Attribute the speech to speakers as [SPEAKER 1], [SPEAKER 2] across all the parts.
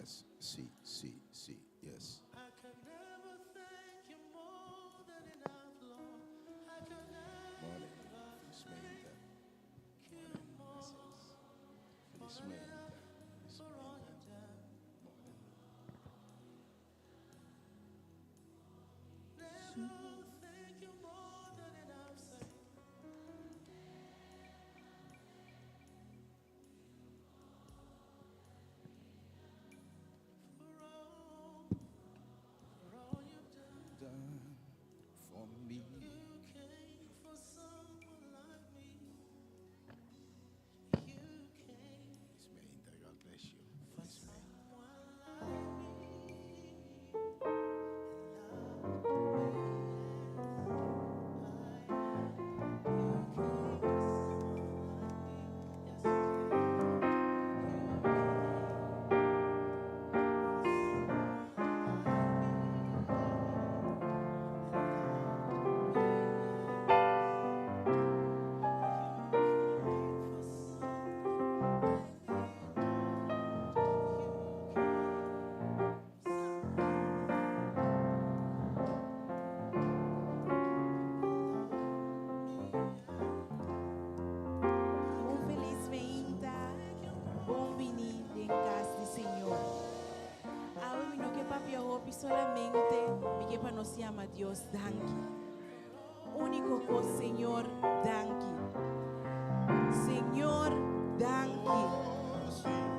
[SPEAKER 1] Yes, si, si, si, yes. Morning, felizmente. Morning, gracias. Felizmente, felizmente. Morning. Done for me. Felizmente, God bless you. Felizmente.
[SPEAKER 2] Un felis mainta, bon bini den kas di Señor. Awe mi no ke papia hopi, solamente mi ke pa nos yama Dios danki. Úniko kos, Señor, danki. Señor, danki.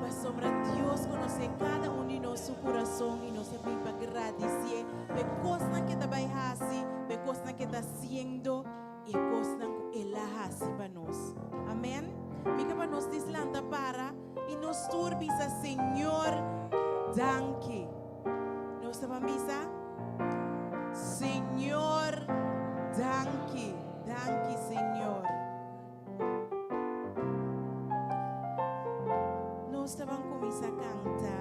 [SPEAKER 2] Pasobra Dios konosé kada un di nos su kurason i nos a bin pa gradisié p'e kosnan ku e ta bai hasi, p'e kosnan ku e ta hasiendo i e kosnan ku el a hasi pa nos. Amèn. Mi ke pa nos dislanta para i nos tur bisa, Señor, danki. Nos ta ban bisa, Señor, danki. Danki, Señor. Nos ta ban kuminsá kanta.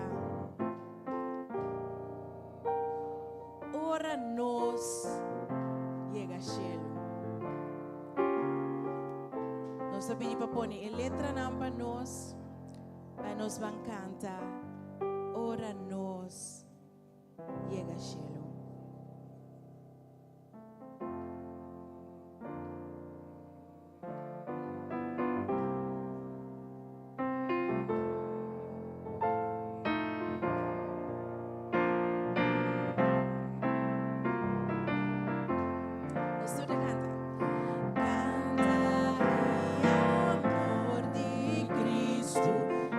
[SPEAKER 2] Ora nos yega shelu. Nos ta pidi pa pone e letranan pa nos, pa nos ban kanta ora nos yega shelu. Nos tur ta kanta. Kanta e amor di Cristo,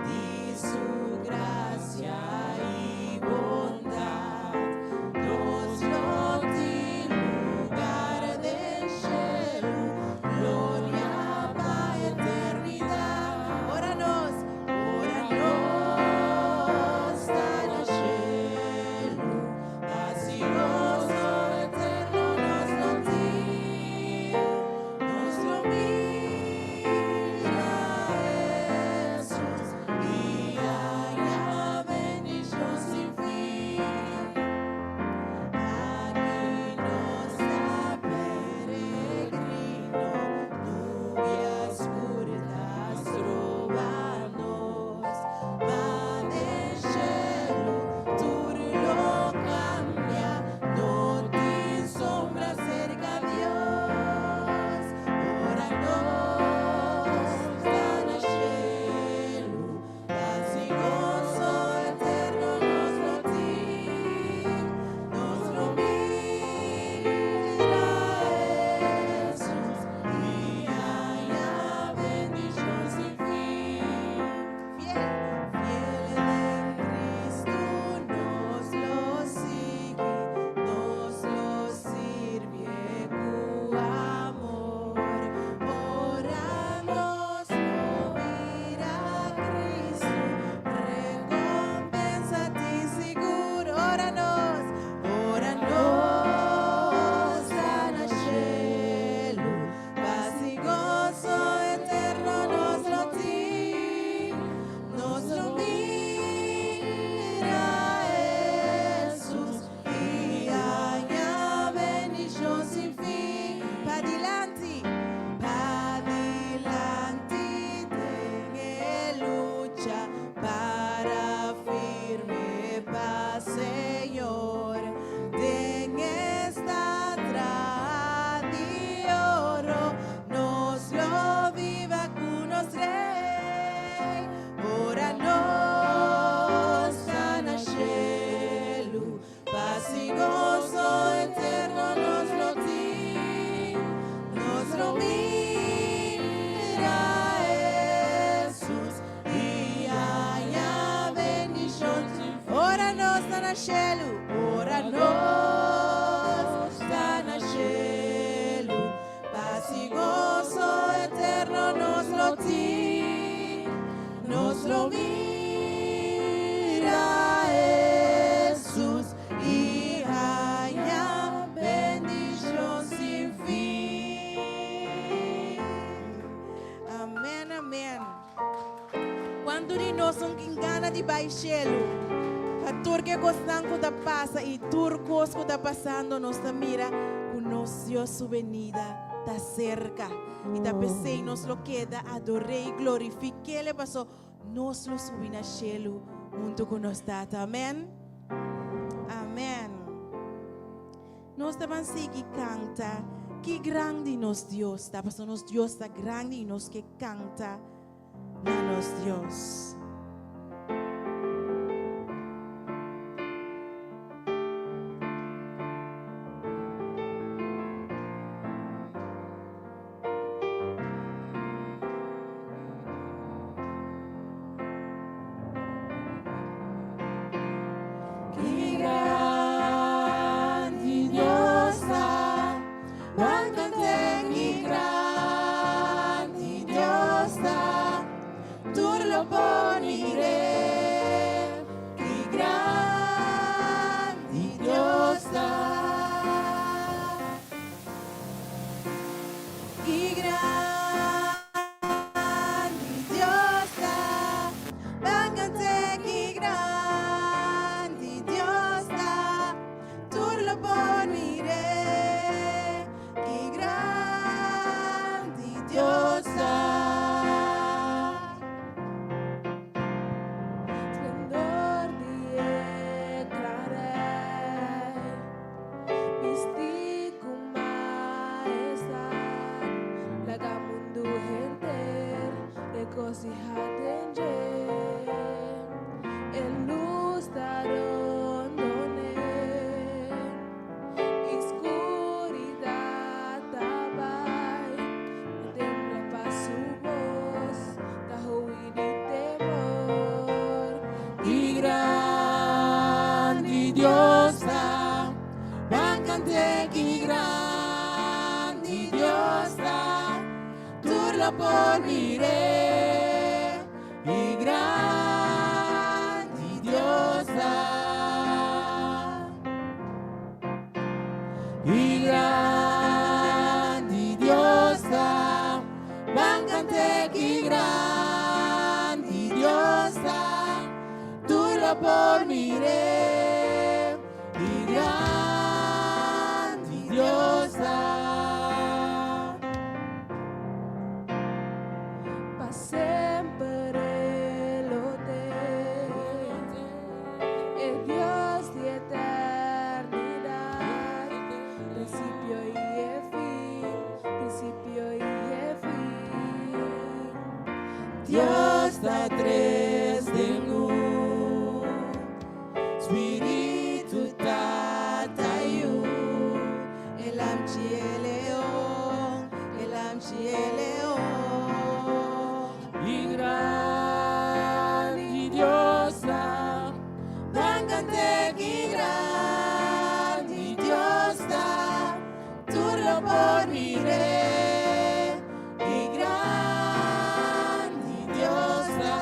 [SPEAKER 2] di su gracia i bondad. na shelu, ora nos ta na shelu, pas i goso eterno nos lo tin, nos lo mira Hesus i haña bendishon sin fin. Amèn, amèn. Kuantu di nos no tin gana di bai shelu? Pa tur e kosnan ku ta pasa i tur kos ku ta pasando, nos ta mira ku nos Dios su benida ta serka. I ta p'esei nos lo keda ador'é i glorifik'é paso nos lo subi na shelu huntu ku nos Tata. Amèn. Amèn. Nos ta bai sigui kanta. Ki grandi nos Dios ta. Paso nos Dios ta grandi i nos ke kanta na nos Dios. Ki grandi Dios ta, ban kant'é, ki grandi Dios ta, tur lo por mir'é. Ki grandi Dios ta. Ki grandi Dios ta, ban kant'é, ki grandi Dios ta, tur lo por mir'é. Ki grandi Dios ta.
[SPEAKER 3] Splendor di claridad, bisti ku mahestat, laga mundu henter regosihá den dje. E lus ta rondon'é, Skuridat ta bai, tembla pa su bos, ta hui di temor.
[SPEAKER 2] Ki grandi Dios ta, ban kant'é, ki grandi Dios ta, tur lo por mir'é. Ki grandi Dios ta. Ki grandi Dios ta, ban kant'é, ki grandi Dios ta, tur lo por mir'é. Ki grandi Dios ta.
[SPEAKER 3] Pa semper E lo t'ei, e Dios di eternidat, prinsipio i fin, prinsipio i fin.
[SPEAKER 2] Dios ta tres den un, Spiritu, Tata, Yu, e Lamchi, e Leon, e Lamchi, e Leon. Ki grandi Dios ta, ban kant'é, ki grandi Dios ta, tur lo por mir'é. Ki grandi Dios ta.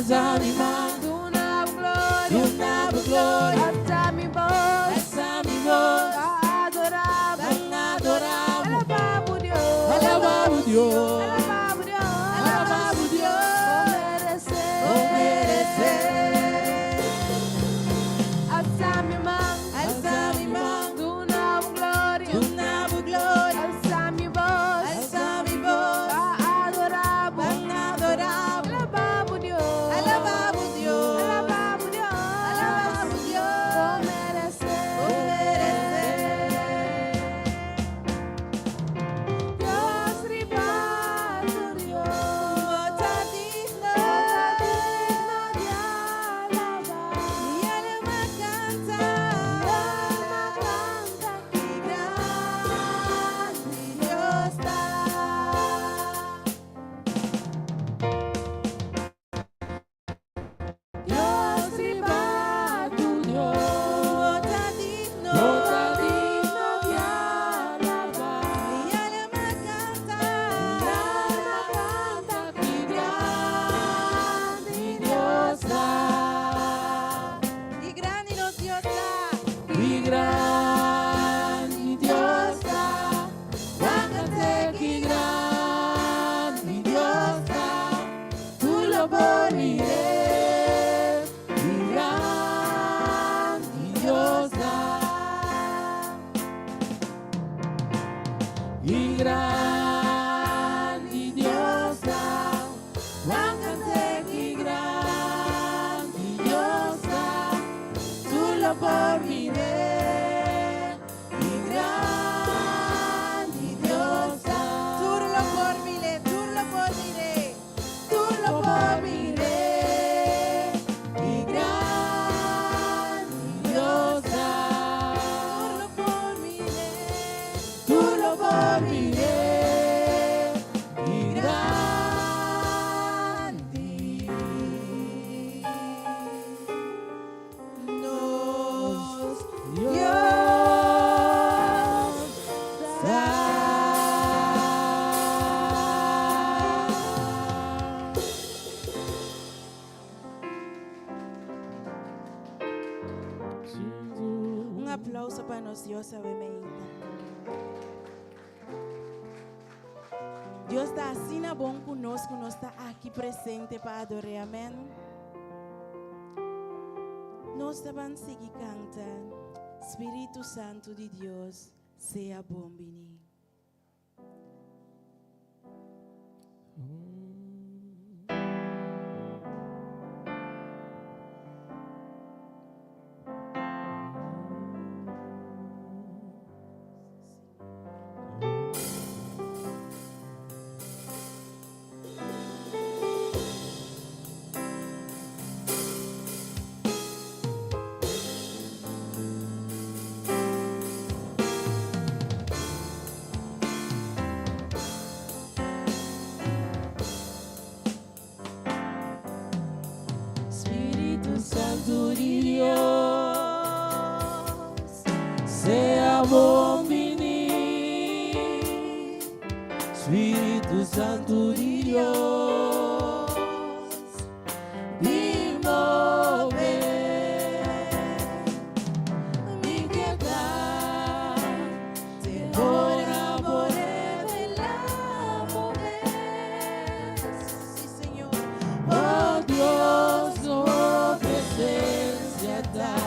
[SPEAKER 4] Alsa mi man.
[SPEAKER 3] Duna bo gloria.
[SPEAKER 4] Duna bo gloria.
[SPEAKER 3] Alsa mi bos.
[SPEAKER 4] Alsa mi bos.
[SPEAKER 3] Pa adorá bo.
[SPEAKER 4] Pa adorá bo.
[SPEAKER 3] Alabá bo Dios.
[SPEAKER 4] Alabá bo Dios.
[SPEAKER 3] Alabá bo Dios.
[SPEAKER 4] Alabá bo Dios.
[SPEAKER 3] Bo meresé.
[SPEAKER 4] Bo meresé.
[SPEAKER 3] Alsa mi man.
[SPEAKER 2] Alsa mi man.
[SPEAKER 3] Duna bo gloria.
[SPEAKER 2] Duna bo gloria.
[SPEAKER 3] Alsa mi bos.
[SPEAKER 2] Alsa mi bos.
[SPEAKER 3] Pa adorá bo.
[SPEAKER 2] Pa adorá bo.
[SPEAKER 3] Alabá bo Dios.
[SPEAKER 2] Alabá bo Dios.
[SPEAKER 3] Alabá bo Dios.
[SPEAKER 2] Alabá bo Dios.
[SPEAKER 3] Bo meresé.
[SPEAKER 2] Bo meresé.
[SPEAKER 3] Dios riba tur Dios.
[SPEAKER 2] Bo ta digno.
[SPEAKER 3] Bo ta digno di alabá.
[SPEAKER 2] Mi alma kanta.
[SPEAKER 3] Mi alma kanta.
[SPEAKER 2] Ki grandi Dios ta.
[SPEAKER 4] Dios riba tur Dios.
[SPEAKER 2] Bo ta digno.
[SPEAKER 4] Bo ta digno di alabá.
[SPEAKER 2] Mi alma kanta.
[SPEAKER 4] Mi alma kanta. Ki grandi Dios ta.
[SPEAKER 2] Ki grandi nos Dios ta.
[SPEAKER 4] Ki grandi Dios ta. Kanta ki grandi Dios ta. Tur lo por mir'é. Ki grandi Dios ta. Ki grandi Dios ta. Kanta ki grandi Dios ta. Tur lo por mir'é. Ki grandi Dios ta.
[SPEAKER 2] Tur lo por mir'é, tur lo por mir'é. Tur lo por mir'é.
[SPEAKER 4] Ki grandi Dios ta.
[SPEAKER 2] Tur lo por mir'é.
[SPEAKER 4] Tur lo por mir'é. Ki grandi.
[SPEAKER 2] Nos
[SPEAKER 4] Dios ta.
[SPEAKER 2] Un aplouso pa nos Dios, amèn. Dios ta asina bon ku nos, ku nos ta aki presente pa ador'é, amèn. Nos ta bai sigui kanta, Spiritu Santu di Dios, sea bon bini.
[SPEAKER 4] Spiritu Santu di Dios, sea bon bini. Spiritu Santu di Dios, bin move. Mi ke ta, te ora bo revelá bo mes.
[SPEAKER 2] Sí, Señor.
[SPEAKER 4] Oh Dios, bo presensia ta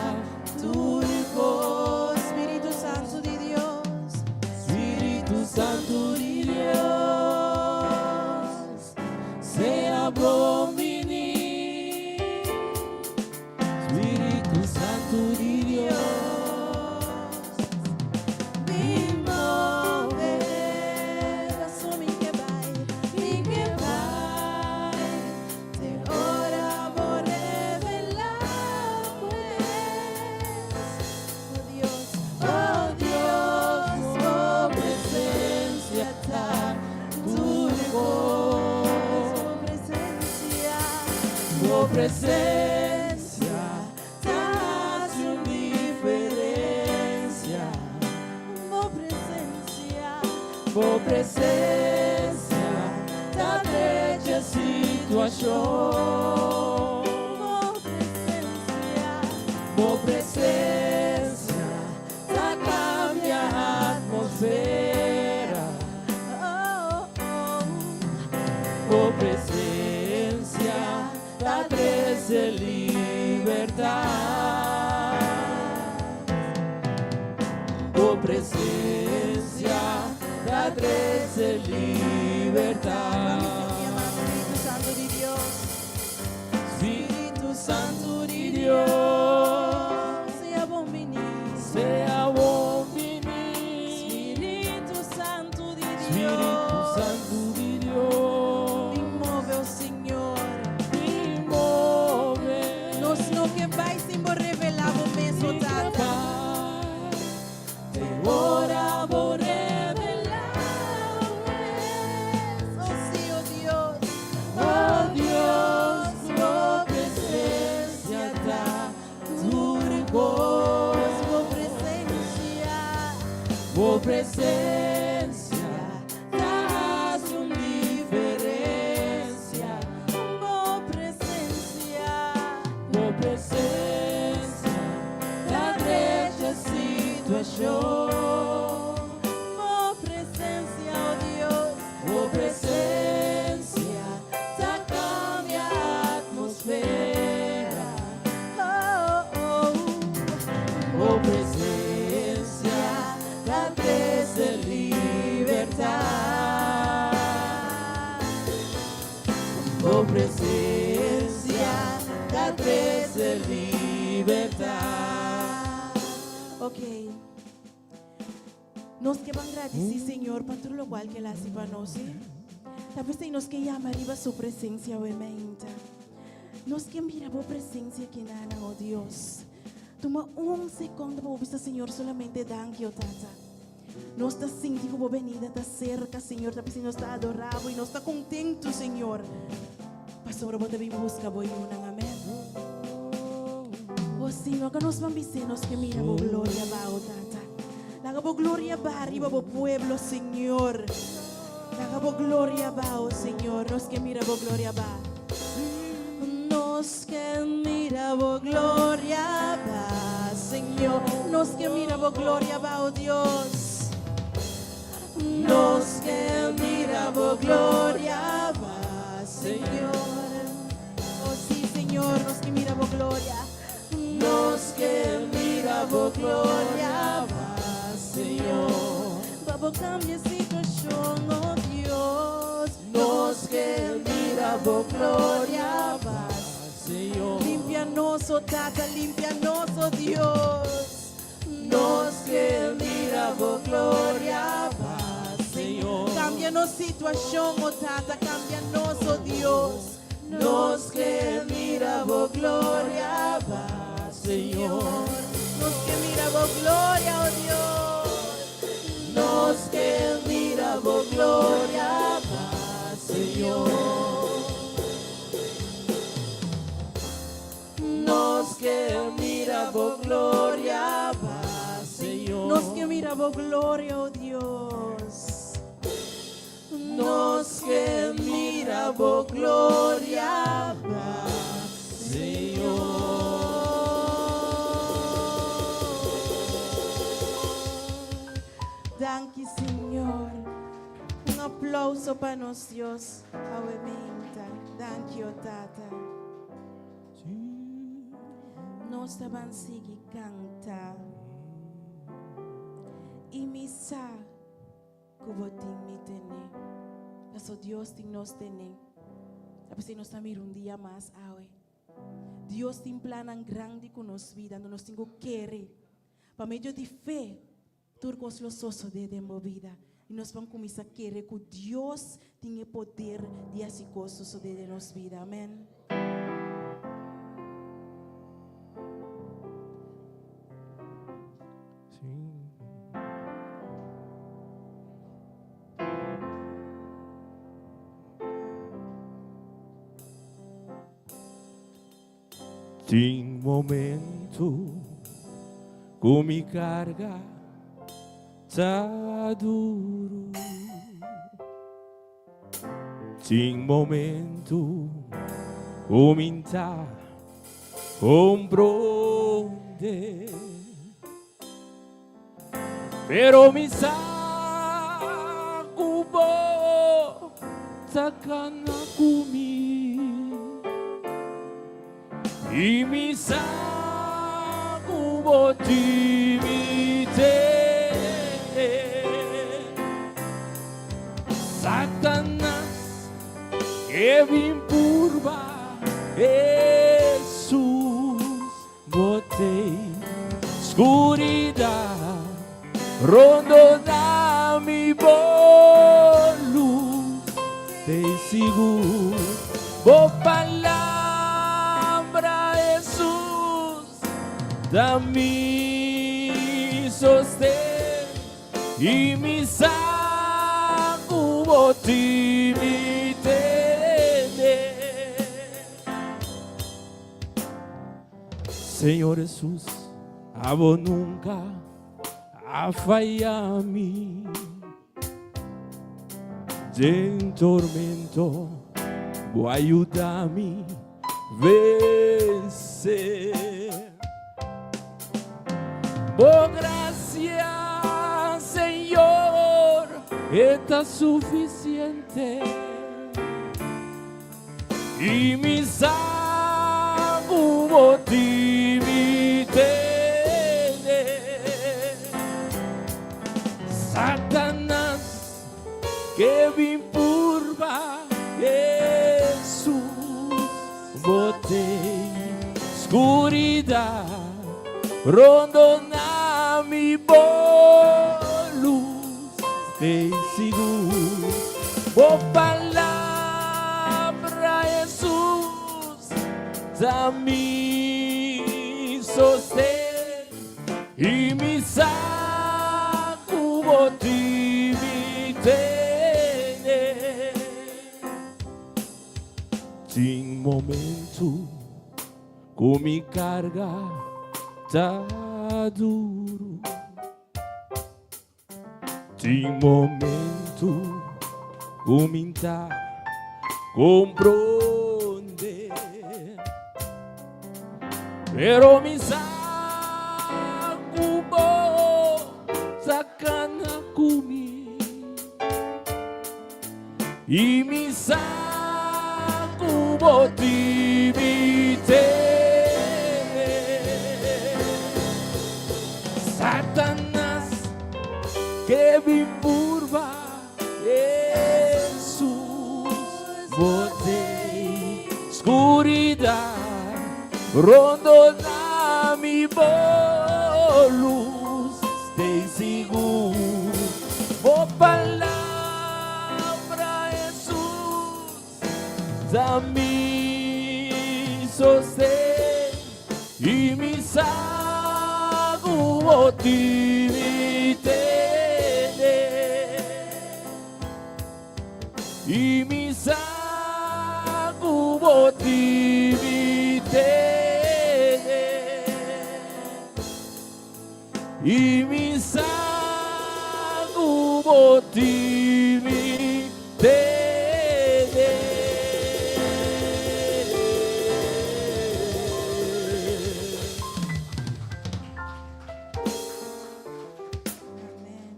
[SPEAKER 4] tur kos.
[SPEAKER 2] Spiritu Santu di Dios,
[SPEAKER 4] Spiritu Santu di Dios, sea bon bini. Spiritu Santu di Dios,
[SPEAKER 2] bin move, mi ke bai, mi ke bai, te ora bo revelá bo mes. Oh Dios,
[SPEAKER 4] Oh Dios, bo presensia ta tur kos.
[SPEAKER 2] Bo presensia,
[SPEAKER 4] Bo presensia ta hasi un diferensia.
[SPEAKER 2] Bo presensia,
[SPEAKER 4] Bo presensia ta drecha situashon. trese libertat. Bo presensia ta trese libertat.
[SPEAKER 2] Spiritu Santu di Dios.
[SPEAKER 4] Spiritu Santu di Dios.
[SPEAKER 2] Sea bon bini.
[SPEAKER 4] Sea bon bini.
[SPEAKER 2] Spiritu Santu di Dios.
[SPEAKER 4] Spiritu Santu di Dios.
[SPEAKER 2] Bin move, oh Señor.
[SPEAKER 4] Bin move.
[SPEAKER 2] Nos no ke bai sin bo revelá bo mes, oh Tata.
[SPEAKER 4] Te ora bo revelá bo mes.
[SPEAKER 2] Oh sí, oh Dios.
[SPEAKER 4] Oh Dios, bo presensia ta tur kos.
[SPEAKER 2] Bo presensia.
[SPEAKER 4] Bo presensia ta hasi un diferensia.
[SPEAKER 2] Bo presensia.
[SPEAKER 4] Bo presensia ta drecha situashon.
[SPEAKER 2] Bo presensia, oh Dios.
[SPEAKER 4] Bo presensia ta kambia atmosfera.
[SPEAKER 2] Oh, oh.
[SPEAKER 4] Bo presensia ta trese libertat. Bo presensia ta trese libertat.
[SPEAKER 2] Ok. Nos ke ban gradisí Señor pa tur loke ku El a hasi pa nos. Talbes nos ke yama riba su presensia obviamente. Nos ke mira bo presensia akinan, oh Dios. Tuma un sekonde pa bisa Señor solamente danki, oh Tata. Nos ta sinti ku bo benida ta serka, Señor. Ta nos ta adorá bo i nos ta kontentu, Señor. Pasobra bo ta bin buska bo yunan, amèn. Oh Señor, ku nos ban bisa nos ke mira bo gloria baha, oh Tata. Laga bo gloria baha riba bo pueblo, Señor. Laga bo gloria baha, oh Señor. Nos ke mira bo gloria baha. Nos ke mira bo gloria baha, Señor. Nos ke mira bo gloria baha, oh Dios. Nos ke mira bo gloria baha, Señor. Oh sí, Señor, nos ke mira bo gloria.
[SPEAKER 4] Nos ke mira bo gloria baha, Señor.
[SPEAKER 2] Pa bo kambia situashon, oh Dios.
[SPEAKER 4] Nos ke mira bo gloria baha, Señor.
[SPEAKER 2] Limpia nos, oh Tata, limpia nos, oh Dios.
[SPEAKER 4] Nos ke mira bo gloria baha, Señor.
[SPEAKER 2] Kambia nos situashon, oh Tata, kambia nos, oh Dios.
[SPEAKER 4] Nos ke mira bo gloria baha, Señor.
[SPEAKER 2] Nos ke mira bo gloria, oh Dios.
[SPEAKER 4] Nos ke mira bo gloria baha, Señor. Nos ke mira bo gloria baha, Señor.
[SPEAKER 2] Nos ke mira bo gloria, oh Dios.
[SPEAKER 4] Nos ke mira bo gloria baha, Señor.
[SPEAKER 2] Danki, Señor. Un aplouso pa nos Dios. Aumenta. Danki, oh Tata. Nos ta ban sigui kanta. I mi sa ku bo tin mi tene. Paso Dios tin nos tene. Sabe nos ta mira un dia mas awe. Dios tin plan grandi ku nos bida, nos tin ku kere. Pa medio di fe, tur kos lo sosodé den bo bida. I nos ta ban kuminsá kere ku Dios tin e poder di hasi kos sosodé den nos bida. Amèn.
[SPEAKER 4] Sí. Tin momento ku mi karga ta duru. Tin momento ku mi n' ta komprondé. Pero mi sa ku bo ta kana ku mi. I mi sa ku bo tin mi tene. Satanas ke bin purba Hesus bo tei. Skuridat rondona mi bo lus tei sigur. Bo palabra Hesus ta mi sosten i mi sa ku bo tin mi tene. Señor Hesus, abo nunka a faya mi. Den tormento bo a yuda mi vense. Bo gracia, Señor, e ta suficiente. I mi sa ku bo tin mi tene. Satanas ke bin purba Hesus, bo tei skuridat rondona mi bo lus tei sigur bo palabra Hesus ta mi sosten i mi sa ku bo tin mi tene. Tin momentu ku mi karga ta duru. Tin momentu ku mi ta kompronde. Pero mi sa ku bo ta kana ku mi. I mi sa ku bo tin mi tene. Satanas ke bin purba Hesus, bo tei skuridat rondona mi bo lus tei sigur bo palabra. Palabra Hesus ta mi sosten i mi sa ku bo tin mi tene. I mi sa ku bo tin mi tene. I mi sa ku bo tin mi tene.
[SPEAKER 2] Amen.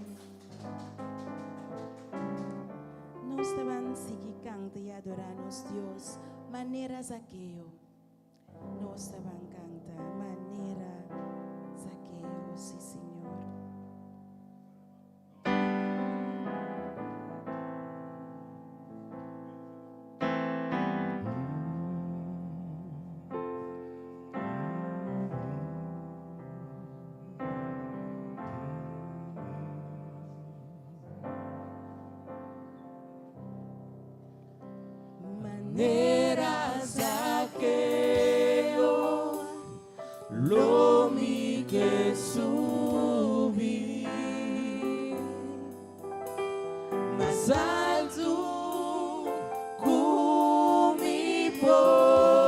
[SPEAKER 2] Nos ta ban sigui canta y adora nos Dios manera Zaqueo. Nos ta ban canta manera Zaqueo, si Señor.
[SPEAKER 4] Manera Zakeo lo mi ke subi mas altu ku mi por.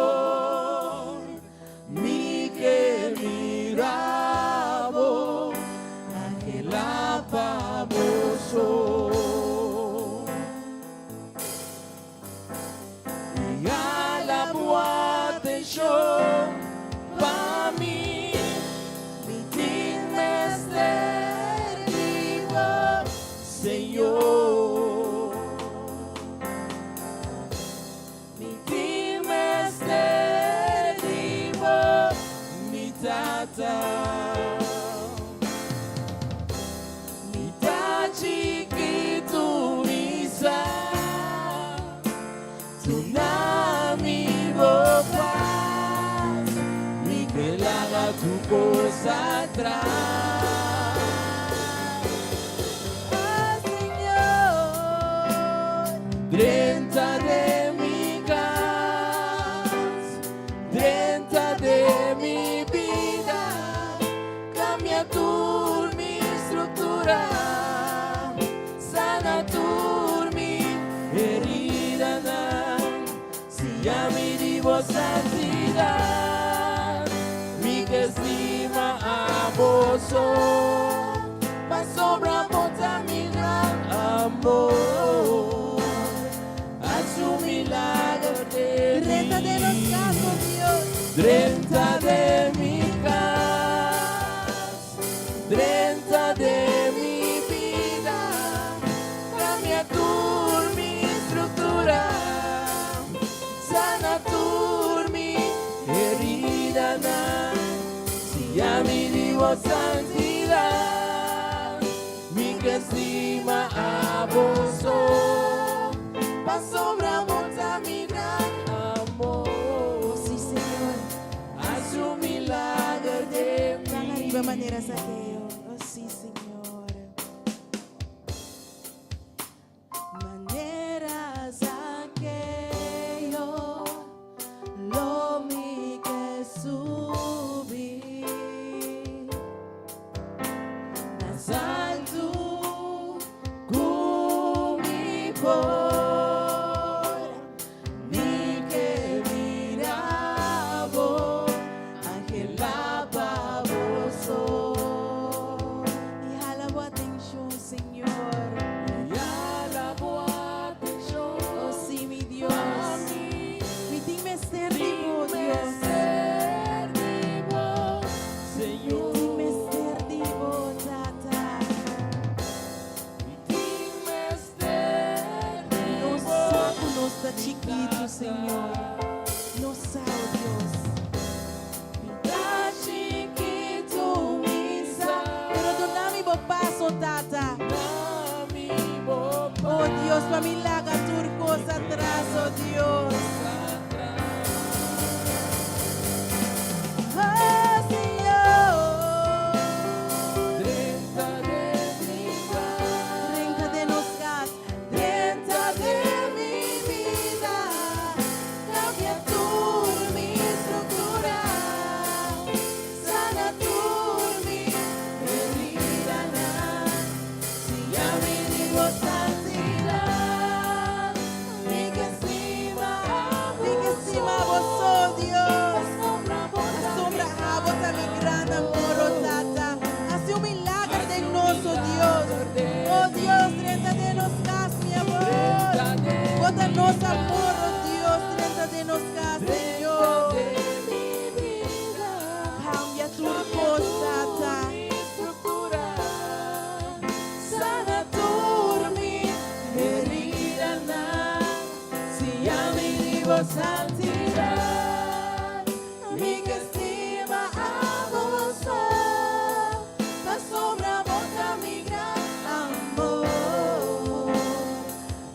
[SPEAKER 4] Mi ke mira bo, anhela pa bo so. I hala bo atenshon pa mi, mi tin mester di bo, Señor. Mi tin mester. Tata. Mi ta chikitu mi sa. Duna mi bo pas. Mi ke laga tur kos atras.
[SPEAKER 2] Oh, Señor.
[SPEAKER 4] Drenta den mi kas, drenta den mi bida, kambia tur mi struktura, sana tur mi heridanan, siña mi di bo santidat, mi ke stima abo so, pasobra bo ta mi gran amor. Hasi un milager den
[SPEAKER 2] Drenta den nos kas, oh Dios.
[SPEAKER 4] Drenta den mi kas, drenta den mi bida, kambia tur mi struktura, sana tur mi heridanan, siña mi di bo santidat, mi ke stima abo so, pasobra bo ta mi gran amor.
[SPEAKER 2] Oh, sí, Señor.
[SPEAKER 4] Hasi un milager den
[SPEAKER 2] Ban
[SPEAKER 4] mi.
[SPEAKER 2] ariba manera Zakeo. Oh, sí, Señor. Manera Zakeo, lo mi ke subi.
[SPEAKER 4] Mas altu ku mi por, mi ke mira bo, anhelá pa bo so.
[SPEAKER 2] I hala bo atenshon, Señor.
[SPEAKER 4] I hala bo atenshon,
[SPEAKER 2] Oh, sí, mi Dios. Mi tin mester di bo, Dios.
[SPEAKER 4] Mester di bo,
[SPEAKER 2] Mi
[SPEAKER 4] Señor.
[SPEAKER 2] tin mester di bo, Tata.
[SPEAKER 4] Mi tin mester di
[SPEAKER 2] Nos
[SPEAKER 4] bo,
[SPEAKER 2] sa ku nos ta chikitu, Señor. Nos sa, oh Dios.
[SPEAKER 4] Mi ta chikitu mi sa.
[SPEAKER 2] Pero duna mi bo pas, oh Tata.
[SPEAKER 4] Duna mi bo
[SPEAKER 2] Oh Dios, pa mi laga tur kos atras, oh Dios. Oh Señor.
[SPEAKER 4] Drenta den mi kas,
[SPEAKER 2] Drenta den nos kas, drenta den mi bida, kambia tur mi struktura, sana tur mi heridanan,
[SPEAKER 4] siña mi di bo santidat, mi ke stima
[SPEAKER 2] mi ke stima bo so, Dios. Pasobra abo ta mi gran amor, oh Tata. Hasi un milager den nos, oh Dios. Oh Dios, drenta den nos kas, mi amor. Bo ta nos amor, oh Dios, drenta den nos kas, Señor. Kambia tur kos, Tata.
[SPEAKER 4] Sana tur mi heridanan, siña mi di bo santidat, mi ke stima abo so, pasobra bo ta mi gran amor.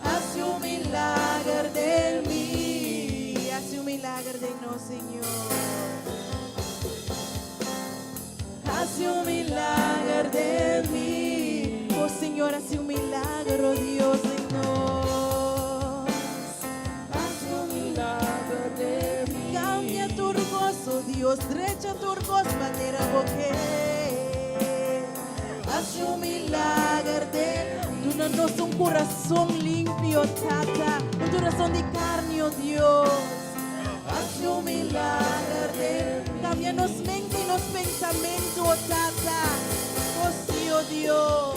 [SPEAKER 2] Hasi un milager den mi. Hasi un milager den nos, Señor. Hasi un milager den mi. Oh Señor, hasi un milagro, Dios, den nos.
[SPEAKER 4] Hasi un milager den mi.
[SPEAKER 2] Kambia tur kos, oh Dios, drecha tur kos manera bo ke. Hasi un milager den Duna nos un kurason limpi, Tata, un kurason di karni, oh Dios. Hasi un milager den Kambia nos mente i nos pensamentu, oh Tata. Oh sí, oh Dios.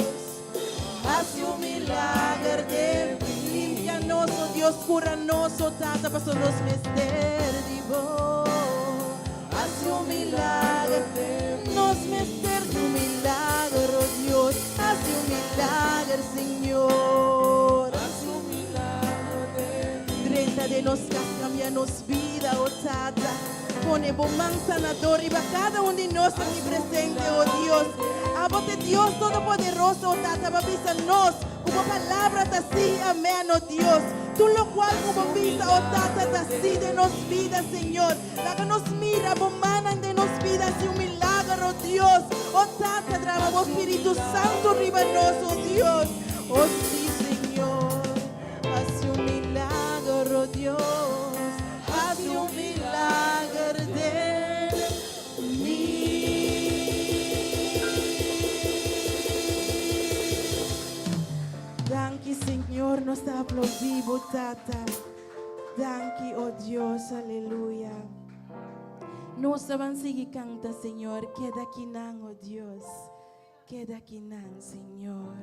[SPEAKER 2] Hasi un milager den Limpia nos, oh Dios, kura nos, oh Tata, paso nos mester di bo. Hasi un milager, nos mester di un milager, oh Dios. Hasi un milager, Señor.
[SPEAKER 4] Hasi un milager den mi.
[SPEAKER 2] Drenta Drenta den nos kas, kambia nos bida, o Tata. Pone bo man sanador riba kada un di nos aki presente, o Dios. Abo ta Dios Todopoderoso, o Tata, bo a bisa nos, ku bo palabra ta sí, amèn, o Dios. Tur lokual ku bo bisa, o Tata, ta sí den nos bida, Señor. Laga nos mira bo mannan den nos bida, hasi un milager, o Dios. O Tata, drama bo Spiritu Santu riba nos, o Dios. O sí, Señor. Hasi un milager, o Dios. Hasi un milager den mi. Danki, Señor. Nos ta aploudí bo, Tata. Danki, o Dios. Aleluya. Nos ta ban sigui kanta, Señor. Keda akinan, o Dios. Keda akinan, Señor.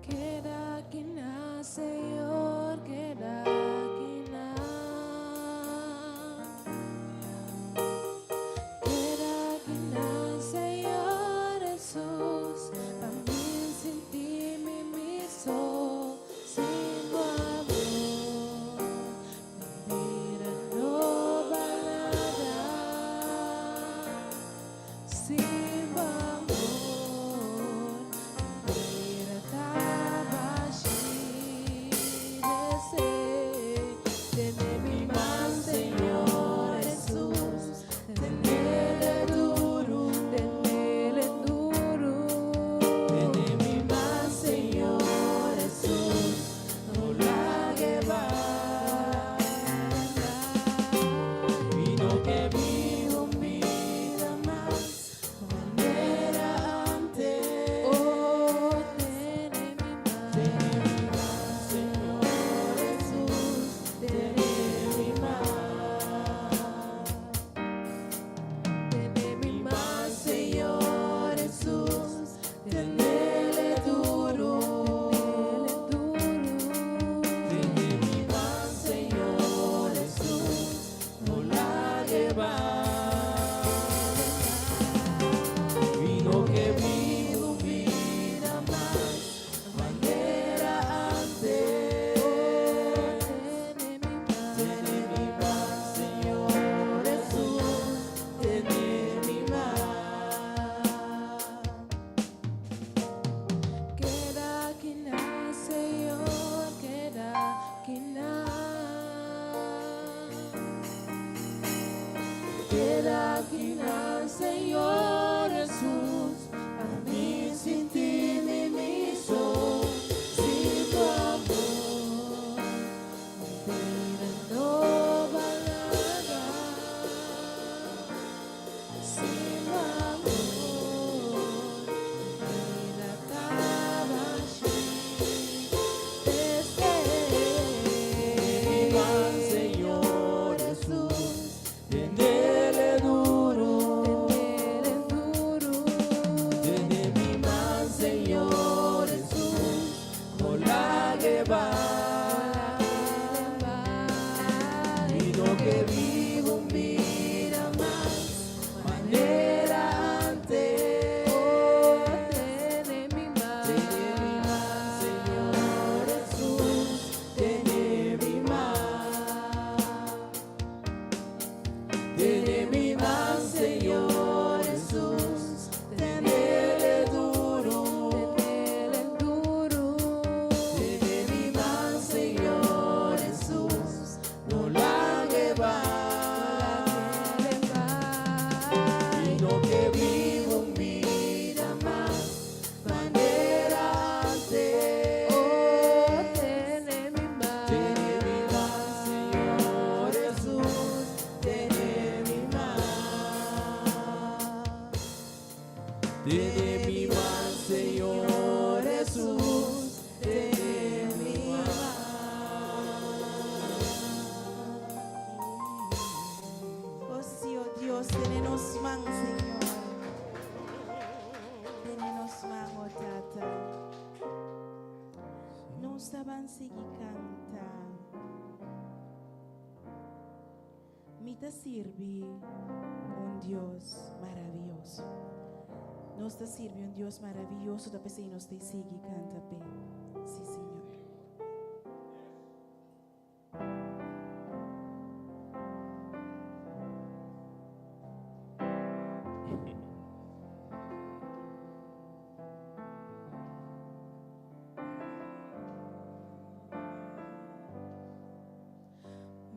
[SPEAKER 4] Keda akinan, Señor, keda akinan. Keda akinan, Señor Jesus, pa mi sinti mi mi so sin bo amor. Mi bida no bal nada. Sin bo amor, mi bida ta bashí. Tene mi man, Señor Jesus, tenele duru, tenele duru. Tene mi man, Señor Jesus, no lagu'e bai. Mi no ke biba un bida mas manera antes. Oh, tene mi man, tene mi man, Señor Jesus, tene mi man. Tene mi man, Señor Jesus, tenele duru, tenele duru. Tene mi man, Señor Jesus, no lagu'e bai. Mi no ke biba un bida mas manera antes. Tene mi man, Señor Jesus, tene mi man. Keda akinan, Señor, keda akinan. Keda akinan, Señor Jesus, pa mi sinti mi mi so sin bo amor. Mi bida no bal nada. Sin bo amor, mi bida ta bashí. Mi man, Señor Jesus, tenele duru, tenele duru. Tene mi man, Señor Jesus, no lagu'e bai. Mi no ke biba un bida mas manera antes. Tene mi man, tene mi man, Señor Jesus, tene mi man. Tene mi man, Señor Jesus, tenele duru, tenele duru. Tene mi man,
[SPEAKER 2] Nos ta ban sigui kanta. Mi ta sirbi un Dios maravioso. Nos ta sirbi un Dios maravioso, ta p'esei nos ta sigui kanta p'e. Sí, Señor.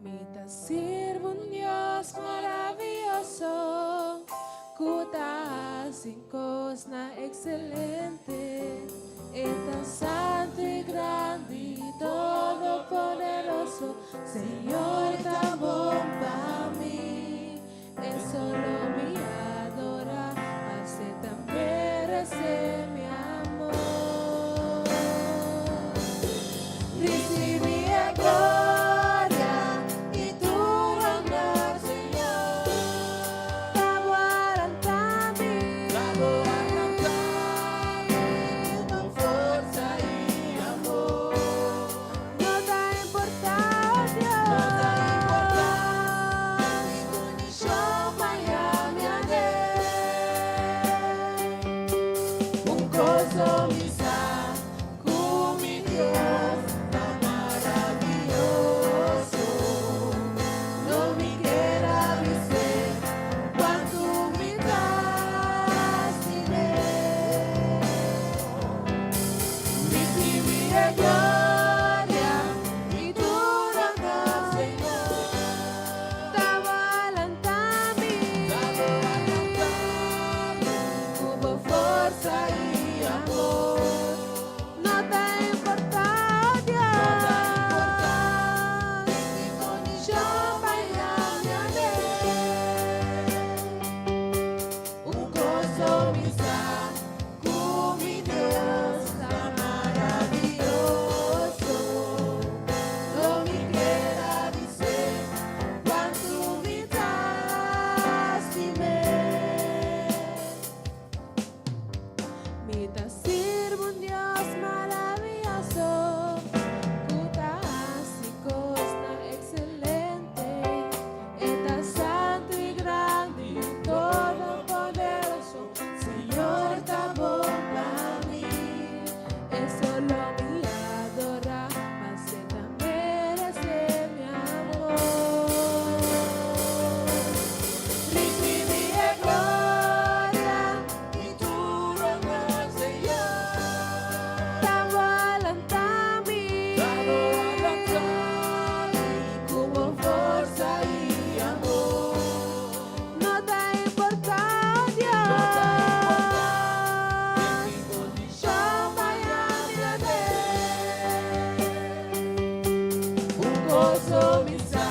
[SPEAKER 3] Mi ta sirbi un Dios maravioso ku ta hasi kosnan ekselente. E ta santu i grandi, todopoderoso. Señor ta bon pa mi. E solo mi adorá, mas e ta meresé mi amor. Risibí e gloria i tur honor, Señor. Ta bo a lanta mi, ta bo a lanta mi ku forsa i amor. No ta importá, Dios, no ta importá, kondishon pa mi aden. Un kos mi sa, ku mi Dios ta maravioso. Lo mi kier a bis'é kuantu mi ta stim'é. Risibí e gloria i tur honor, Señor. Ta bo a lanta mi, ta bo a lanta mi, ku bo forsa i amor. No ta importá, Dios, no ta importá, kondishon pa mi aden. Un kos mi sa, ku mi Dios ta maravioso. Lo mi kier a bis'é kuantu mi ta stim'é. Mi ta sirbi un Dios maravioso, ku ta hasi kosnan ekselente. E ta santu i grandi, todopoderoso. Señor ta bon pa mi. E solo mi adorá, mas e ta meresé mi amor. Risibí e gloria i tur honor, Señor. Ta bo a lanta mi, ta bo a lanta mi, ku bo forsa i amor. No ta importá, Dios, no ta importá, kondishon pa mi aden. Un kos mi sa,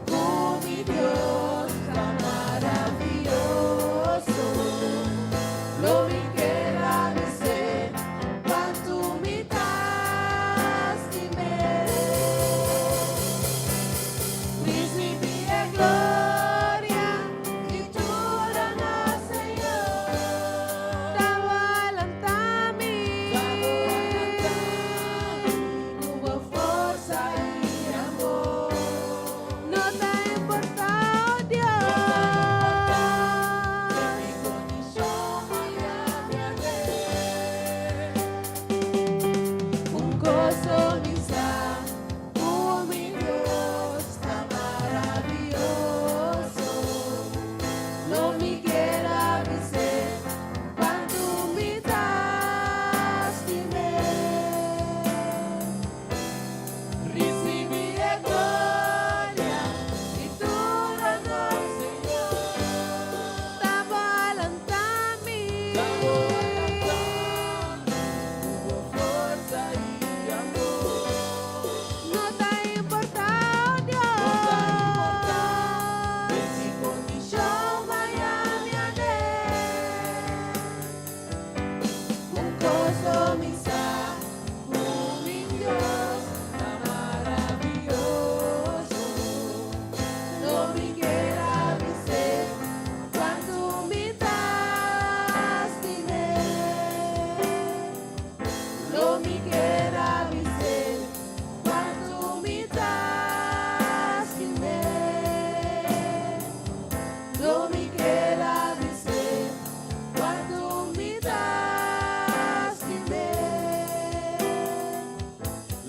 [SPEAKER 3] ku mi Dios ta maravioso. Lo mi kier a bis'é kuantu mi ta stim'é. Risibí e gloria i tur honor, Señor. Ta bo a lanta mi, ta bo a lanta mi, ku bo forsa i amor.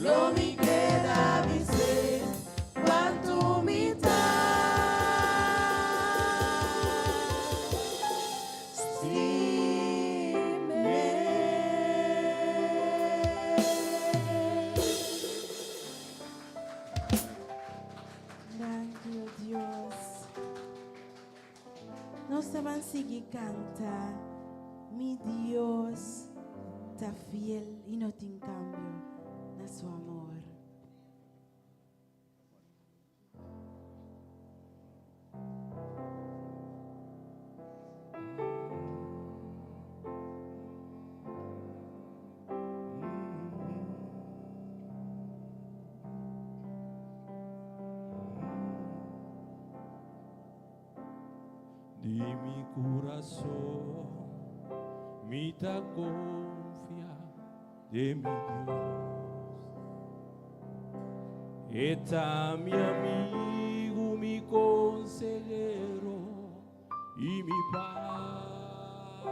[SPEAKER 2] Lo mi keda bis'é kuantu mi ta stim'é. Danki, o Dios. Nos ta ban sigui kanta, Mi Dios ta fiel i no tin kambio na su amor.
[SPEAKER 5] Di mi kurason mi ta konfia den mi Dios. E ta mi amigu, mi konsehero i mi pas.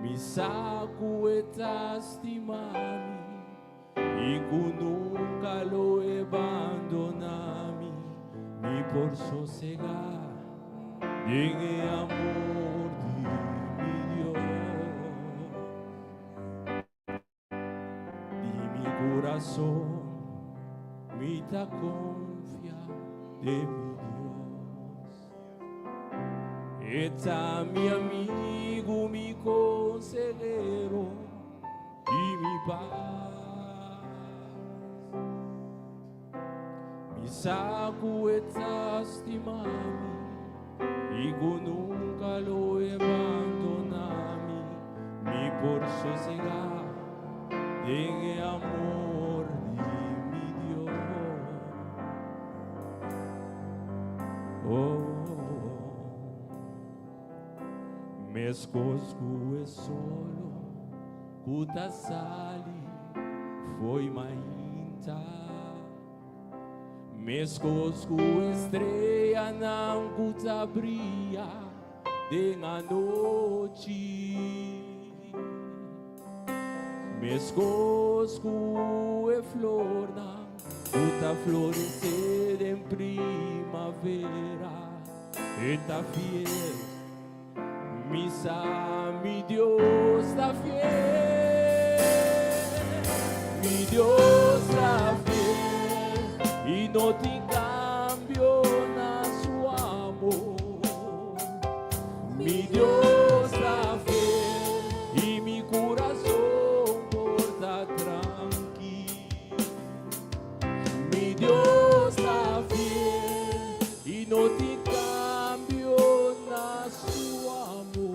[SPEAKER 5] Mi sa ku e ta stima mi i ku nunka lo e bandoná mi. Mi por sosegá den e amor di mi Dios. Di mi kurason mi ta konfia den mi Dios. E ta mi amigu, mi konsehero i mi pas. Mi sa ku e ta stima mi i ku nunka lo e bandoná mi. Mi por sosegá den e amor di mi Dios. Oh, meskos ku e solo ku ta sali fo'i mainta, meskos ku e streanan ku ta bria den anochi, meskos ku e flornan ku ta floresé den primavera, e ta fiel. Mi sa mi Dios ta fiel, mi Dios ta fiel i no tin kambio na su amor. Mi Dios ta fiel i mi kurason por ta trankil. Mi Dios ta fiel i no tin kambio na su amor.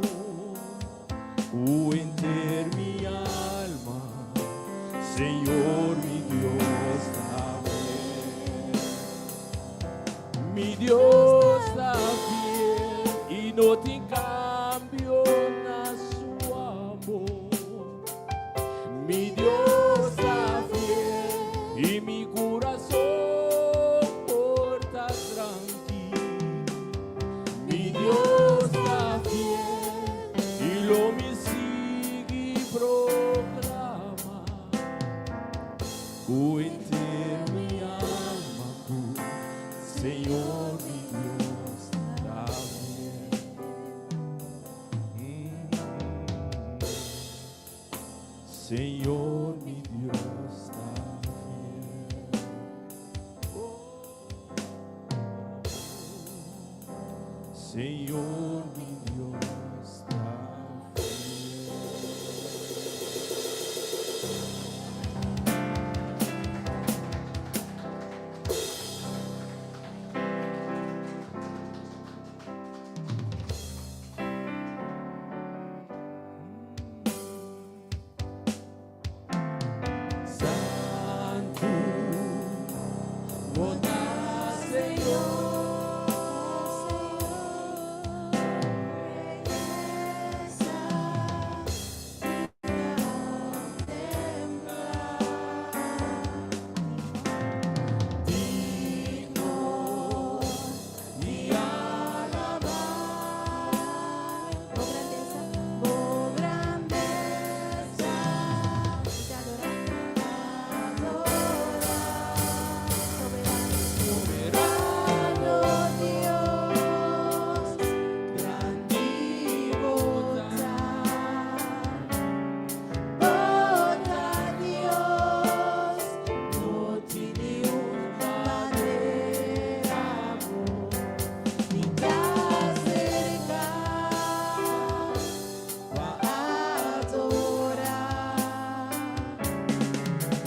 [SPEAKER 5] Ku henter mi alma, Señor mi Dios ta fiel. Mi Dios ta fiel i no tin kambio na su amor. Mi Dios ta fiel i mi kurason por ta trankil. Mi Dios ta fiel i lo mi sigui proklamá ku henter mi alma ku Señor mi Dios ta fiel. Señor mi Dios ta fiel. Señor mi Dios ta fiel. Santu, bo ta Señor.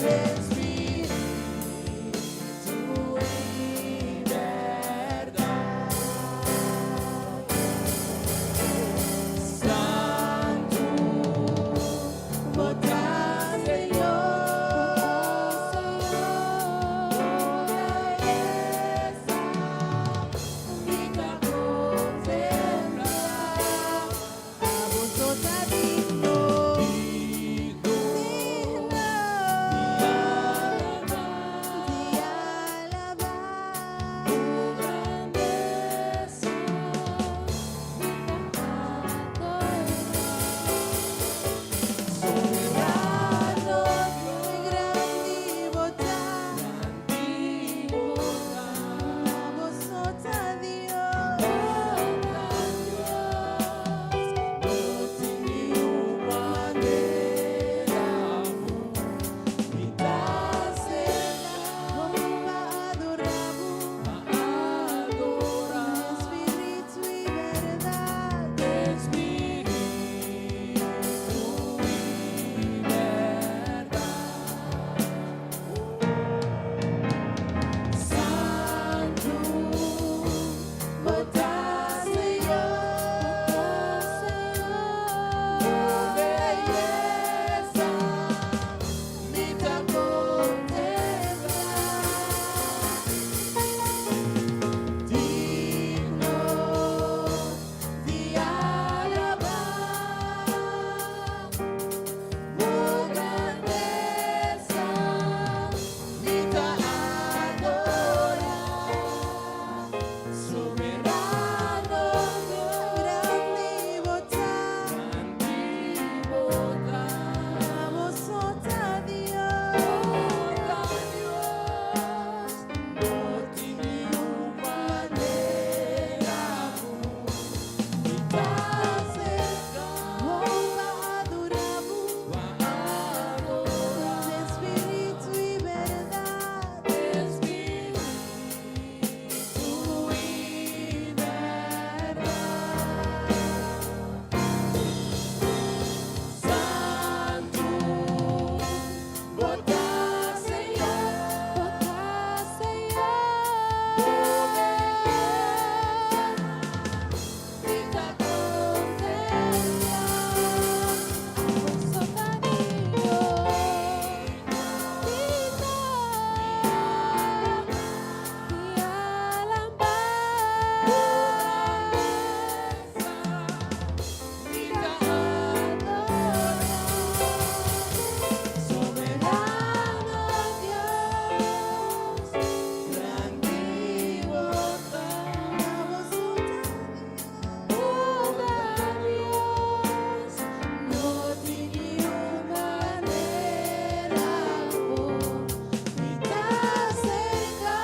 [SPEAKER 4] Espíritu y verdad. Santo, bo ta Señor, beyesa, mi ta contempla,
[SPEAKER 2] Abo so ta digno,
[SPEAKER 5] Digno
[SPEAKER 2] di alaba.
[SPEAKER 3] Tu grandeza mi ta adora.
[SPEAKER 2] Soberano, grandi bo ta, abo so ta Dios.
[SPEAKER 5] No tin niun manera Mi ta
[SPEAKER 2] Pa adora bo,
[SPEAKER 5] adora
[SPEAKER 2] Spirito y berdad.
[SPEAKER 5] Espíritu y verdad.
[SPEAKER 4] Santo, bo ta Señor, beyesa, mi ta contempla. Digno di alaba, tu grandeza, mi ta adora. Soberano
[SPEAKER 2] Grandi bo ta, abo so ta Dios.
[SPEAKER 5] No tin niun manera Mi ta
[SPEAKER 2] Pa adora bo, Spirito y berdad.
[SPEAKER 5] Espíritu y verdad. Santo, bo ta Señor,
[SPEAKER 3] Bo ta Señor, mi ta contempla, abo so ta digno, digno di alaba. Mi ta adora.
[SPEAKER 4] Soberano Dios, grandi bo ta,
[SPEAKER 3] Bo ta Dios,
[SPEAKER 4] no tin niun manera mi ta cerca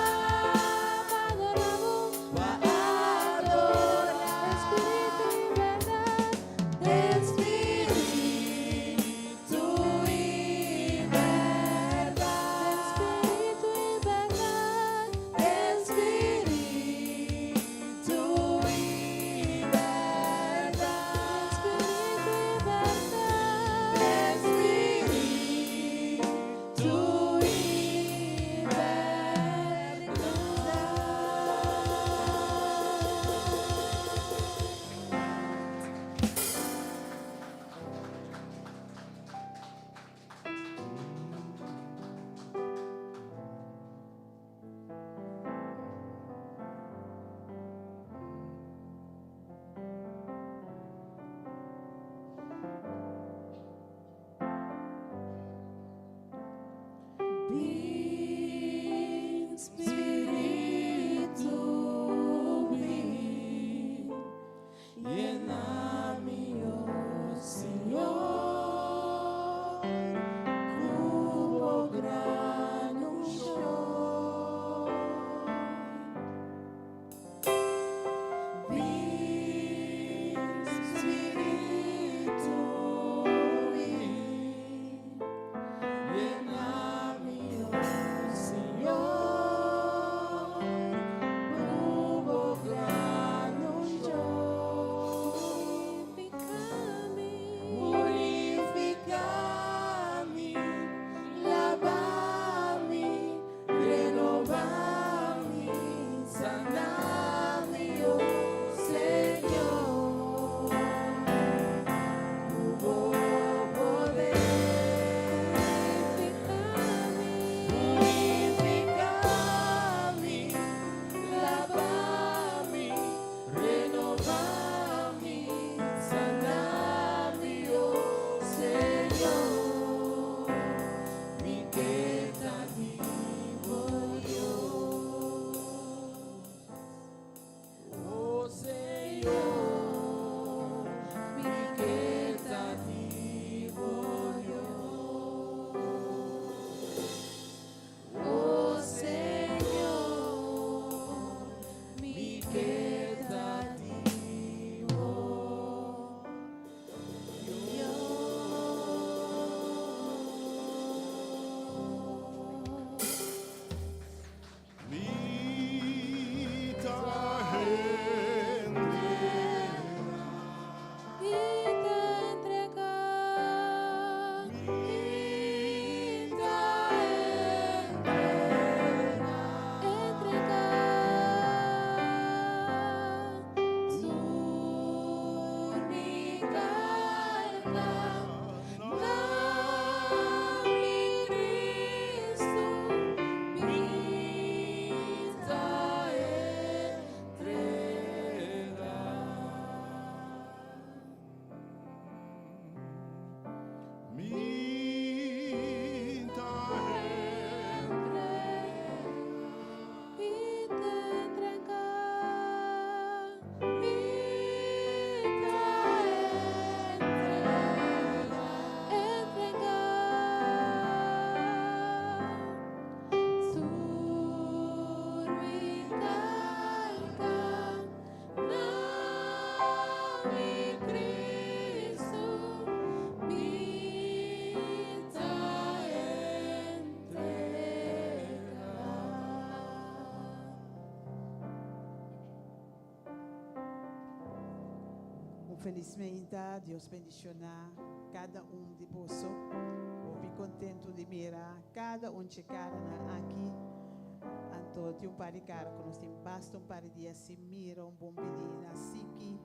[SPEAKER 3] adora bo,
[SPEAKER 4] pa adora.
[SPEAKER 3] Espíritu y verdad,
[SPEAKER 4] Espíritu y verdad.
[SPEAKER 3] Espíritu y verdad,
[SPEAKER 4] Espíritu y verdad.
[SPEAKER 3] Espíritu y verdad,
[SPEAKER 4] Espíritu y verdad. Bin, Spirito, bin, llena mi, oh Señor, cu bo gran unción. Bin, Spirito, bin, llena mi, oh Señor.
[SPEAKER 6] Felis meinta, Dios bendishoná kada un di boso. Hopi kontentu di mira kada un dje karanan aki. Anto tin un par di kara ku nos tin basta un par di dia sin mira. Un bon bini na Siki.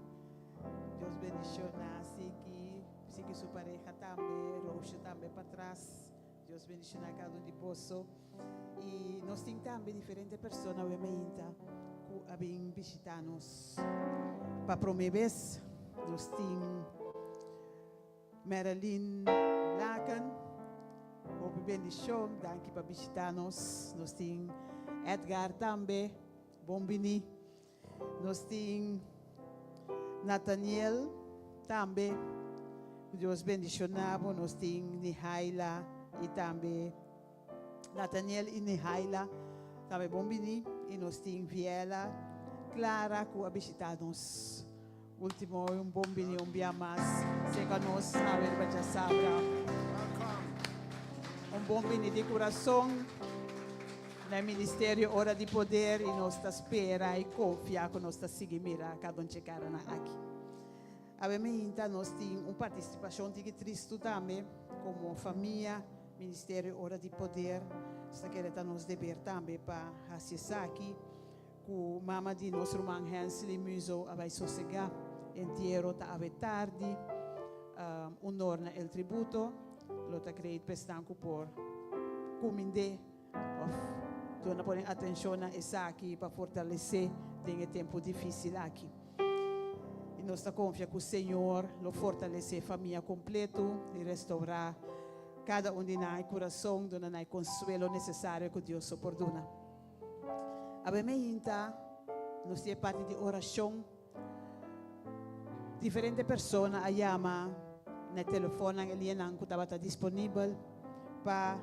[SPEAKER 6] Dios bendishoná Siki, Siki su pareha tambe, Roosje tambe patras. Dios bendishoná kada un di boso. I nos tin tambe diferente persona awe meinta ku a bin bishitá nos pa promé bes. Nos tin Marilyn Laken, hopi bendishon, danki pa bishitá nos. Nos tin Edgar tambe, bon bini. Nos tin Nathaniel tambe, ku Dios bendishoná bo. Nos tin Nihaila i tambe Nathaniel i Nihaila tambe bon bini. I nos tin Viela Clara ku a bishitá nos último. Un bon bini un bia mas serka nos awe riba djasabra. Un bon bini di kurason. Na e ministerio Ora di Poder i nos ta spera i konfia ku nos ta sigui mira kada un dje karanan aki. Awe mainta nos tin un partisipashon tiki tristu tambe komo famia Ministerio Ora di Poder. Nos ta kere ta nos deber tambe pa hasi esaki ku mama di nos ruman Hensley Muzo a bai sosegá. Entiero ta awe tardi. Honor na el tributo lo ta great pa esnan ku por kumind'é. Of duna pone atencion na esaki pa fortalece den e tempo dificil aki. Y nos ta confia cu Señor lo fortalece famia completo y restaura cada un di nan e curason, duna nan e consuelo necesario cu Dios so por duna. Awe meinta nos tin e parti di oracion. Diferente persona a yama na e telefonnan e lianan ku tabata disponibel pa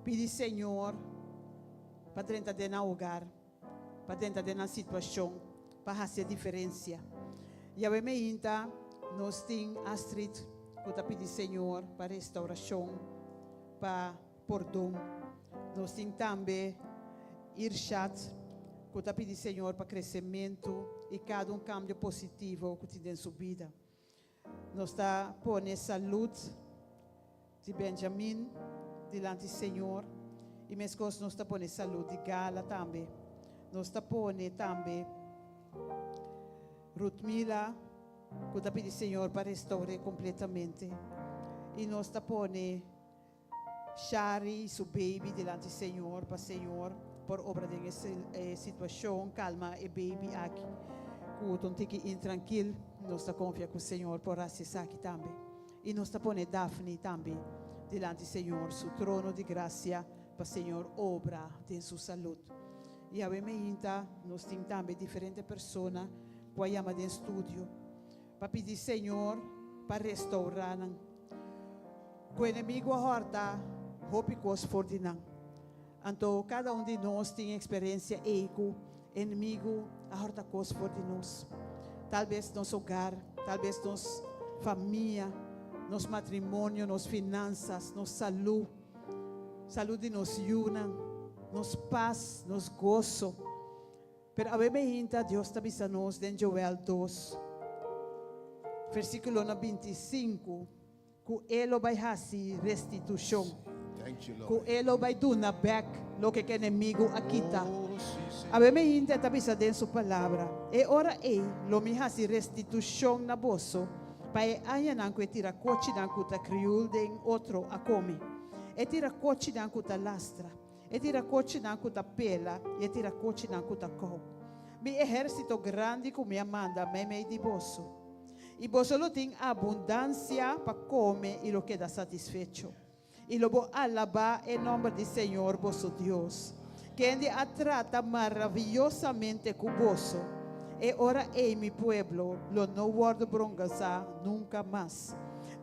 [SPEAKER 6] pidi Señor pa drenta den nan hogar, pa drenta den nan situashon, pa hasi e diferensia. Yahweh meinta nos tin Astrid ku ta pidi Señor pa restaurashon, pa pordon. Nos tin tambe Irshad ku ta pidi Señor pa kresementu i kada un kambio positivo ku tin den su bida. Nos ta pone salud di Benjamin dilanti Señor i meskos nos ta pone salud di Gala tambe. Nos ta pone tambe Ruthmila ku ta pidi Señor pa restaur'é kompletamente i nos ta pone Shari y su baby dilanti Señor pa Señor por obra den e situacion calma e baby aki cu ta un tiki intrankil nos ta confia cu Señor por haci esaki tambe y nos ta pone Daphne tambe dilanti Señor su trono di gracia pa Señor obra den su salud y awe meinta nos tin tambe diferente persona cu a yama den studio pa pidi Señor pa restaura nan. Ku enemigu a hòrta hopi kos for di nan. Anto kada un di nos tin eksperensia ei ku enemigu a hòrta kos for di nos. Tal bes nos hogar, tal bes nos famia, nos matrimonio, nos finansas, nos salú, salú di nos yunan, nos pas, nos goso. Pero awe meinta Dios ta bisa nos den Joel dos, versíkulonan 25, ku E lo bai hasi restitushon, ku E lo bai duna bèk loke ku enemigu a kita. Awe meinta E ta bisa den Su Palabra, E ora ei lo Mi hasi restitushon na boso pa e añanan ku e tirakochinan ku ta kriul den otro a kome, e tirakochinan ku ta lastra. E tirakochinan ku ta pela i e tirakochinan ku ta kou. Mi ehérsito grandi ku mi a manda meimei di boso. I boso lo tin abundansia pa kome i lo keda satisfecho. I lo bo alabá e nòmber di señor boso Dios, kende a trata maraviyosamente ku boso. E ora ei mi pueblo lo no wòrdu brongasá nunka mas.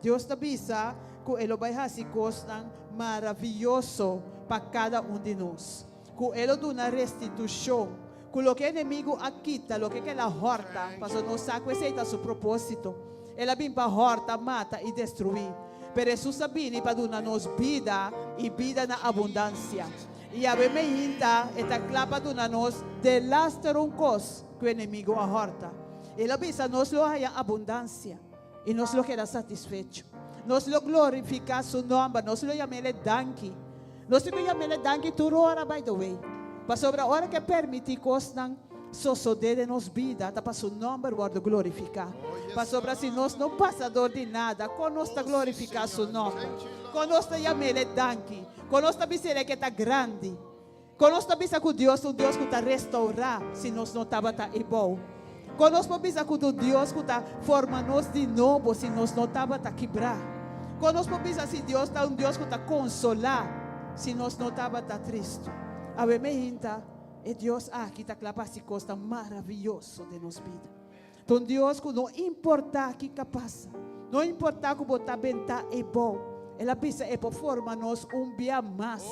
[SPEAKER 6] Dios ta bisa ku e lo bai hasi kosnan maraviyoso pa kada un di nos, ku e lo duna restitushon, ku loke enemigu a kita, loke ku el a hòrta, pasobra nos sa ku esei ta su propósito. El a bin pa hòrta, mata i destruí. Pero Hesus a bini pa duna nos bida i bida na abundansia. I awe meinta e ta kla pa duna nos delaster un kos ku enemigu a hòrta. El a bisa nos lo haya abundansia i nos lo keda satisfecho. Nos lo glorifiká su nòmber, nos lo yam'El danki. Nos tin ku yam'El danki tur ora, by the way. Pasobra ora ku e permití kosnan sosodé den nos bida, ta pa su nòmber wòrdu glorifiká. Pasobra si nos no pasa dor di nada, kon nos ta glorifiká su nòmber? Kon nos ta yam'El danki? Kon nos ta bis'El ku e ta grandi? Kon nos ta bisa ku Dios ta un Dios ku ta restourá si nos no tabata ebou? Kon nos por bisa ku ta un Dios ku ta forma nos di nobo si nos no tabata kibrá? Kon nos por bisa si Dios ta un Dios ku ta konsolá si nos no tabata tristu? Awe me hinta, e Dios aki ta kla pa hasi kosnan maravioso den nos bida. Ta un Dios ku no importá kiko a pasa, no importá ku bo ta bentá ebou, el a bisa e por forma nos un bia mas.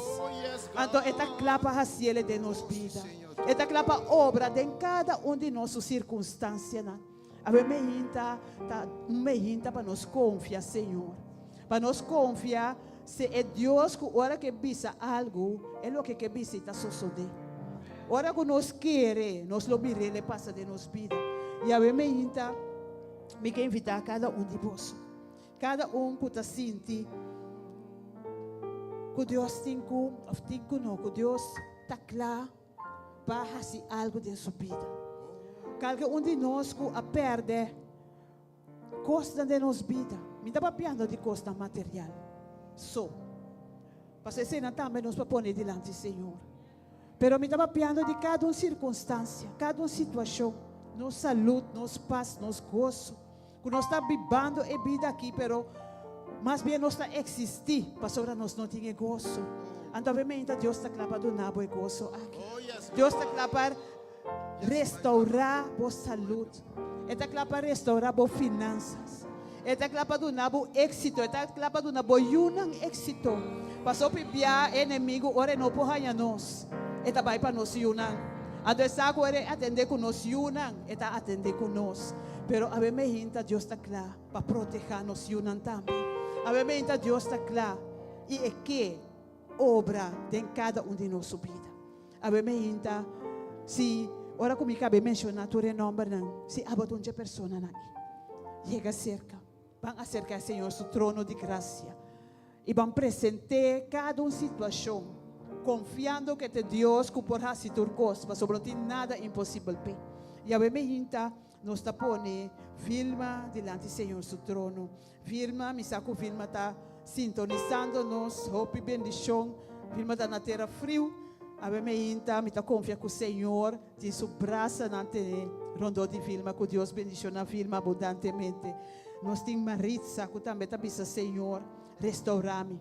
[SPEAKER 6] Anto e ta kla pa hasiel den nos bida. E ta kla pa obra den kada un di nos su sirkunstansianan. Awe meinta ta un meinta pa nos konfia Señor. Pa nos konfia si e Dios ku ora ku e bisa algu, e loke ku e bisa i ta sosodé. Ora ku nos kere, nos lo mir'é le pasa den nos bida. I awe meinta mi ke invitá kada un di boso, kada un ku ta sinti ku Dios tin ku, òf tin ku no, ku Dios ta kla pa hasi algu den su bida. Kalke un di nos ku a pèrdè Kosnan den nos bida. Mi ta papiando di kosnan material so. Pasobra eseinan tambe nos por pone dilanti Señor. Pero mi ta papiando di kada un sirkunstansia, kada un situashon, nos salud, nos pas, nos goso, ku nos ta bibando e bida aki, pero mas bien nos ta eksistí pasobra nos no tin e goso. Anto awe Dios ta kla pa duna bo e goso aki. Dios ta kla pa Restaurá bo salud. E ta kla pa restaurá bo finansas. E ta kla pa duna bo éksito. E ta kla pa duna bo yunan éksito. Pasobra hopi bia e enemigu ora e no por haña nos, e ta bai pa nos yunan. Anto e sa ku ora e atendé ku nos yunan, e ta atendé ku nos. Pero awe mehinta Dios ta kla pa protehá nos yunan tambe. Awe mehinta Dios ta kla i e ke obra den kada un di nos su bida. Awe mi hinta si ora ku mi kabe menshoná tur e nòmbernan, si abo ta un dje personanan aki, yega serka, ban aserká e Señor su trono di grasia i ban present'é kada un situashon, konfiando ku e ta e Dios ku por hasi tur kos, pasobra no tin nada imposibel p'e. I awe mi hinta nos ta pone Vilma dilanti Señor su trono. Vilma, mi sa ku Vilma ta sintonisando nos. Hopi bendishon. Vilma ta na tera friu. Awe meinta mi ta konfia ku Señor tin su brasanan tene rondó di Vilma. Ku Dios bendishona Vilma abundantemente. Nos tin Maritza ku tambe ta bisa, Señor, restourá mi.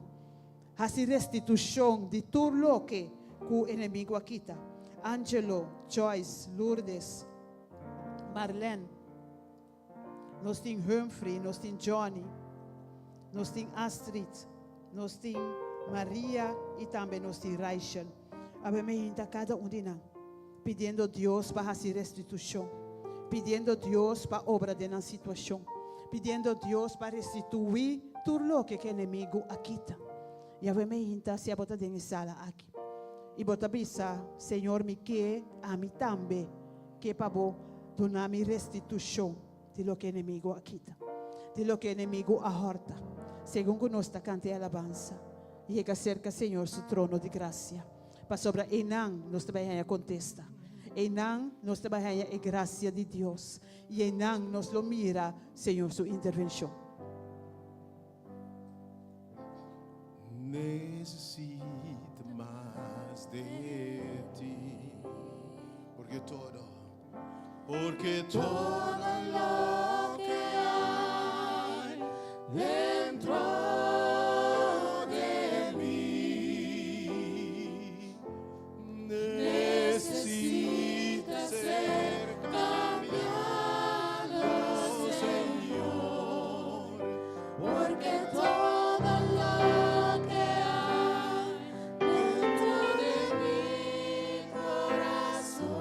[SPEAKER 6] Hasi restitushon di tur loke ku enemigu a kita. Angelo, Joyce, Lourdes, Marlene. Nos tin Humphrey, nos tin Johnny, nos tin Astrid, nos tin Maria y tambe nos tin Rachel. Awe mi hinta cada un di nan, pidiendo Dios pa haci restitucion, pidiendo Dios pa obra den nan situacion, pidiendo Dios pa restitui tur loke cu enemigo a kita. Y awe mi hinta si abo ta den e sala aki y bo ta bisa, Señor mi ke, ami tambe. Ke pa bo duna mi restitushon di loke enemigu a kita, di loke enemigu a hòrta. Segun ku nos ta kanta e alabansa, yega serka Señor su trono di grasia, pasobra einan nos ta bai haña kontesta, einan nos ta bai haña e grasia di Dios, i einan nos lo mira Señor su intervenshon.
[SPEAKER 1] Necesito mas de ti, porque todo, porque todo lo que hay dentro de mí necesita ser cambiado, Señor.
[SPEAKER 4] Porque todo lo que hay dentro de mi corazón.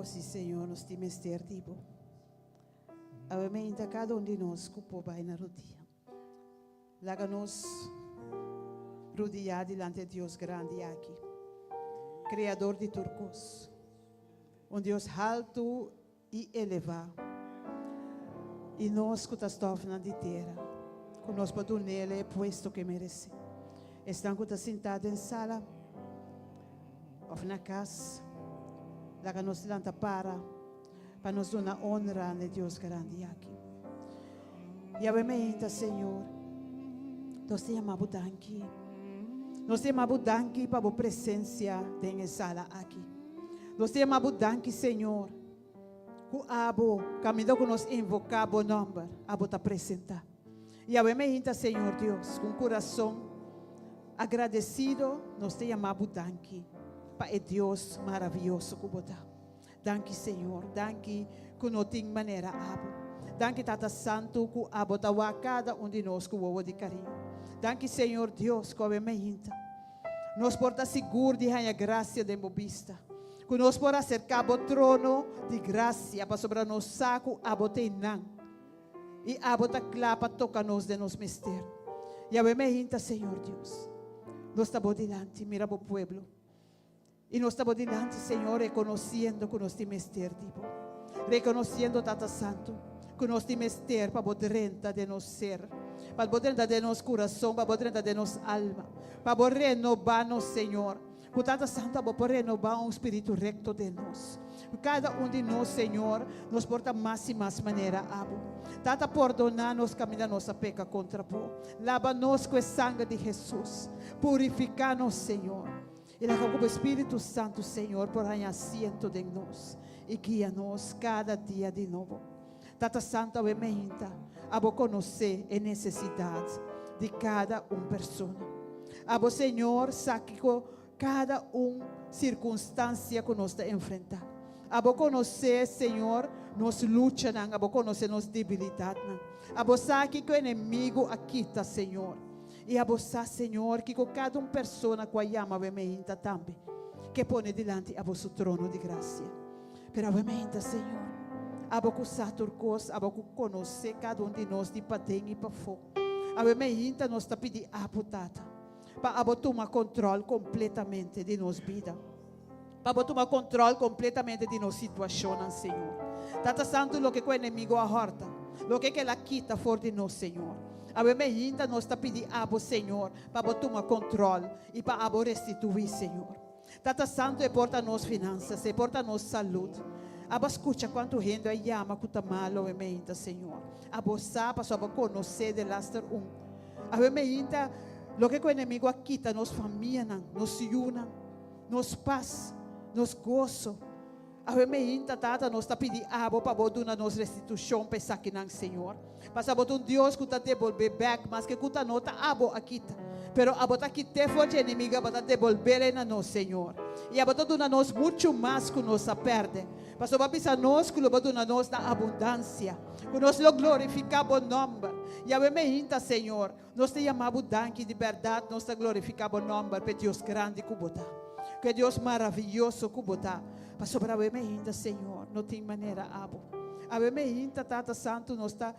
[SPEAKER 6] sí, Señor, nos tin mester di Bo. Awe mainta kada un di nos ku por bai na rudia. Laga nos rudiá dilanti e Dios grandi aki, Kreador di tur kos, un Dios haltu i elevá. I nos ku ta stòfnan di tera, ku nos por dun'El e puesto ku e meresé. Esnan ku ta sintá den sala òf na kas, laga nos lanta para pa nos duna onra na e Dios grandi aki. Yahweh meinta, Señor, nos ta yama Bo danki. Nos ta yama Bo danki pa Bo presensia den e sala aki. Nos ta yama Bo danki, Señor, ku Abo, kaminda ku nos invoká Bo nòmber, Abo ta presentá. Yahweh meinta, Señor Dios, ku un kurason agradesido nos ta yama Bo danki pa e Dios maravioso ku Bo ta. Danki Señor, danki ku no tin manera Abo. Danki Tata Santu ku Abo ta wak kada un di nos ku wowo di kariño. Danki Señor Dios ku awe mainta nos por ta sigur di haña grasia den Bo bista, ku nos por aserká Bo trono di grasia pasobra nos sa ku Abo ta einan i Abo ta kla pa toka nos den nos mester. Yahweh mainta Señor Dios, nos ta Bo dilanti, mira Bo pueblo. I nos ta Bo dilanti, Señor, rekonosiendo ku nos tin mester di Bo. Rekonosiendo, Tata Santu, ku nos tin mester pa Bo drenta den nos ser, pa Bo drenta den nos kurason, pa Bo drenta den nos alma, pa Bo renobá nos, Señor. Ku Tata Santu abo por renobá un spiritu rekto den nos. Ku kada un di nos, Señor, nos por ta mas i mas manera Abo. Tata, pordoná nos kaminda nos a peka kontra Bo. Laba nos ku e sanger di Hesus. Purifiká nos, Señor. I laga ku bo Spiritu Santu, Señor, por haña asiento den nos i guia nos kada dia di nobo. Tata Santu, awe meinta abo konosé e nesesidat di kada un persona. Abo, Señor, sa kiko kada un sirkunstansia ku nos ta enfrentá. Abo konosé, Señor, nos luchanan, abo konosé nos debilidatnan. Abo sa kiko enemigu a kita, Señor. I abo sa, Señor, kiko kada un persona ku a yama awe meinta tambe ke pone dilanti abo su trono di grasia. Pero awe meinta, Señor, abo ku sa tur kos, abo ku konosé kada un di nos di paden i pafó, awe meinta nos ta pidi abo, Tata, pa abo tuma kontròl kompletamente di nos bida, pa abo tuma kontròl kompletamente di nos situashonnan, Señor. Tata Santu, loke ku enemigo a hòrta, loke ku el a kita for di nos, Señor, awe meinta nos ta pidi abo, Señor, pa bo tuma kontròl i pa abo restituí, Señor. Tata Santu, e por ta nos finansas, e por ta nos salud. Abo a skucha kuantu hende a yama ku ta malu awe meinta, Señor. Abo sa, pasobra abo konosé delaster un. Awe meinta, loke ku enemigo a kita nos famianan, nos yunan, nos pas, nos goso. Awe meinta, Tata, nos ta pidi Abo pa Bo duna nos restitushon pa esakinan, Señor. Pasobra Bo ta un Dios ku ta debolbé bèk, maske ku ta no ta Abo a kita. Pero Abo ta kit'é for dje enemigu, Abo ta debolbé'l na nos, Señor. I Abo ta duna nos muchu mas ku nos a pèrdè. Pasobra Bo a bisa nos ku lo Bo duna nos na abundansia, ku nos lo glorifiká Bo nòmber. I awe meinta, Señor, Nos ta yama bo danki, di bèrdat nos ta glorifiká bo nòmber p'e Dios grandi ku bo ta, ku e Dios maravioso ku bo ta. Pasobra awe meinta, Señor, no tin manera abo. Awe meinta, Tata Santu, nos ta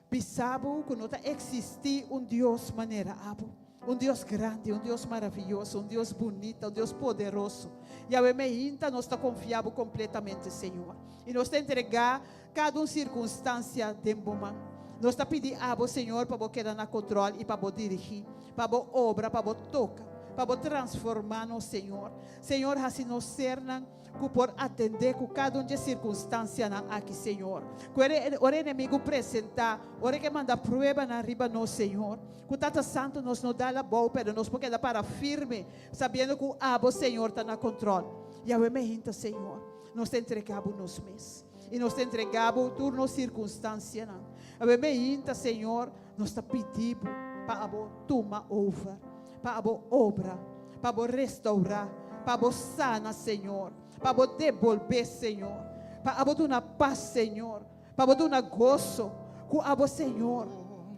[SPEAKER 6] bisa bo ku no ta eksistí un Dios manera abo, un Dios grandi, un Dios maravioso, un Dios bunita, un Dios poderoso. I awe meinta nos ta konfia bo kompletamente, Señor, i nos ta entregá Kada un sirkunstansia den bo man. Nos ta pidi abo, Señor, pa bo keda na kontrol i pa bo dirigí, pa bo obra, pa bo toka, pa bo transformá nos, Señor. Señor, hasi nos sernan ku por atendé ku kada un dje sirkunstansianan aki, Señor. Ku ora e enemigu presentá, ora e ke manda pruebanan riba nos, Señor, ku Tata Santu nos no dal abou, pero nos por keda para firme, sabiendo ku abo, Señor, ta na kontrol. Yahweh me hinta, Señor, nos ta entregá bo nos mes. I nos ta entregá Bo tur nos sirkunstansianan. Awe meinta, Señor, nos ta pidi Bo pa abo tuma over, pa abo obra, pa abo restourá, pa abo sana, Señor, pa abo debolbé, Señor, pa abo duna pas, Señor, pa abo duna goso, ku abo, Señor,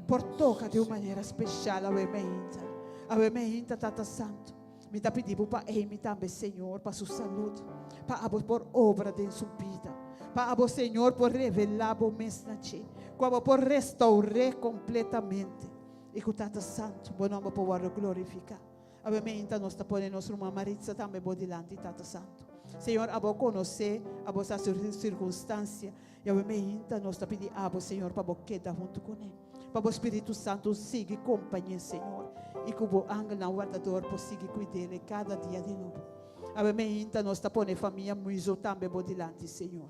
[SPEAKER 6] por toka di un manera speshal awe meinta. Awe meinta, Tata Santu. Mi ta pidi Bo pa Amy tambe, Señor, pa su salud, pa Abo por obra den su bida, pa Abo, Señor, por revelá Bo mes na dje, ku Abo por restaur'é kompletamente i ku Tata Santu, Bo nomber por wòrdu glorifiká. Awe meinta nos ta pone nos ruman Maritza tambe Bo dilanti, Tata Santu. Señor, Abo konosé, Abo sa su sirkunstansia, i awe meinta nos ta pidi Abo, Señor, pa Bo keda huntu kuné. Pa bo Spiritu Santu sigui kompañ'é, Señor, i ku bo angelnan wardador por sigui kuid'é kada dia di nobo. Awe meinta nos ta pone famia Muizo tambe bo dilanti, Señor.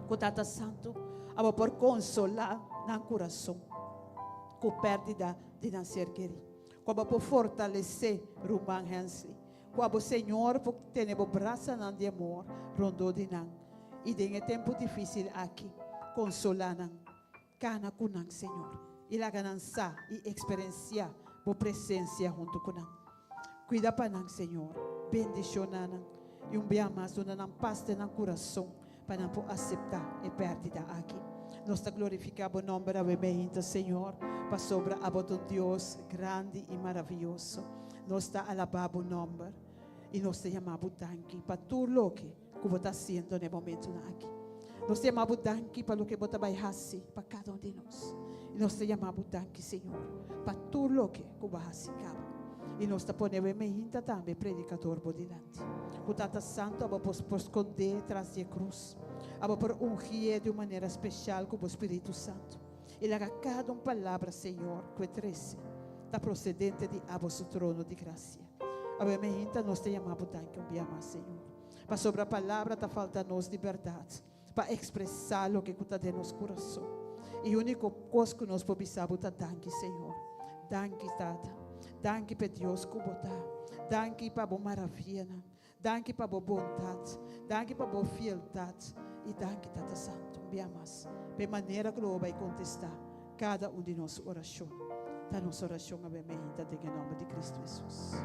[SPEAKER 6] Ku Tata Santu abo por konsolá nan kurason ku pèrdida di nan ser kerí. Ku abo por fortalesé ruman Hensley. Ku abo, Señor, por tene bo brasanan di amor rondó di nan i den e tempu difísil aki konsolá nan. Kana ku nan, Señor, i laga nan sa i eksperensiá Bo presensia huntu ku nan. Kuida pa nan, Señor. Bendishoná nan i un bia mas duna nan pas den nan kurason pa nan por aseptá e pèrdida aki. Nos ta glorifiká Bo nòmber awe meinta, Señor, pasobra Abo ta un Dios grandi i maravioso. Nos ta alabá Bo nòmber i nos ta yama Bo danki pa tur loke ku bo ta hasiendo na e momentunan aki. Nos ta yama bo danki pa loke bo ta bai hasi pa kada un di nos. I nos ta yama bo danki, Señor, pa tur loke ku bo a hasi kaba. I nos ta pone awe meinta tambe predikador bo dilanti. Ku Tata Santu abo por por skondé tras di e krus. Abo por ungié di un manera speshal ku bo Spiritu Santu. I laga kada un palabra, Señor, ku e trese ta prosedente di abo su trono di grasia. Awe meinta nos ta yama bo danki un bia mas, Señor. Pasobra palabra ta falta nos di bèrdat pa ekspresá loke ku ta den nos kurason. I úniko kos ku nos por bisa bo ta danki, Señor. Danki, Tata. Danki p'e Dios ku bo ta. Danki pa bo maravianan. Danki pa bo bondat. Danki pa bo fieldat. I danki, Tata Santu, un bia mas p'e manera ku lo bo bai kontestá kada un di nos orashon. Ta nos orashon awe meinta den e nòmber di Kristu Hesus.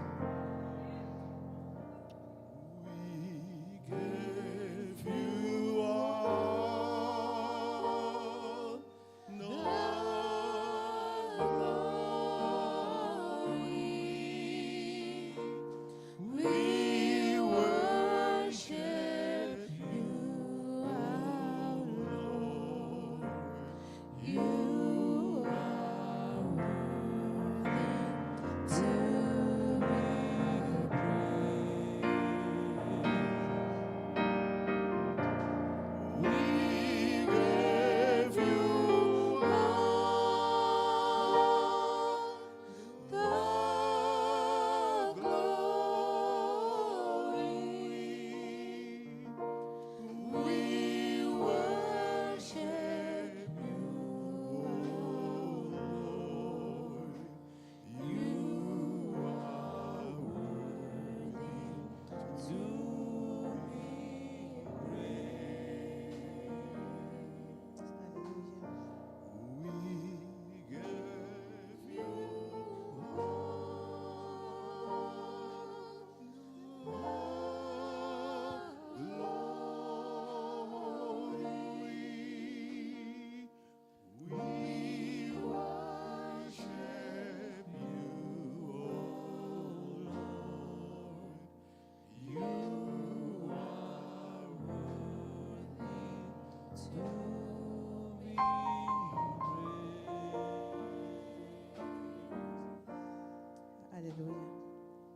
[SPEAKER 6] Aleluya.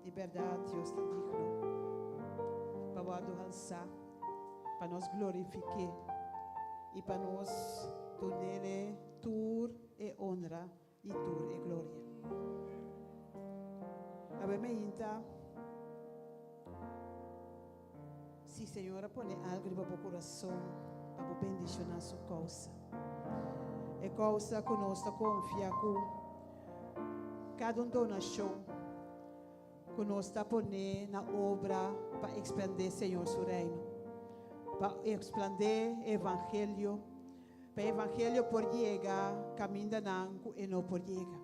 [SPEAKER 6] Di bèrdat Dios ta digno pa wòrdu halsá, pa nos glorifik'é i pa nos dun'é tur e onra i tur e gloria. Awe meinta, si Señor a pone algo riba bo kurason pa bo bendishoná su kousa, e kousa ku nos ta konfia ku kada un donashon ku nos ta pone na obra pa ekspandé Señor su reino, pa ekspandé e evangelio, Pa e evangelio por yega kamindanan ku e no por yega.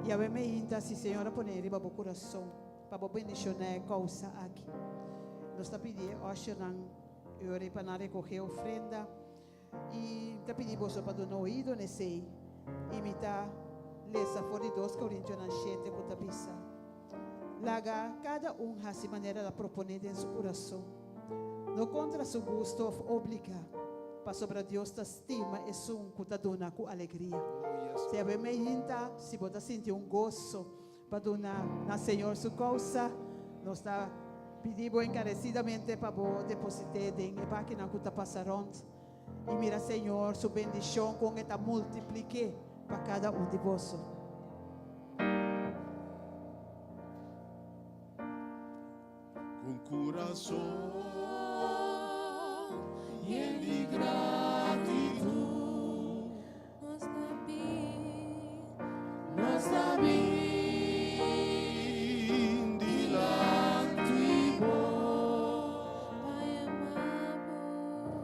[SPEAKER 6] Yahweh meinta si Señor a pone riba bo kurason pa bo bendishoná e kousa aki. Nos ta pidi e ushernan e ora ei pa nan rekohé ofrenda i ta pidi boso pa duna oido na esei. I mi ta lesa for di dos Korintionan shete ku ta bisa. Laga kada un hasi manera el a proponé den su kurason, no kontra su gusto òf obligá, pasobra Dios ta stima esun ku ta duna ku alegria. Si awe meinta, si bo ta sinti un goso pa duna na Señor su kousa, nos ta pidi bo enkaresidamente pa bo deposit'é den e bakinan ku ta pasa rònt i mira Señor su bendishon kon e ta multiplik'é pa kada un di boso.
[SPEAKER 1] Con corazón yen di gratitud.
[SPEAKER 3] Nos ta bin,
[SPEAKER 1] Nos ta bin dilanti bo.
[SPEAKER 3] Pa yama bo.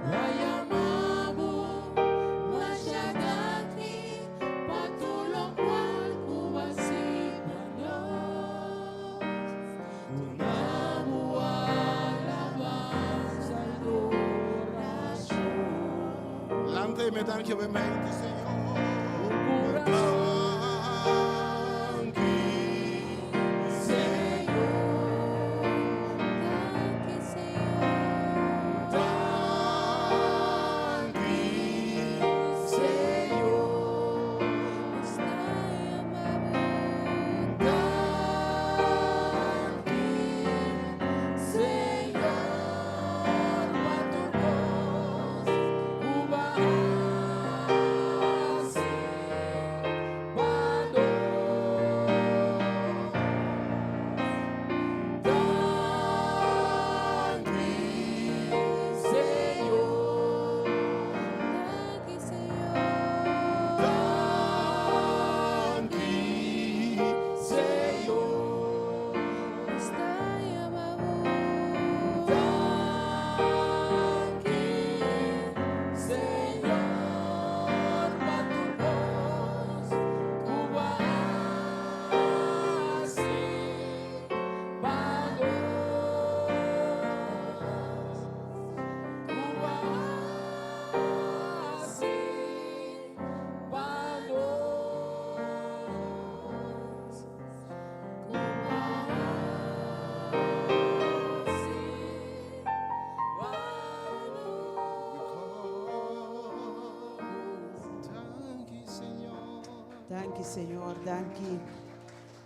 [SPEAKER 4] Pa yama bo, masha danki pa tur lokual ku bo a hasi pa nos.
[SPEAKER 5] Duna bo alabansa i adorashon.
[SPEAKER 1] Lanta i me danki awe mente, Señor.
[SPEAKER 5] Un kurason.
[SPEAKER 1] Danki,
[SPEAKER 4] Señor.
[SPEAKER 3] Danki, Señor.
[SPEAKER 1] Danki,
[SPEAKER 4] Señor.
[SPEAKER 3] Nos ta yama bo.
[SPEAKER 4] Danki, Señor, pa tur kos ku bo a hasi pa nos. Danki, Señor.
[SPEAKER 3] Danki, Señor.
[SPEAKER 1] Danki,
[SPEAKER 4] Señor.
[SPEAKER 3] Nos ta yama bo.
[SPEAKER 4] Danki, Señor, pa tur kos ku bo a hasi pa nos. Ku bo a hasi pa nos.
[SPEAKER 3] Ku bo a hasi pa nos.
[SPEAKER 1] Danki, Señor.
[SPEAKER 6] Danki, Señor, danki.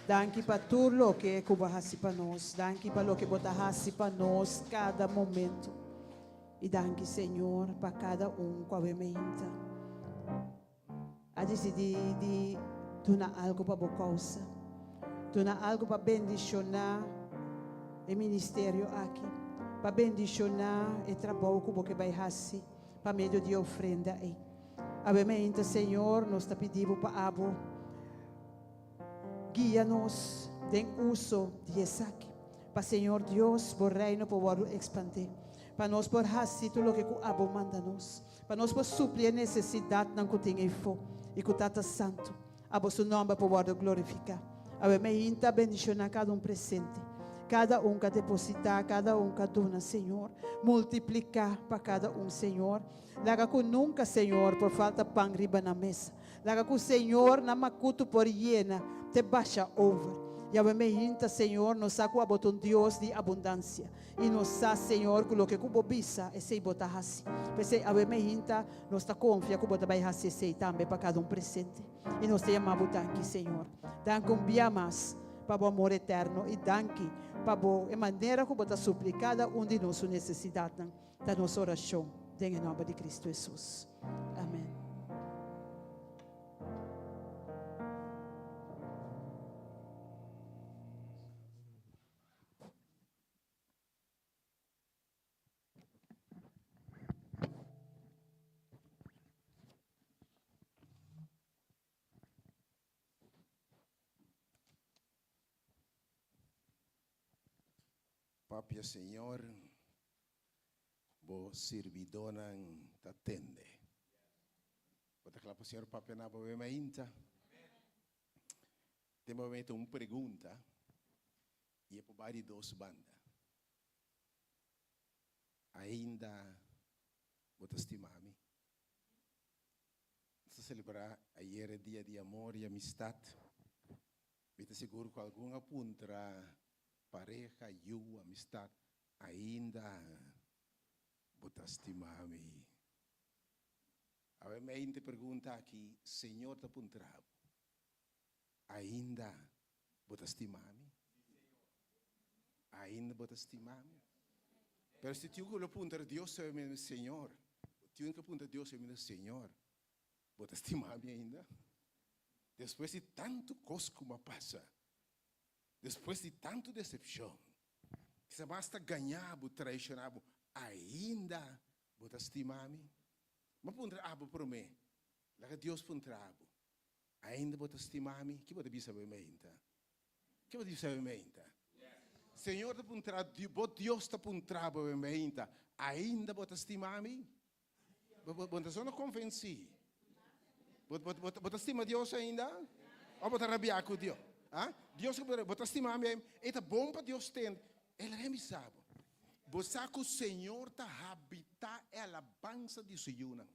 [SPEAKER 6] Danki pa tur loke ku bo a hasi pa nos. Danki pa loke bo ta hasi pa nos kada momento. I danki, Señor, pa kada un ku awe meinta a disidí di duna algu pa bo kousa, duna algu pa bendishoná e ministerio aki, pa bendishoná e trabou ku bo ke bai hasi pa medio di e ofrenda ei. Awe meinta, Señor, nos ta pidi bo pa abo guia nos den uso di esaki, pa Señor Dios bo reino por wòrdu ekspandé, pa nos por hasi tur loke ku abo manda nos, pa nos por supli e nesesidatnan ku tin eifó, i ku Tata Santu, abo su nòmber por wòrdu glorifiká. Awe meinta bendishoná kada un presente, kada un ka depositá, kada un ka duna, Señor. Multipliká pa kada un, Señor. Laga ku nunka, Señor, por falta pan riba nan mesa. Laga ku Señor nan makutu por yena te basha over. Yahweh me hinta, Señor, nos sa ku abo ta un Dios di abundansia. I nos sa, Señor, ku loke ku bo bisa, esei bo ta hasi. P'esei awe me hinta, nos ta konfia ku bo ta bai hasi esei tambe pa kada un presente. I nos ta yama bo danki, Señor. Danki un bia mas pa bo amor eterno i danki pa bo e manera ku bo ta supli kada un di nos su nesesidatnan. Ta nos orashon den e nòmber di Kristu Hesus. Amen.
[SPEAKER 1] Papia Señor, bo sirbidónan ta tende. Bo ta kla pa Señor papia na bo be mainta? Den bo mete un pregunta i e por bai di dos banda. Ainda bo ta stima mi? Nos ta selebrá ayer e dia di amor i amistat. Mi ta sigur ku algun a puntra pareha, yu, amistat, ainda bo ta stima mi? Awe mi ta pregunta aki, Señor ta puntra bo, ainda bo ta stima mi? Ainda bo ta stima mi? Pero si tin ku lo puntra Dios, Señor, tin ku puntra Dios, Señor, bo ta stima mi ainda? Despues di tantu kos ku a pasa, despues di tantu desepshon, ku basta gaña bo, traishoná bo, ainda bo ta stima mi? Ma puntra abo promé, laga Dios puntra abo. Ainda bo ta stima mi? Kiko bo ta bisa mi ainda? Kiko bo ta bisa mi ainda? Señor ta puntra, bo Dios ta puntra bo ainda. Ainda bo ta stima mi? Bo ta so konvensí. Bo ta stima Dios ainda? Òf bo ta rabiá ku Dios? Ah? Dios bo ta stima mi? E ta bon pa Dios tende. El mi sabe. Bo sa ku Señor ta habitá e alabansa di su yunan.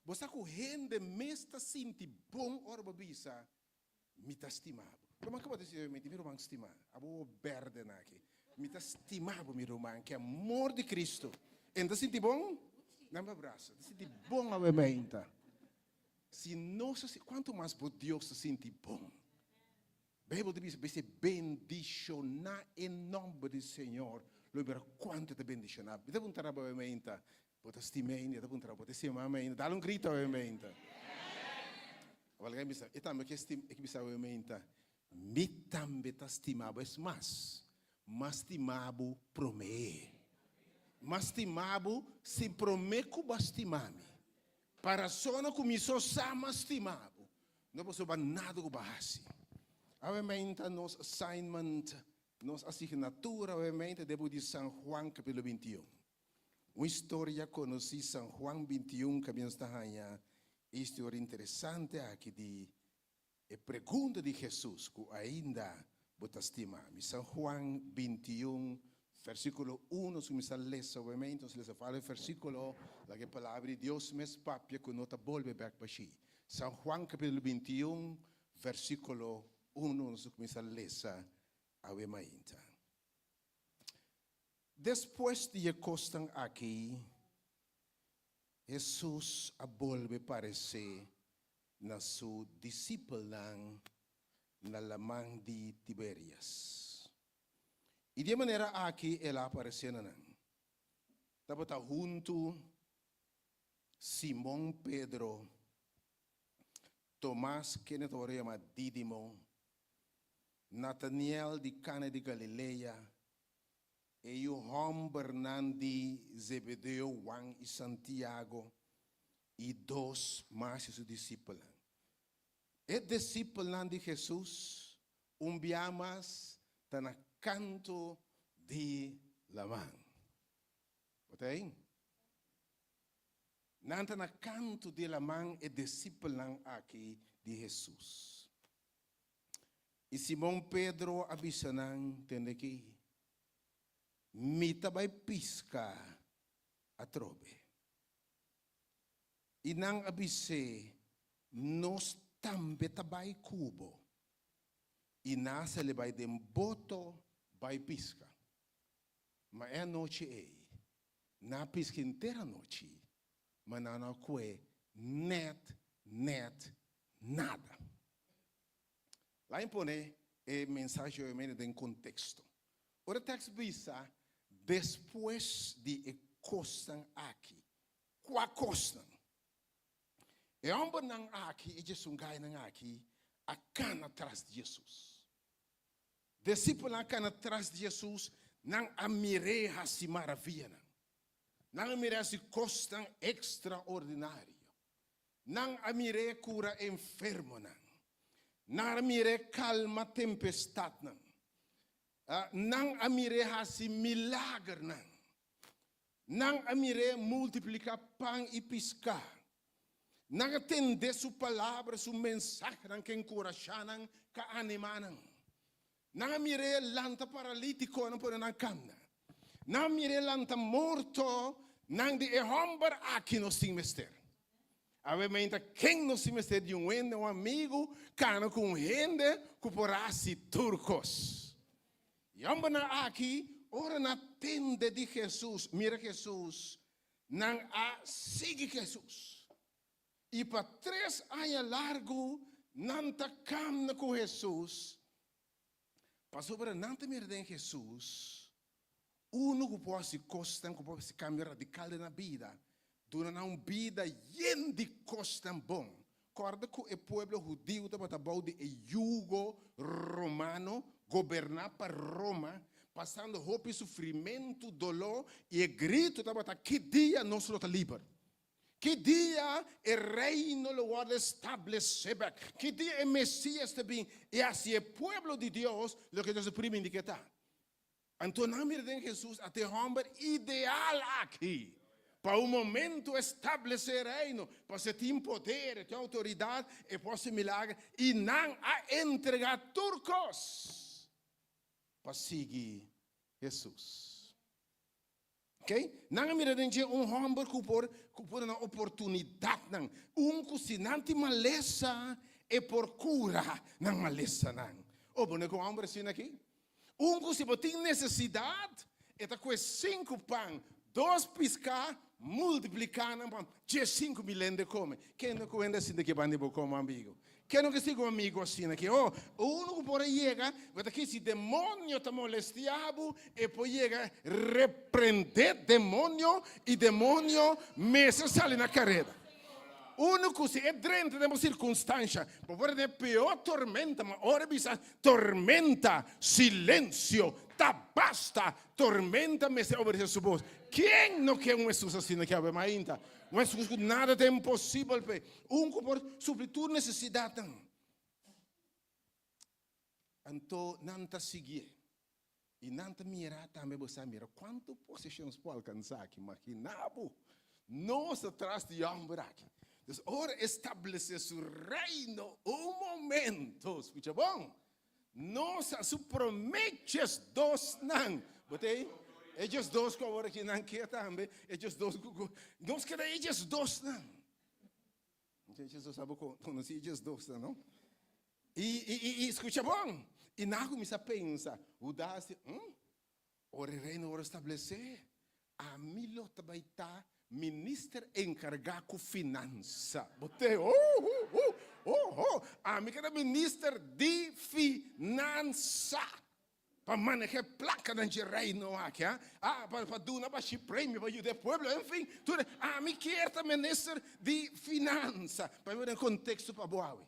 [SPEAKER 1] Bo sa ku hende mes ta sinti bon ora bo bisa mi ta stima bo. Ruman, ku bo ta mi mi ruman stima? Abo berde na aki. Mi ta stima bo, mi ruman, ku amor di Cristo. E ta sinti bon? Dam un brasa. Ta sinti bon awe mainta. Si nos, kuantu mas bo Dios ta sinti bon? Beibel ta bisa, bendishoná e nòmber di Señor. Lo mira kuantu ta bendishoná. Mi ta puntra awe mainta. Bo ta stima ainda, ta puntra, bo ta stima ainda. Dal un grito awe mainta. Algun bisa, e tambe ke stima, e bisa awe mainta. Mi tambe ta stima bo, es mas. M'a stima bo promé. M'a stima bo si promé ku bo a stima mi. Para sona ku mi so sa m'a stima bo. No pasobra nada ku bo a hasi. Awe mainta nos assignment, nos asignatura awe mainta den buki di San Juan kapítulo 21. Un historia konosí, San Juan 21, kaminda nos ta haña historia interesante aki di e pregunta di Jesus ku ainda bo ta stima mi. San Juan 21, versíkulo 1, nos kuminsá lesa, obviamente, nos lesa vários versíkulo, laga e palabra di Dios mes papia ku no ta bolbe bèk bashí. San Juan kapítulo 21, versíkulo 1, nos kuminsá lesa awe mainta. Despues di e kosnan aki, Jesus a bolbe paresé na su disipelnan na laman di Tiberias. I di e manera aki el a aparesé na nan. Tabata huntu Simon Pedro, Tomas, kende tabata yama Didimo, Nataniel di Kana di Galilea, e yu hòmbernan di Zebedeo, Juan i Santiago, i dos mas di su disipelnan. E disipelnan di Jesus un bia mas ta na kantu di laman. Bo ta ei? Nan ta na kantu di laman, e disipelnan aki di Jesus. I Simon Pedro a bisa nan, tende aki, mi ta bai piska atrobe. I nan a bis'é, nos tambe ta bai ku bo. I nan a sali bai den boto bai piska. Ma e anochi ei, nan a piska henter anochi, ma nan no a kue nèt nèt nada. Laga mi pone e mensahe obviamente den konteksto. Ora e tekst bisa despues di e kosnan aki, kua kosnan? E hòmbernan aki, e djesungainan aki, a kana tras di Jesus. Disipelnan a kana tras di Jesus, nan a mir'é hasi maravianan. Nan a mir'é hasi kosnan ekstraordinario. Nan a mir'é kura enfermonan. Nan a mir'é kalma tempestatnan. Nan a mir'é hasi milagernan. Nan a mir'é multipliká pan i piská. Nan a tende su palabra, su mensahenan ku a enkurashá nan, ku a animá nan. Nan a mir'é lanta paralítikonan pone nan kanda. Nan a mir'é lanta morto, nan di e hòmber aki nos tin mester. Awe meinta ken nos tin mester di un hende, un amigu, kana ku un hende ku por hasi tur kos. E hòmbernan aki, ora nan a tende di Hesus, mira Hesus, nan a sigui Hesus. I pa tres aña largu nan ta kamna ku Hesus, pasobra nan ta mira den Hesus unu ku por hasi kosnan ku por hasi kambio radikal den nan bida, duna nan un bida yen di kosnan bon. Kòrda ku e pueblo hudiu tabata bou di e yugo romano, goberná pa Roma, pasando hopi sufrimentu, doló, i e gritu tabata, Ki dia nos lo ta liber? Ki dia e Reino lo wòrdu establesé bèk? Ki dia e Mesías ta bin i hasi e pueblo di Dios loke Dios a primintí ku e ta? Anto nan mira den Hesus ata e hòmber ideal aki pa un momentu establesé e Reino, pasobra e tin poder, e tin outoridat, e por hasi milager, i nan a entregá tur kos pa sigui Hesus. Ok, nan a mira den dje un hòmber ku por ku por duna oportunidatnan, un ku si nan tin malesa e por kura nan malesanan. Oh, bo no ku un hòmber asina aki? Un ku si bo tin nesesidat e ta kue sinku pan, dos piská, multipliká nan pa 15,000 hende kome. Ken no ku hende asina aki banda di bo komo amigu? Ken no ke sigui un amigu asina ke? Oh, unu ku por a yega, bo ta kis si demonio ta molestia bo, e por yega reprende demonio i demonio mester sali na kareda. Unu ku si e drenta den bo sirkunstansha, bo por tene peor tormenta, ma ora e bisa tormenta, silensio, ta basta, tormenta mester obedese su bos. Ken no ke un Hesus asina ke awe mainta? Un Hesus ku nada ta imposibel p'e. Un ku por supli tur nesesidatnan. Anto nan ta siguié. I nan ta mira tambe, bo sa mira kuantu poseshon nos por alkansá aki. Imaginá bo, nos ta tras di hòmber aki. Dus ora e establesé su reino un momento, skucha bon, nos a su promé djesdosnan. Bo ta ei? E djesdos ku awor aki nan ke tambe, e djesdos ku, nos keda e djesdosnan. Jesus sabe ku konosí djesdosnan, no? I, i, i, i skucha bon. I nan a kuminsá pensa, Hudas di, Hm, ora e reino wòrdu establesé, ami lo ta bai ta minister enkargá ku finansa. Bo te, oh, oh, oh, oh, oh, ami ke ta minister di finansa. Pa manehá e plakanan dje reino aki, ha? Ah, pa, pa duna bashi premio, pa yuda e pueblo, en fin, tur e, ami kier ta minister di finansa. Pa mi pone den konteksto pa bo awe.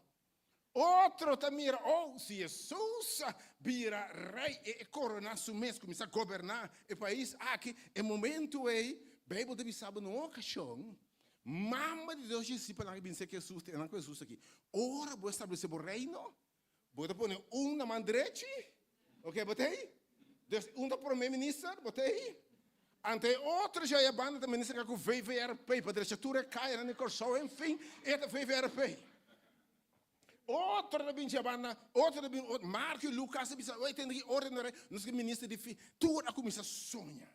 [SPEAKER 1] Otro ta mira, oh, si Hesus bira rei i e koroná su mes, kuminsá goberná e pais aki, e momentu ei, Beibel ta bisa bo na un okashon, mama di dos disipelnan a bin serka Hesus, te nan ku Hesus aki, ora bo establesé bo reino, Bo ta pone un na man drechi, ok, bo ta ei? Dus un ta prome minister, bo ta ei? Ante e otro dja e banda ta minister ka ku VVRP, pa drecha tur e kayanan di Kòrsou, en fin, e ta VVRP. Otro ta bin dja banda, otro ta bin, Marko i Lukas a bisa, oi, tende ki orden na rei, nos ke minister di fi, tur a kuminsá soña,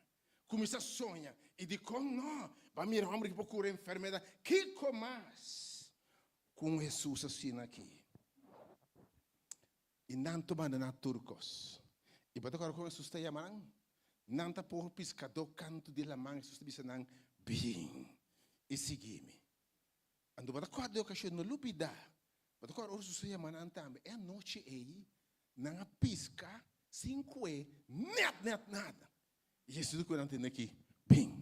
[SPEAKER 1] kuminsá soña, i dikon no? Bo a mira hòmber ki por kura enfermedat, kiko mas? Ku un Hesus asina aki. I nan ta bandoná tur kos. I bo ta kòrda kon Hesus ta yama nan? Nan ta por piskadó kantu di laman. Hesus ta bisa nan, Bin i sigui mi. Anto bo ta kòrda di okashon, no lubidá. Bo ta kòrda ora Hesus a yama nan tambe. E anochi ei nan a piska sin kue nèt nèt nada. I Hesus di ku nan tende aki, Bin,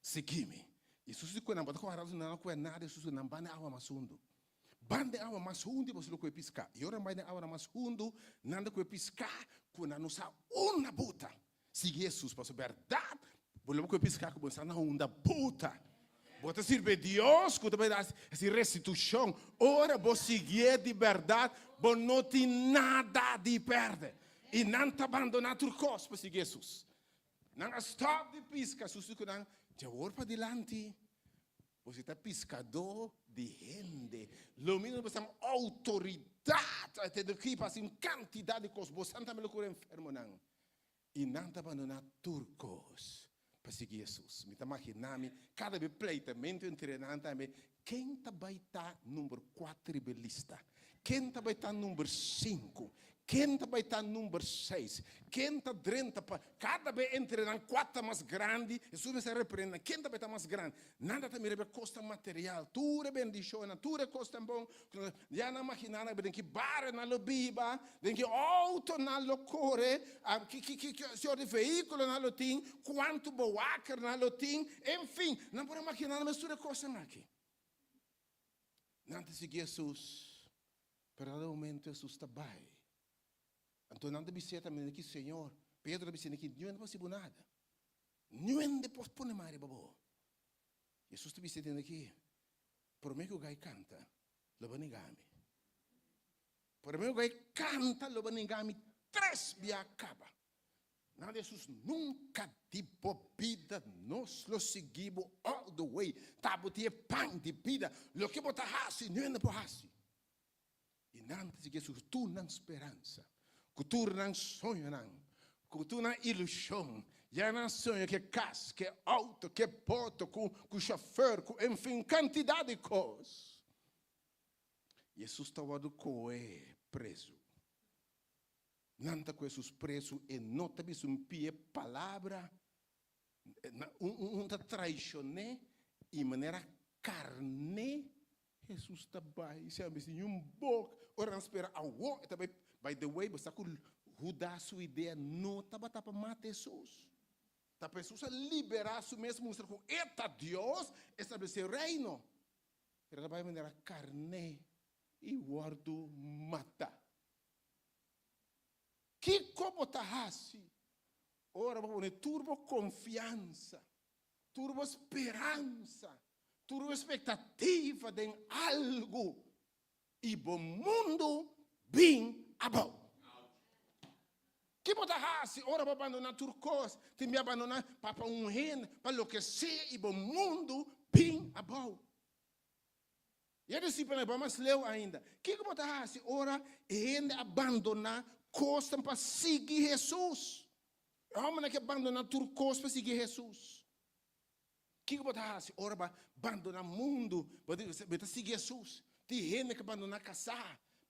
[SPEAKER 1] sigui mi. Hesus di ku nan, Bo ta kòrda nan a kue nada? Hesus di nan, Ban den awa mas hundu. Ban den awa mas hundu i boso lo kue piská. I ora nan bai den awanan mas hundu, nan ta kue piská ku nan no sa unda buta. Sigui Hesus, pasobra bèrdat bo lo kue piská ku bo no sa na unda buta. Bo ta sirbi Dios ku ta bai hasi restitushon. Ora bo siguié di bèrdat, bo no tin nada di pèrdè. I nan ta bandoná tur kos pa sigui Hesus. Nan a stòp di piska. Hesus di ku nan, Di awor padilanti, boso ta piskadó di hende. Lo mismo boso tin outoridat pa hasi un kantidat di kos. Boso tambe lo kura enfermonan. I nan ta bandoná tur kos. Pa sigui Hesus. Mi ta maginá mi kada be pleitamentu entre nan tambe, ken ta bai ta number kuater riba e lista? Ken ta bai ta number sinku? Ken ta bai ta number seis? Ken ta drenta pa kada be entre nan kua ta mas grandi? Hesus mester a reprende nan, ken ta bai ta mas grandi? Nan ta ta mira riba e kosnan material, tur e bendishonnan, tur e kosnan bon. Ya nan maginá nan den ki bario nan lo biba, den ki outo nan lo kore, ki ki ki sort di vehíkulo nan lo tin, kuantu bewaker nan lo tin, en fin, nan por a maginá nan mes tur e kosnan aki. Nan ta sigui Hesus, pero na momento Hesus ta bai. Anto nan ta bis'é tambe ki, Señor, Pedro ta bis'é ki, niun no por hasi bo nada. Niun por pone man riba bo. Hesus ta bis'é den aki, Promé ku gai kanta, lo bo ninga mi. Promé ku gai kanta, lo bo ninga mi tres bia kaba. Nan di Hesus, Nunka di bo bida nos lo sigui bo all the way. Ta bo tin e pan di bida. Loke bo ta hasi, niun hende por hasi. I nan ta sigui Hesus ku tur nan speransa, ku tur nan soñonan, ku tur nan ilushon. Ya nan soña ku e kas, ku e outo, ku e boto, ku shofèr, ku enfin kantidat di kos. Hesus ta wòrdu kohe prezu. Nan ta kohe Hesus prezu, e no ta bisa un pie palabra, un ta traishon'é i manera karné Hesus ta bai, si a bisa niun bok, ora nan spera awo e ta bai. By the way, bo sa ku Hudas su idea no tabata pa mata Hesus. Ta pa Hesus a liberá su mes, mustra ku e ta Dios, establesé reino. Pero el a bai manera karné i wòrdu matá. Kiko bo ta hasi ora bo pone tur bo konfiansa, tur bo speransa, tur bo espektativa den algu i bo mundu bin abou? Ki bo ta hasi ora bo bandoná tur kos, tin bia bandoná pa pa un hende, pa loke sea i bo mundu bin abou? I e disipelnan bai mas leu ainda. Kiko bo ta hasi ora e hende a bandoná kosnan pa sigui Hesus? E hòmbernan ke bandoná tur kos pa sigui Hesus. Kiko bo ta hasi ora bo a bandoná mundu, bo ta sigui Hesus? Tin hende ke bandoná kasá,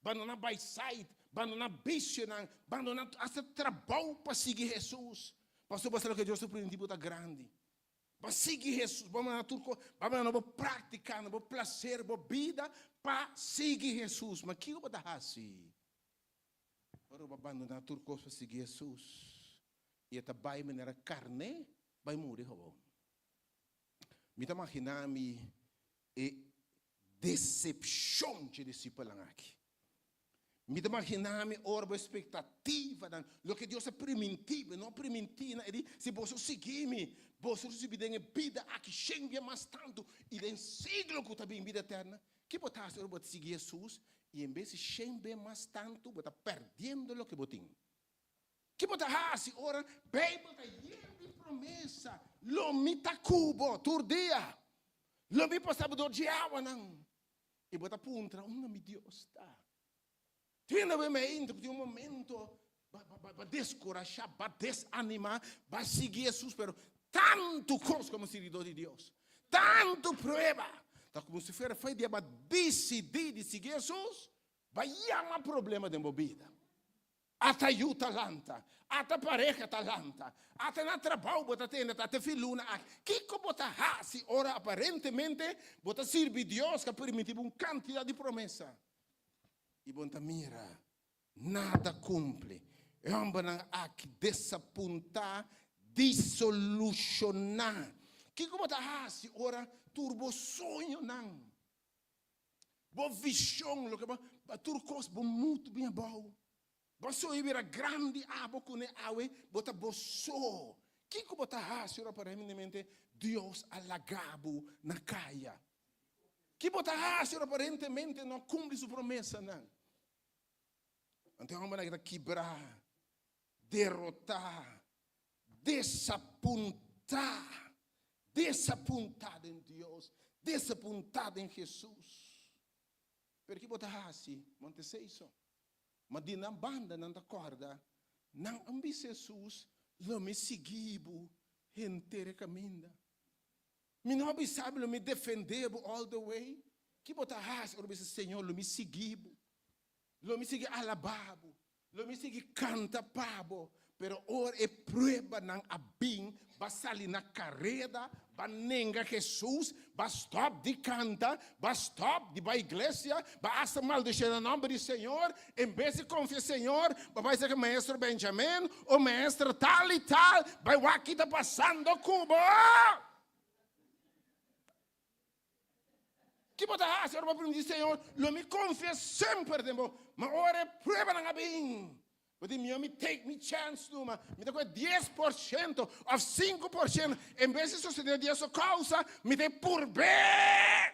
[SPEAKER 1] bandoná bai sait, bandoná bisionan, bandoná asta trabou pa sigui Hesus. Pasobra bo sa loke Dios ta primintí bo ta grandi. Bo sigui Hesus, bo manda tur kos, bo manda bo práktika, bo plaser, bo bida pa sigui Hesus. Ma kiko bo ta hasi ora bo a bandoná tur kos pa sigui Hesus i e ta bai manera karné bai muri gewoon? Mi ta maginá mi e desepshon dje disipelnan aki. Mi ta maginá mi ora bo espektativanan, loke Dios a primintí, bo no a primintí nan, e di, si boso sigui mi, boso risibí den e bida aki shen bia mas tantu i den siglo ku ta bin bida eterna. Ki bo ta hasi ora bo ta sigui Hesus i en bes di shen bia mas tantu bo ta pèrdiendo loke bo tin? Ki bo ta hasi ora Beibel ta yen di promesa, Lo mi ta ku bo tur dia, lo mi pasa bo dor dje awanan? I bo ta puntra, Unda mi Dios ta? Tin na mente ku tin un momento ba deskurashá, ba desanimá, ba sigui Hesus, pero tantu kos komo sirbidó di Dios, tantu prueba, ta komo si fuera fe di a ba disidí di sigui Hesus, ba yama problema den bo bida. Ata yu ta lanta, ata pareha ta lanta, ata na trabou bo ta tende ta te fin luna aki. Kiko bo ta hasi ora aparentemente bo ta sirbi Dios ku a permití bo un kantidat di promesa i bo no ta mira nada kumpli? E hòmbernan aki desapuntá, disolushoná. Kiko bo ta hasi ora tur bo soñonan, Bo vision, loke bo, tur kos bo mutu bin abou. Bo soño bira grandi abo kuné awe bo ta bo so. Kiko bo ta hasi ora aparentemente Dios a laga bo na kaya? Ki bo ta hasi ora aparentemente no a kumpli su promesanan? Anto e hòmbernan aki ta kibrá, derotá, Desapuntá, desapuntá den Dios, desapuntá den Hesus. Pero ki bo ta hasi? Monteseiso. Ma di nan banda nan ta kòrda, nan a bisa Hesus, Lo mi sigui bo. Henter e kaminda. Mi no a bisa bo lo mi defende bo all the way? Ki bo ta hasi ora bo bisa, Señor, lo mi sigui bo. Lo mi sigui alabá bo. Lo mi sigui kanta pa bo. Pero ora e pruebanan a bin, bo a sali na kareda, bo a nenga Hesus, bo a stòp di kanta, bo a stòp di bai iglesia, bo a asta maldishoná nòmber di Señor. En bes di konfia Señor, bo a bai serka Maestro Benjamin o Maestro tal i tal, bai wak ki ta pasando ku bo. Ki bo ta hasi ora bo primintí Señor, Lo mi konfia semper den bo? Ma ora e pruebanan a bin, bo di, Mihó mi take mi chèns numa, mi ta kohe 10% òf 5%, en bes di sostené Dios su kousa, mi ta e purb'é.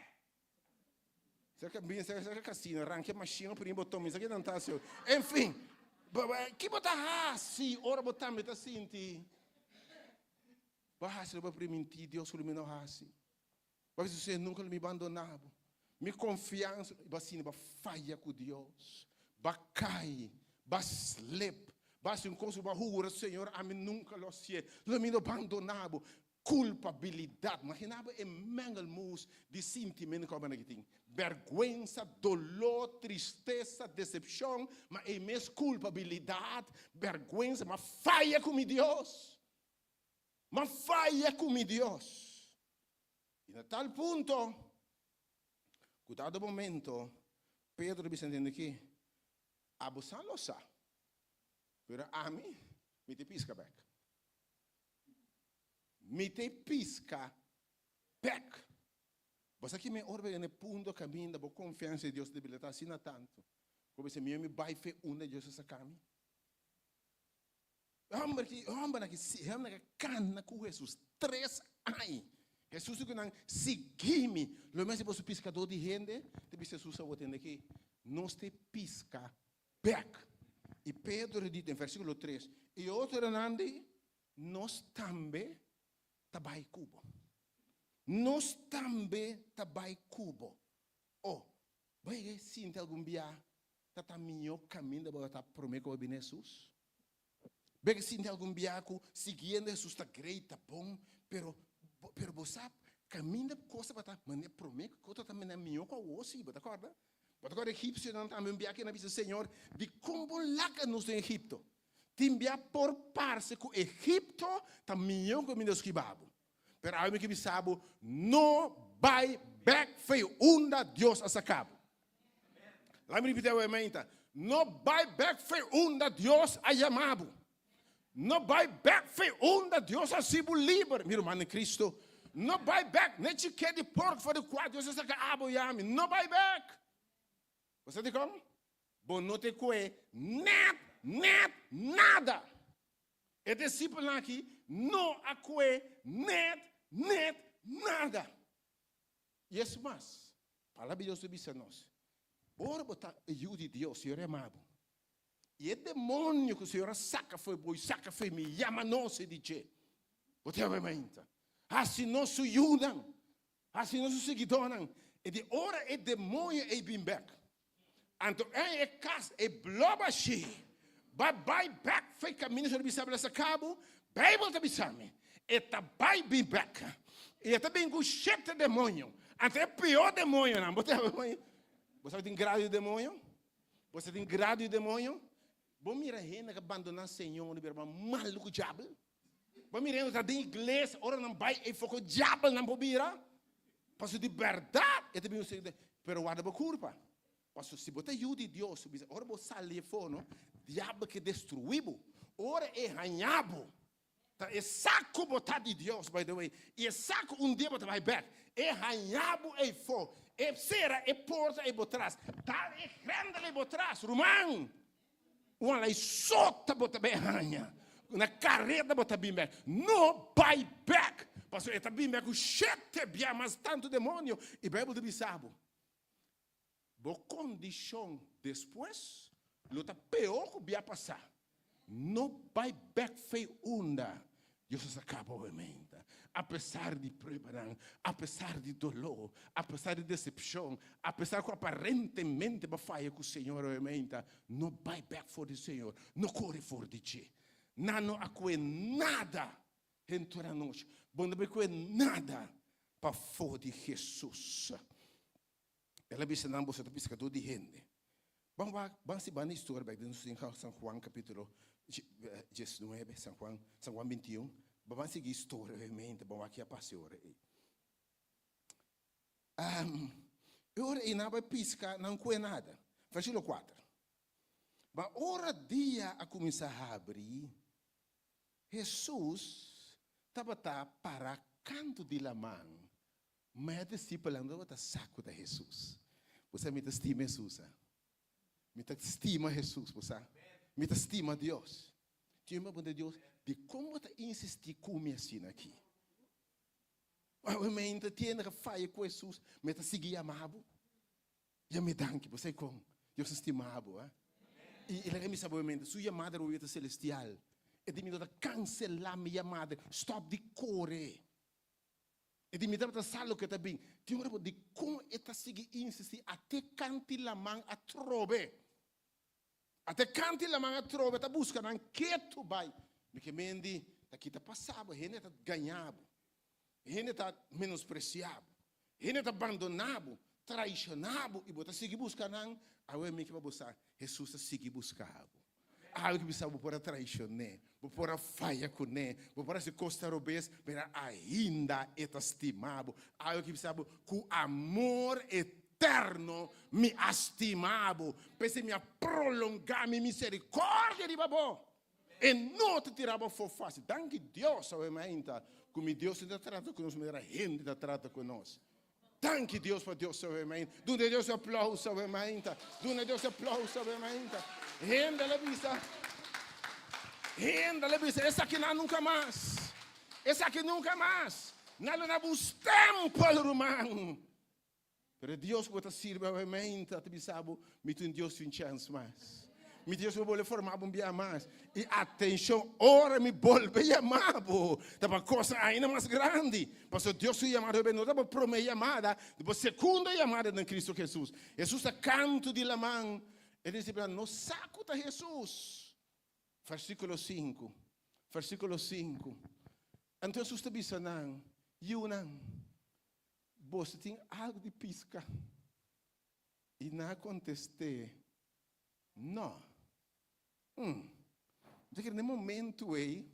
[SPEAKER 1] Serka bin, serka kasino, ranka e mashin, oprimi boton, mi sa ki nan ta hasi. Enfin, ki bo ta hasi ora bo tambe ta sinti bo a hasi loke bo a primintí Dios ku lo mi no hasi? Bo a bisa, Señor, nunka lo mi bandoná bo. Mi konfiansa, bo a sinti bo a faya ku Dios, bo a kai, bo a slip, bo a hasi un kos ku bo a hura, Señor, ami nunka lo hasié, lo mi no bandoná bo. Kulpabilidat, Imaginá bo e mengelmoes di sintimentu ku bo tin. Bèrgwensa, doló, tristesa, desepshon, ma ei mes kulpabilidat, bèrgwensa, mi a faya ku mi Dios. Mi a faya ku mi Dios. I na tal punto ku dado momento Pedro bisa ntende ki, Abo sa lo sa, pero ami, mi ta piska bèk. Mi ta piska bèk. Bo sa ki mi ora bo yega na e punto kaminda bo konfiansa di Dios debilitá asina tantu ku bo bisa, Mi mi bai fe unda Dios a saka mi? E hòmber ki, e hòmbernan ki, e hòmbernan ki kana ku Hesus tres aña. Hesus di ku nan, Sigui mi. Lo mester boso piskadó di hende? Ta bisa Hesus awor tende ki, Nos ta piska bèk. I Pedro di den versíkulo tres, I otronan di, Nos tambe ta bai ku bo. Nos tambe ta bai ku bo. Oh, bo yega sinti algun bia ta ta mihó kaminda bo ta promé ku bo bini Hesus? Bo yega sinti algun bia ku siguiendo Hesus ta great, ta bon, pero pero bo sa kaminda kos tabata manera promé ku ta ta manera mihó ku awor si, bo ta kòrda? Bo ta kòrda egipsionan tambe un bia ku nan a bisa, Señor, dikon bo laga nos den Egipto? Tin bia por parse ku Egipto ta mihó ku kaminda nos hiba bo. Pero awe mi ke bisa bo, no bai bek fei unda Dios a saka bo. Laat mi ripiti awe meinta. No bai bek fei unda Dios a yama bo. No bai bek fei unda Dios a hasi bo liber, mi ruman den Cristo. No bai bek ne chike di pork for di kua Dios a saka abo i ami. No bai bek. Bo sa dikon? Bo no te koe net, net nada. E disipelnan aki no a kue net, net nada. I es mas, Palabra di Dios ta bisa nos, ora bo ta e yu di Dios, Señor a yama bo, i e demonio ku Señor a saka fo'i bo i saka fo'i mi, yama nos e di dje. Bo ta yama e mainta. Hasi nos su yunan. Hasi nos su siguidónan. E di ora e demoño ei bin bèk, anto ei e kas ei bló bashí, ba bai bèk fo'i kaminda Señor a bisa bo lesa kabu, Beibel ta bisa mi, e ta bai bin bèk. I e ta bin ku shete demoño. Anto e pió demoñonan, bo ta Bo sabi tin grado di demoño? Bo sa tin grado di demoño? Bo mira hende ku a bandoná Señor i bira malu ku diabel? Bo mira hende ta den iglesia, ora nan bai ei foko diabelnan por bira. Pasobra di bèrdat e ta bin un señor, pero warda bo kurpa. Pasobra si bo ta yu di Dios, bo bisa ora bo sali afó no, diabel ke destruí bo. Ora e haña bo, ta e sa ku bo ta di Dios, by the way, i e sa ku un dia bo ta bai bèk. E haña bo eifó, e sera e porta ei bo tras, dal e grendel ei bo tras, ruman. Un alai sota bo ta bai haña. Na kareda bo ta bin bek. No bai bek! Pasobra e ta bin bek ku shete bia mas tantu demonio. I Beibel ta bisa bo, bo kondishon despues lo ta peor ku bia pasá. No bai bek fei unda Dios a saka bo obviamente. Apesar di pruebanan, apesar di doló, apesar di desepshon, apesar ku aparentemente bo a faya ku Señor obviamente, no bai bek for di Señor, no kore for di dje. Nan no a kue nada. Henter anochi. Bo no ta bai kohe nada pafó di Hesus. El a bisa nan, Boso ta piskadó di hende. Ban wak, ban si ban historia bek den San Juan kapitulo diesnuebe, San Juan, San Juan bintiun. Ban ban sigui historia obviamente, ban wak ke a pasa e ora ei. E ora ei nan a bai piska, nan no kohe nada. Versíkulo kuater. Ma ora dia a kuminsá habri, Hesus tabata para kantu di laman, ma e disipelnan no tabata sa ku ta Hesus. Bo sa mi ta stima Hesus, ha? Mi ta stima Hesus, bo sa? Mi ta stima Dios. Tin un puntra Dios, dikon bo ta insistí ku mi asina aki? Obviamente tiene ke faya ku Hesus, mi ta sigui yama bo. Ya mi danki bo sa kon Dios ta stima bo eh. I laga mi sa bo mente su yamada royo ta celestial e di mi no ta cancela mi yamada stop di core e di mi tabata sa loke ta bin tin ora bo di kon e ta sigui insisti ate kanti laman atrobe ate kanti laman atrobe ta buska nan ketu bai mi ke mendi ta kita pasa bo hende ta gaña bo Hende ta menospresiá bo. Hende ta bandoná bo, traishoná bo, i bo ta sigui buska nan. Awe mi ke pa bo sa, Hesus ta sigui buska bo. Awe ke bisa bo por a traishon'é, bo por a faya kuné, bo por a hasi kos ta robes, pero ainda e ta stima bo. Awe ke bisa bo, ku amor eterno mi a stima bo, p'esei mi a prolongá mi miserikòrdia riba bo. E no ta tira bo afó fácil. Danki Dios awe mainta ku mi Dios no ta trata ku nos manera hende ta trata ku nos. Danki Dios pa Dios awe mainta. Duna Dios un aplauso awe mainta. Duna Dios un aplauso awe mainta. Hende la bisa. Hende la bisa esakinan nunka mas. Esaki nunka mas. Nan lo na bo un stempel ruman. Pero e Dios ku bo ta sirbi awe mainta ta bisa bo, Mi tin Dios tin un chèns mas. Mi Dios lo bolbe forma bo un bia mas. I atenshon, ora mi bolbe yama bo, ta pa kosnan ainda mas grandi. Pasobra Dios su yamada hopi no ta bo promé yamada, ta bo sekundo yamada den Kristu Hesus. Hesus ta kantu di laman, e disipelnan no sa ku ta Hesus. Versíkulo sinku, versíkulo sinku. Anto Hesus ta bisa nan, Yiunan, Boso tin algu di piska? I nan a kontest'é, Nò. Hm. Mi ta kere na e momentu ei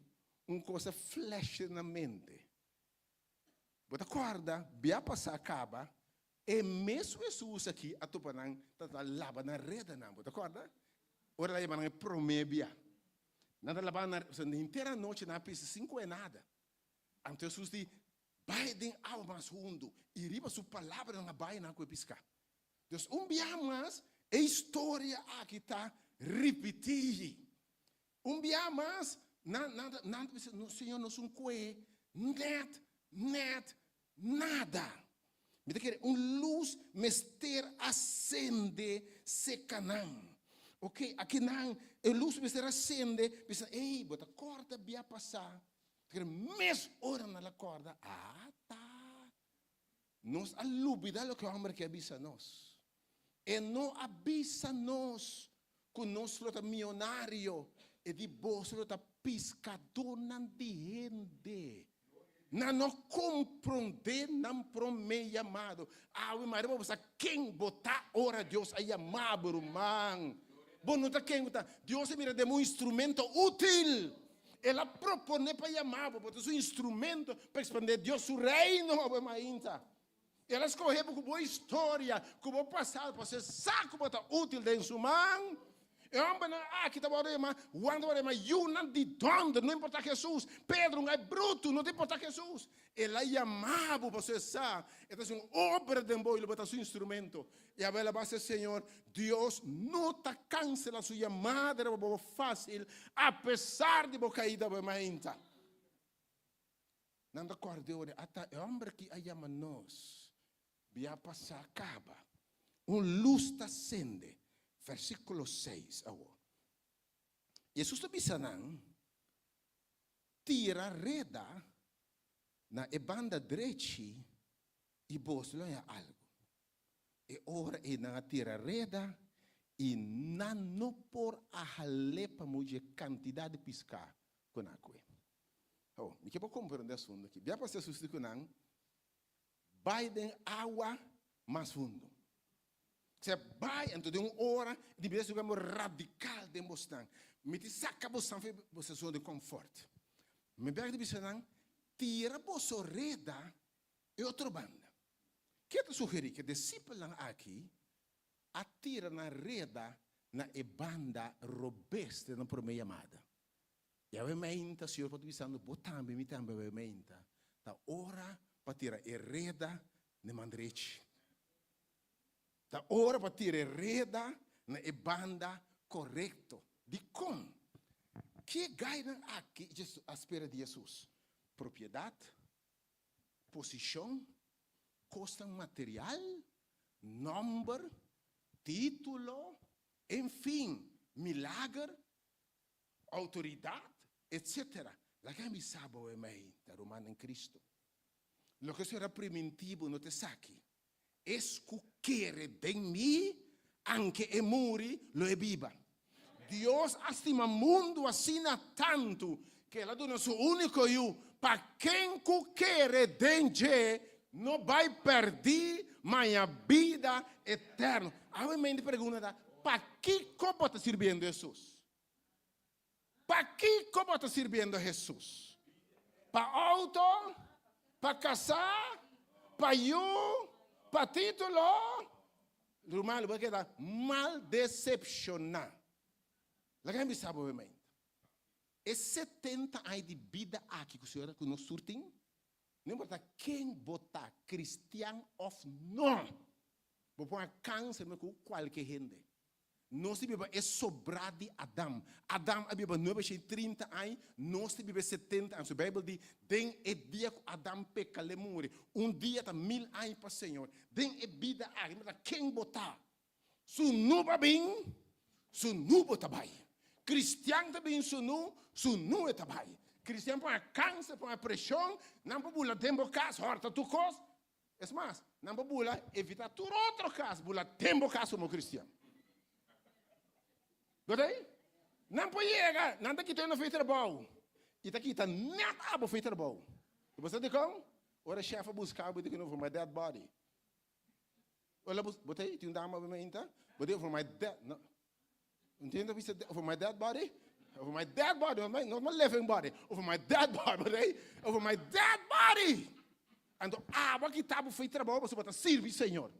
[SPEAKER 1] un kos a flash den nan mente. Bo ta kòrda bia pasá kaba e mesun Hesus aki a topa nan ta ta laba nan redanan. Bo ta kòrda? Ora el a yama nan e promé bia. Nan ta laba nan, pasobra henter anochi nan a pisa sin kohe nada. Anto Hesus di, Bai den awa mas hundu, i riba su palabranan a bai nan ku e piská. Dus un bia mas e historia aki ta ripití. Un bia mas nan nan ta nan ta bisa, no Señor nos un kue nèt nèt nada. Mi ta kere un lus mester a sende seka nan. Ok, aki nan e lus mester a sende bisa, ey bo ta kòrda bia pasá Pero mes ora nan a corda, ata, nos a lubida loke e homber aki a bisa nos. E no a bisa nos cu nos lo ta miyonario, e di boso lo ta piscadornan di hende. Nan no comprende nan prome yamado. Awe Maria bo sa ken bo ta ora Dios a yama bo ruman. Bo no ta ken bo ta. Dios a mira den bo un instrumento util. El a proponé pa yama bo, bo ta su instrumento pa expandé Dios su reino awe mainta. El a scohe bo cu bo historia, cu bo pasado, pasobra e sa cu bo ta útil den su man. E hombernan aki ta wòrdu yamá, Juan ta wòrdu yamá yunan di dònder, no importá Jesus. Pedro, un gai brutu, no ta importá Jesus. El a yama bo pasobra e sa e ta hasi un obra den bo i lo bo ta su instrumento. I awe el a basa e Señor, Dios no ta cancela su yamada riba bo facil apesar di bo caida awe mainta. Nan ta corda ora, ata e homber aki a yama nos, bia pasa caba. Un luz ta sende. Versiculo seis awor. Jesus ta bisa nan, Tira reda na e banda drechi i boso lo haña algu. E ora ei nan a tira reda i nan no por a hal'é pa mucha e kantidat di piská ku nan a kue. Oh, mi ke por komprende asuntu aki. Bia pa Jesus di ku nan, bai den awa mas hundu. Sea bai anto den un ora di bida su kambio radikal den bosnan. Mi ti saka bosnan for boso zona di comfort. Mi bek di bisa nan, tira boso reda e otro banda. Ke ta sugeri ku e disipelnan aki a tira nan reda na e banda robes den nan prome yamada. I awe meinta Señor por ta bisando bo tambe, mi tambe awe meinta, ta ora pa tira e reda na e man drechi. Ta ora pa tira e reda na e banda korekto. Dikon? Ke gainan aki a spera di Hesus? Propiedat? Posishon? Kosnan material? Nòmber? Título? Enfin, milager? Outoridat, etsetera. Laga mi sa bo e mei ta ruman en Cristo. Loke Señor a primintí bo no ta esaki, Es ku kere den mi, anke e muri, lo e biba. Dios a stima mundu asina tantu ku el a duna su úniko Yu, pa ken ku kere den dje no bai pèrdí, ma haña bida eterno. Awe mei di pregunta ta, Pakiko bo ta sirbiendo Hesus? Pakiko bo ta sirbiendo Hesus? Pa outo? Pa kasá? Pa yu? Pa título? Ruman, lo bo a keda mal desepshoná. Laga mi bisa bo obviamente. E 70 aña di bida aki ku Señor ku nos tur tin, no importa ken bo ta, kristian òf no, bo por a kansa ku kualke hende. Nos ta biba e sobrá di Adam. Adam a biba 930 aña, nos ta biba e 70 aña. So Bijbel di, den e dia ku Adam peka l'e muri. Un dia ta mil aña pa Señor. Den e bida aki, no importa ken bo ta, sunú bo a bin, sunú bo ta bai. Kristian ta bin sunú, sunú e ta bai. Kristian por haña kanser, por haña preshon, nan por bula den bo kas, hòrta tur kos. Es mas, nan por bula evita tur otro kas, bula den bo kas komo kristian. Bo ta ei? Nan por yega, nan ta kita yu na trabou i ta kita nèt abo for trabou. I bo sa dikon? Ora shèf a buska bo, e di ku over my dead body. Ora bo, bo ta ei? Tin un dama bo meinta? Bo di over my dead, no. Entiende bisa over my dead body? Over my dead body, not my, not my living body. Over my dead body, bo ta ei? Over my dead body! Anto abo a kita bo for trabou pasobra bo ta sirbi Señor.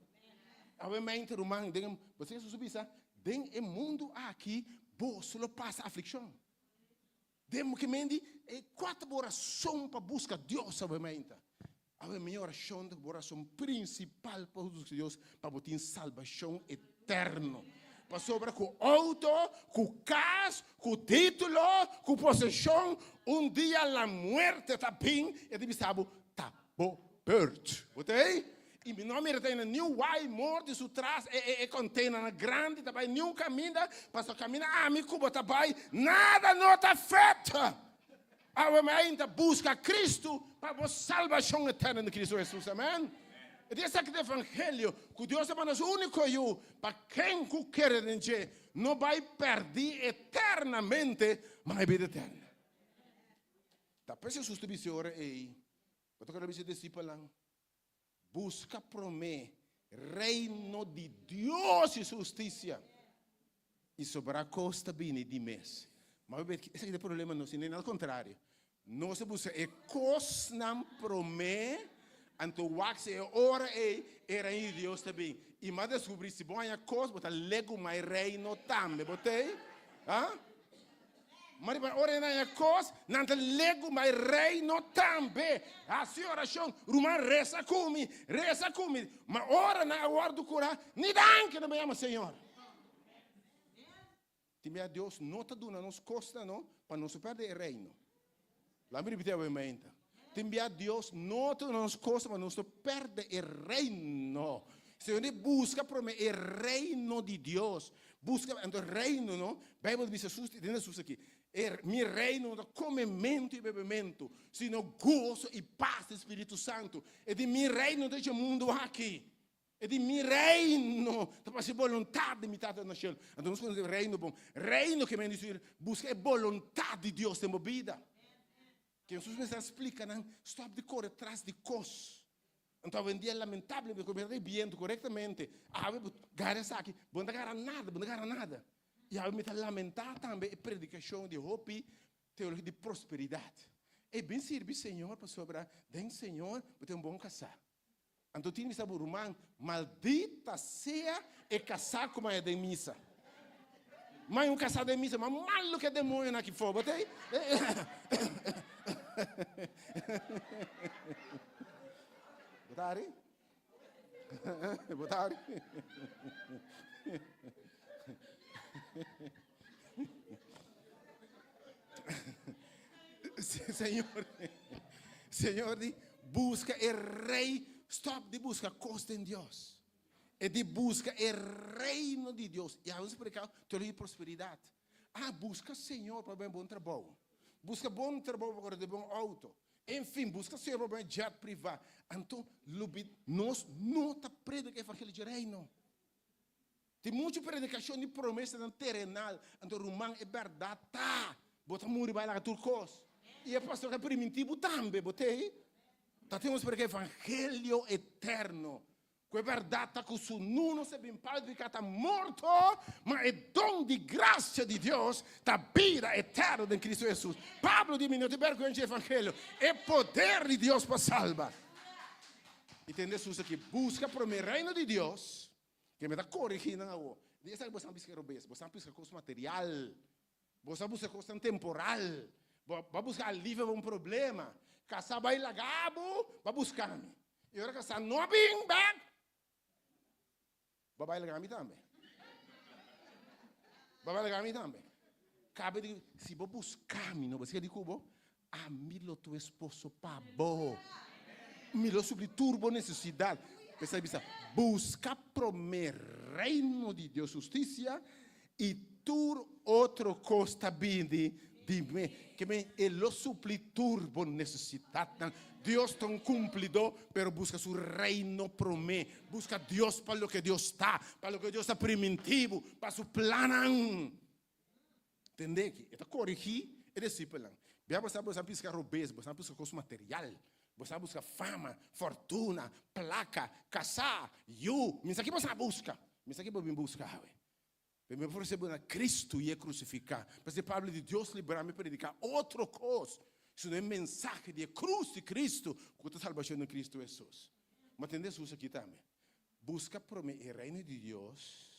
[SPEAKER 1] Awe mente ruman, den, bo sa Jesus a bisa, den e mundu aki boso lo pasa aflikshon. Den ke men di, e kua ta bo rason pa buska Dios awe meinta? Awe mi orashon ta bo rason prinsipal pa buska Dios pa bo tin salbashon eterno. Pasobra ku outo, ku kas, ku titulo, ku poseshon, un dia la muerte ta bin e ta bisa bo, ta bo beurt. Bo ta ei? I mi no a mira ta na niun wai mordi su tras e e e containernan grandi ta bai niun kaminda, pasobra kaminda ami ku bo ta bai nada no ta fet. Awe mi ainda buska Kristu pa bo salbashon eterno den Kristu Hesus. Amen. E di esaki ta evangelio ku Dios a manda su úniko Yu pa ken ku kere den dje no bai pèrdí eternamente, ma e bida eterno. Ta p'es Hesus ta bisa e ora ei, bo ta kere bisa e disipelnan, Buska promé Reino di Dios i su hustisia, i sobrá kos ta bini di mes. Ma bo bet, esaki ta e problema nos tin, al kontrario, nos ta buska e kosnan promé, anto wak si e ora ei e Reino di Dios ta bin. I mas deskubrí, si bo haña kos, bo ta legumá e Reino tambe. Bo ta ei? Ha? Ma riba ora e nan e kos, nan ta legu ma e reino tambe. Hasi orashon, ruman resa ku mi, resa ku mi. Ma ora nan a wòrdu kurá, ni danki nan por yama Señor. Tin bia Dios no ta duna nos kosnan no pa nos no pèrdè e reino. Laat mi ripití awe mainta. Tin bia Dios no ta duna nos kosnan pa nos no pèrdè e reino. Señor di buska promé e reino di Dios. Buska, anto reino no, Bijbel ta bisa sus, den Hesus aki, e mi reino no ta komementu i bebementu, sino goso i pas den Spiritu Santu. E di mi reino no ta dje mundu aki. E di mi reino ta pa hasi boluntat di mi Tata na shelu. Anto nos konosé reino bon. Reino ke men disir buska e boluntat di Dios den bo bida. Ku Hesus mester a splika nan, stòp di kore tras di kos. Anto awendia lamentablemente ku mi ta biendo korektamente, awe bo gara esaki, bo no ta gara nada, bo no ta gara nada. I awe mi ta lamentá tambe e predikashon di hopi teologia di prosperidat. E bin sirbi Señor pasobra den Señor bo tin un bon kasá. Anto tin bisa bo ruman, maldita sea e kasá ku maya den misa. Maya un kasá den misa, mas malu ke demonionan aki for, bo ta ei? Bo ta hari? Bo ta hari? Señor, Señor di, busca e rey, stop di busca cos den Dios. E di busca e reino di Dios. Y awe predica teologia di prosperidad. Ah, busca Señor pa ben bon trabou. Busca bon trabou pa corre de bon auto. En fin, busca Señor pa ben jet priva. Anto, lubi, nos no ta predica evangelio di reino. Tin muchu predikashon di promesanan terenal, anto ruman e bèrdat ta, bo ta muri bai laga tur kos. I e pastor ta primintí bo tambe, bo t'ei? Ta tin nos prediká evangelio eterno, ku e bèrdat ta ku su nu no se bin palu di piká ta morto, ma e don di grasia di Dios ta bida eterno den Kristu Hesus. Pablo di mi no tin bèrgwensa di evangelio, e poder di Dios pa salba. I tende Hesus aki, buska promé reino di Dios, Ke mi ta korigí nan awor. Di esaki boso a buska robes, boso a buska kos material, boso a buska kosnan temporal, bo a buska alivio pa un problema. Kasá bai laga bo, bo a buska mi. I ora kasá no a bin bèk, bo a bai laga mi tambe. Bo a bai laga mi tambe. Kabe di, si bo buska mi, no bo siga di ku bo, Ami lo tu esposo pa bo. Mi lo supli tur bo nesesidat. P'esei bisa, Buska promé Reino di Dios hustisia, i tur otro kos ta bini di mi. Ke men, e lo supli tur bo nesesidatnan. Dios ta un kumplidó, pero buska su Reino promé. Buska Dios pa loke Dios ta, pa loke Dios ta primintí bo, pa su plannan. Tende aki, e ta korigí e disipelnan. Bia bo sa boso a buska robes, boso a buska kos material, boso a buska fama, fortuna, plaka, kasá, yu. Mi sa ki boso a buska. Mi sa ki bo bin buska awe. Pero mi a ofresé bo na Kristu i e krusifiká. P'esei Pablo di, Dios libra mi prediká otro kos, sino e mensahe di e krus di Kristu, ku ta salbashon den Kristu Hesus. Ma tende Hesus aki tambe, Buska promé e reino di Dios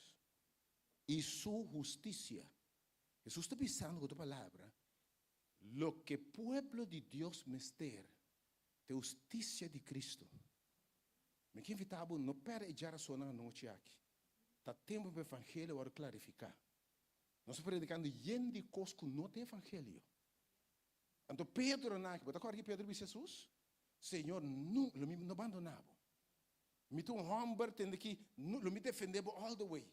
[SPEAKER 1] i su hustisia. Hesus ta bisando ku otro palabra, loke pueblo di Dios mester ta e hustisia di Kristu. Mi ke invitá bo no pèrdè e djarason anochi aki. Ta tempu pa evangelio wòrdu klarifiká. Nos ta predikando yen di kos ku no ta evangelio. Anto Pedro nan aki, bo ta kòrda ki Pedro bisa Hesus? Señor, no, lo mi no bandoná bo. Mi ta un hòmber tende ki lo mi defendé bo all the way.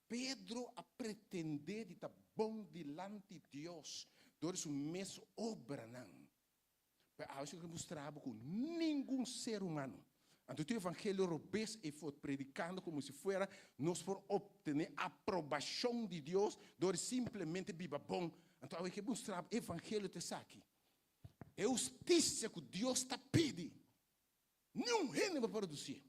[SPEAKER 1] Pedro a pretendé di ta bon dilanti Dios dor di su mes obranan. Pero awe si mustra bo ku ningun ser humano, anto tur evangelio robes ei for predikando komo si fuera nos por optené aprobashon di Dios dor di simplemente biba bon. Anto awe ke mustra bo evangelio ta esaki, e hustisia ku Dios ta pidi. Niun hende por producié.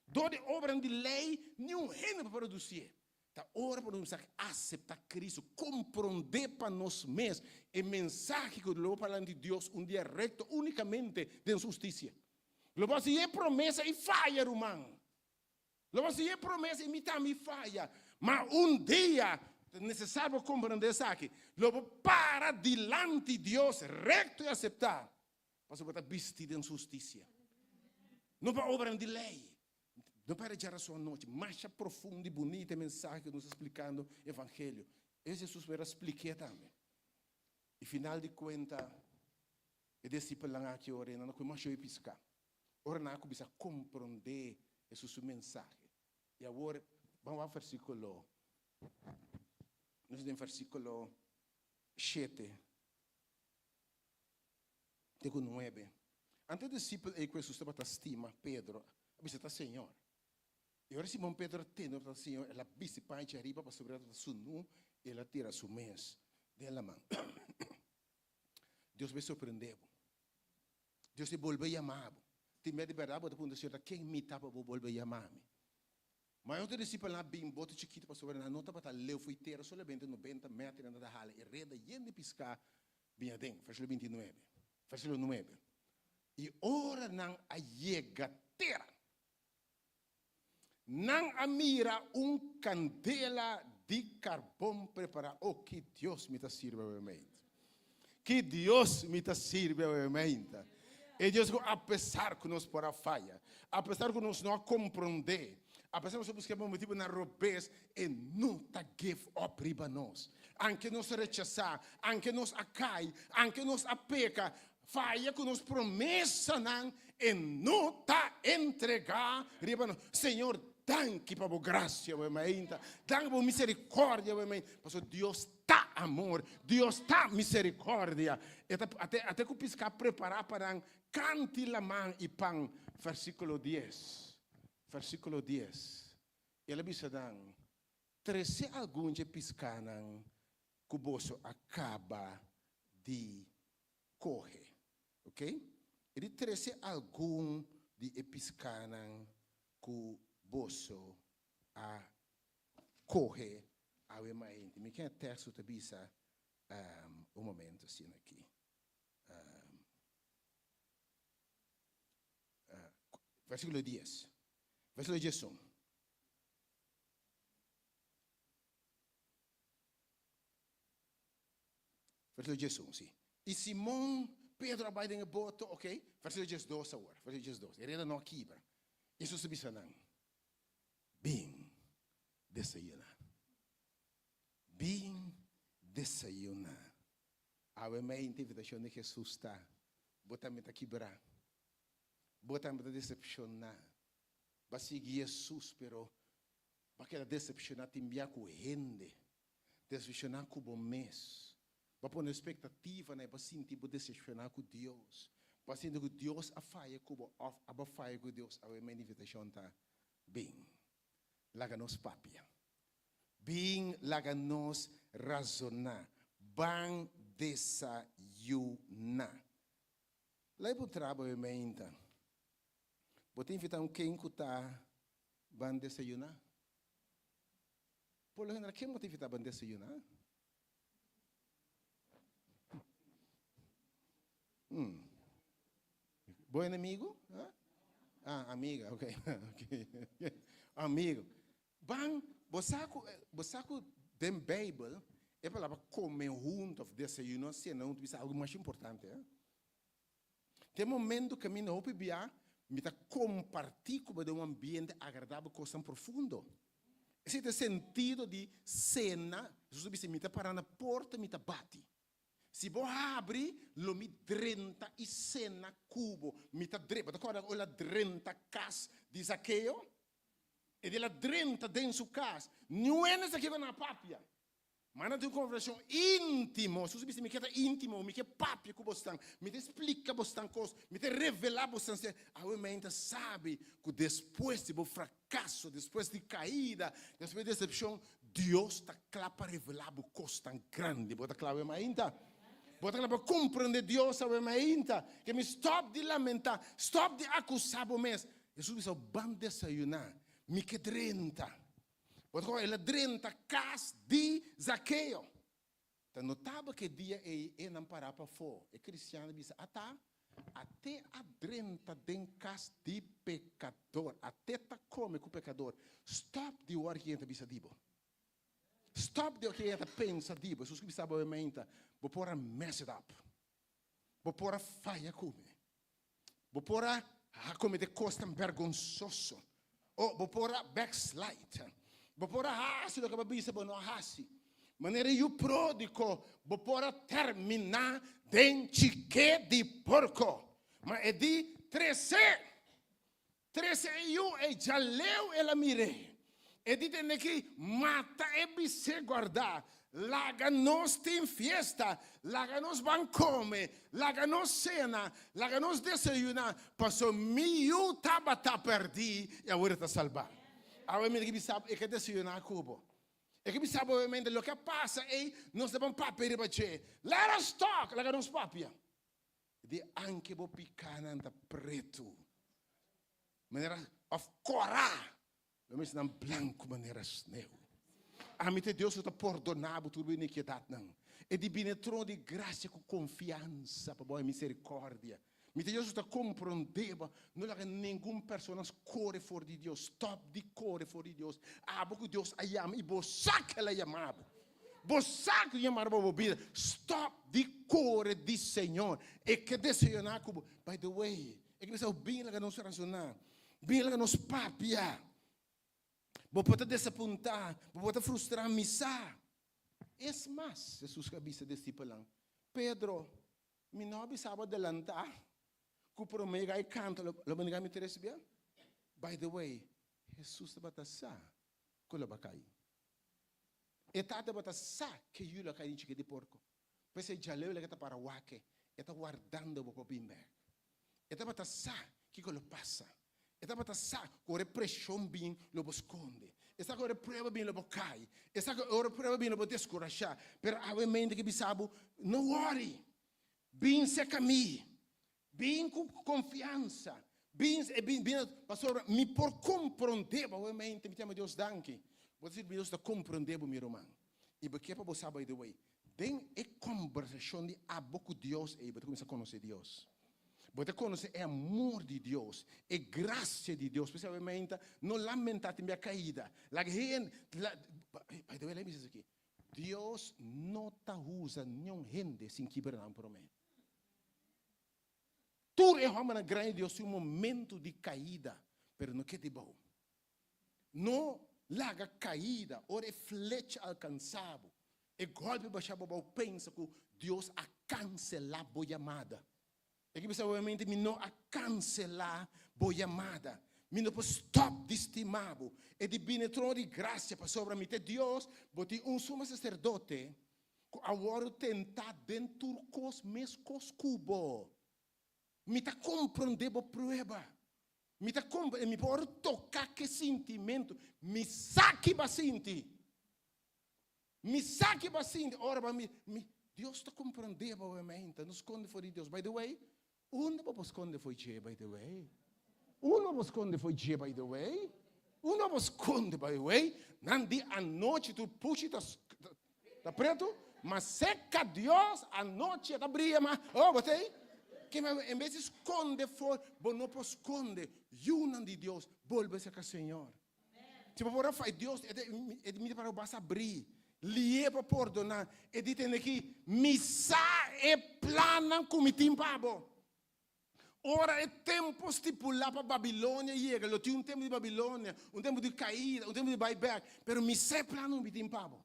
[SPEAKER 1] Dor di obranan di ley, niun hende por producié. Ta ora pa nos cuminsa acepta Cristo, comprende pa nos mes e mensahe cu lo bo parla di Dios un dia recto unicamente den su husticia. Lo bo haci e promesa y faya, ruman. Lo bo haci e promesa y mi tambe faya. Ma un dia ta necesario pa comprende esaki. Lo bo para dilanti Dios recto y acepta. Pasobra bo ta bisti den su hustisia. No pa obranan di lei. No pa recha rason anochi. Masha profundo i bunita e mensahe ku nos ta splikando evangelio. Es Jesus mester a splik'é tambe. I final di kuenta e disipelnan aki ora nan a kue masha hopi piská. Ora nan a kuminsá komprondé Jesus su mensahe. I awor ban wak versíkulo, nos den versíkulo shete. Te ku nuebe. Anto e disipel ei ku Hesus tabata stima, Pedro, a bisa, Ta Señor. I ora Simon Pedro a tende ku ta Señor, el a bisti paña djariba pasobra el tabata sunú i el a tira su mes den laman. Dios bai sorprendé bo. Dios ta bolbe yama bo. Tin bes di bèrdat bo ta puntra Señor, ta ken mi ta pa bo bolbe yama mi? Ma e otro disipelnan a bin bote chikitu pasobra nan no tabata leu fo'i tera, solamente nobenta meter nan tabata hala e reda yen di piská bin aden. Versíkulo bintinuebe, versíkulo nuebe, I ora nan a yega tera, nan a mira un kandela di karbon prepará. O, ki Dios mi ta sirbi awemente! Ki Dios mi ta sirbi awemente! E Dios ku apesar ku nos por a faya, apesar ku nos no a komprondé, apesar ku nos a buska pa motibunan robes, e no ta give up riba nos. Anke nos a rechasá, anke nos a kai, anke nos a peka, Faya ku nos promesanan e no ta entregá riba nos. Señor, danki pa bo grasia awe mainta. Danki pa bo misericordia awe mainta. Pasobra Dios ta amor, Dios ta misericordia. E ta ate ate ku piská prepará pa nan kanti laman i pan. Versíkulo dies, versíkulo dies. El a bisa nan, Trese algun dje piskánan ku boso a kaba di kohe. Ok? E di trese algun di e piskanan ku boso a kohe awe mainti. Mi ken e teksto ta bisa un momento asina aki. Versíkulo dies. Versíkulo diesun. Versíkulo diesun, sí. I Simon Pedro a bai den e boto, ok. Versíkulo diesdos awor, versíkulo diesdos. E reda no a kibra. Hesus a bisa nan, Bin desayuná. Bin desayuná. Awe mei invitashon di Hesus ta, Bo tambe ta kibrá. Bo tambe ta desepshoná. Bo a sigui Hesus, pero bo a keda desepshoná tin bia ku hende. Desepshoná ku bo mes. Bo a pone espektativa na e bo a sinti bo desepshoná ku Dios. Bo a sinti ku Dios a faya ku bo òf abo a faya ku Dios. Awe mi invitashon ta, Bin, laga nos papia. Bin, laga nos razoná. Ban desayuná. Lei bo traba awe meinta. Bo ta invitá un ken ku ta ban desayuná? Por lo general, ken bo ta invitá ban desayuná? Hmm. Bo enemigo? Ah, amiga, ok. okay. Amigo. Ban, bo sa ku, bo sa ku den Bijbel, e palabra come hunto of desayuno, cena hunto, bisa algo mas importante. Eh? Den momento ku mi na hopi bia, mi ta kompartí ku bo den un ambiente agradabel kosnan profundo. Esei ta e sentido di sena. Hesus a bisa, Mi ta pará na porta, mi ta bati. Si bo habri, lo mi drenta i sena ku bo. Mi ta drenta. Bo ta kòrda ora el a drenta kas di Zakeo? E di el a drenta den su kas. Niun hende sa kiko nan a papia. Ma nan tin un konversashon íntimo. Hesus a bisa, Mi ke ta íntimo, mi ke papia ku bosnan, mi ta splika bosnan kos, mi ta revelá bosnan ser. Awe mi ta sabi ku despues di bo frakaso, despues di kaida, despues di desepshon, Dios ta kla pa revelá bo kosnan grandi. Bo ta kla awe mainta? Bo ta kla pa komprendé Dios awe mainta? Ke mi stòp di lamentá, stòp di akusá bo mes. Hesus bisa, Ban desayuná, mi ke drenta. Bo ta el a drenta kas di Zakeo. Ta notabel ku e dia ei e nan pará pafó. E kristian a bisa, Ata, ate a drenta den kas di pekador, ate ta kome ku pekador. Stòp di wòrdu ki hende ta bisa di bo. Stòp di wòrdu ki hende ta pensa di bo. Hesus ku bisa bo meinta, bo por a mess it up. Bo por a faya ku mi. Bo por a komete kosnan bergonsoso. O bo por a backslide. Bo por a hasi loke bo a bisa bo no a hasi. Manera e yu pródigo, bo por a terminá den chiké di porko. Ma e di, Trese! Trese e yu ei djaleu el a mir'é. E di tende ki mata e bisé guardá. Laga nos tin fiesta, laga nos ban kome, laga nos sena, laga nos desayuná, paso mi yu tabata pèrdí i awor e ta salbá. Awe mi ta bisa bo, e ke desayuná ku bo. E ke bisa bo obviamente loke a pasa ei, nos ta ban papia riba dje. Let us talk, laga nos papia. Di anke bo pikánan ta pretu manera òf kòrá, lo mester nan blanku manera sneu. Ami ta e Dios ku ta pordoná bo tur bo inikiedatnan. E di bini e trono di grasia ku konfiansa pa bo haña miserikòrdia. Mi ta Dios ku ta komprondé bo. No laga ningun persona kore for di Dios. Stòp di kore for di Dios. Abo ku Dios a yama i bo sa ku El a yama bo. Bo sa ku yamar bo bo bida. Stòp di kore di Señor. E ke deseoná ku bo. By the way, e ke bisa bo bin laga nos rasoná. Bin laga nos papia. Bo por ta desapuntá, bo por ta frustrá, mi sa. Es mas, Hesus a bisa disipelnan, Pedro, mi no a bisa bo adelantá ku promé gai kanta lo bo nega mi tres bia? By the way, Hesus tabata sa ku lo bo a kai. E tata tabata sa ke yu lo a kai den chiki di porko. P'esei djaleu el a ta para wak, e ta wardando bo pa bin bek. E tabata sa kiko lo pasa. E tabata sa ku ora e preshon bin lo bo skonde. E sa ku ora e prueba bin lo bo kai. E sa ku ora e prueba bin lo bo deskurashá. Pero awe mente ke bisa bo, No wòri. Bin serka mi. Bin ku konfiansa. Bin, e bin, bin, pasobra mi por komprondé bo. Awe mente mi ta yama Dios danki. Bo ta sirbi Dios ta komprondé bo, mi ruman. I bo ke pa bo sa, by the way, den e kombersashon di abo ku Dios ei, bo ta kuminsá konosé Dios. Bo ta konosé e amor di Dios, e grasia di Dios. P'esei awe mente, no lamentá tin bia kaida. Laga hende, la, by the way, lei mi bisa esaki, Dios no ta usa niun hende sin kibra nan promé. Tur e hòmbernan grandi di Dios tin un momentu di kaida, pero no keda bou. No laga kaida ora e flecha alkansá bo, e gòlpi basha bo bou pensa ku Dios a kanselá bo yamada. E ke bisa obviamente mi no a kanselá bo yamada. Mi no por stòp di stima bo. E di bini e trono di grasia pasobra mi ta Dios, bo tin un suma saserdote ku a wòrdu tentá den tur kos meskos ku bo. Mi ta komprondé bo prueba. Mi ta komprondé, mi por wòrdu toká ku e sintimentu. Mi sa ki bo a sinti. Mi sa ki bo a sinti ora bo a mi, mi, Dios ta komprondé bo obviamente, no skonde for di Dios. By the way, unda bo por skonde for dje, by the way? Unda bo por skonde for dje, by the way? Unda bo por skonde, by the way? Nan di anochi tur pushi ta, ta pretu, ma seka Dios anochi e ta bria mas. Oh, bo ta ei? Ke men, en bes di skonde for, bo no por skonde. Yunan di Dios, bolbe seka Señor. Si bo por a fai Dios, e e di mi para bo basta abrí, lié pa pordoná. E di tende ki, Mi sa e plannan ku mi tin pa bo. Ora e tempu stipulá pa Babilonia yega, lo tin un tempu di Babilonia, un tempu di kaida, un tempu di bai bèk, pero mi sa e plannan ku mi tin pa bo.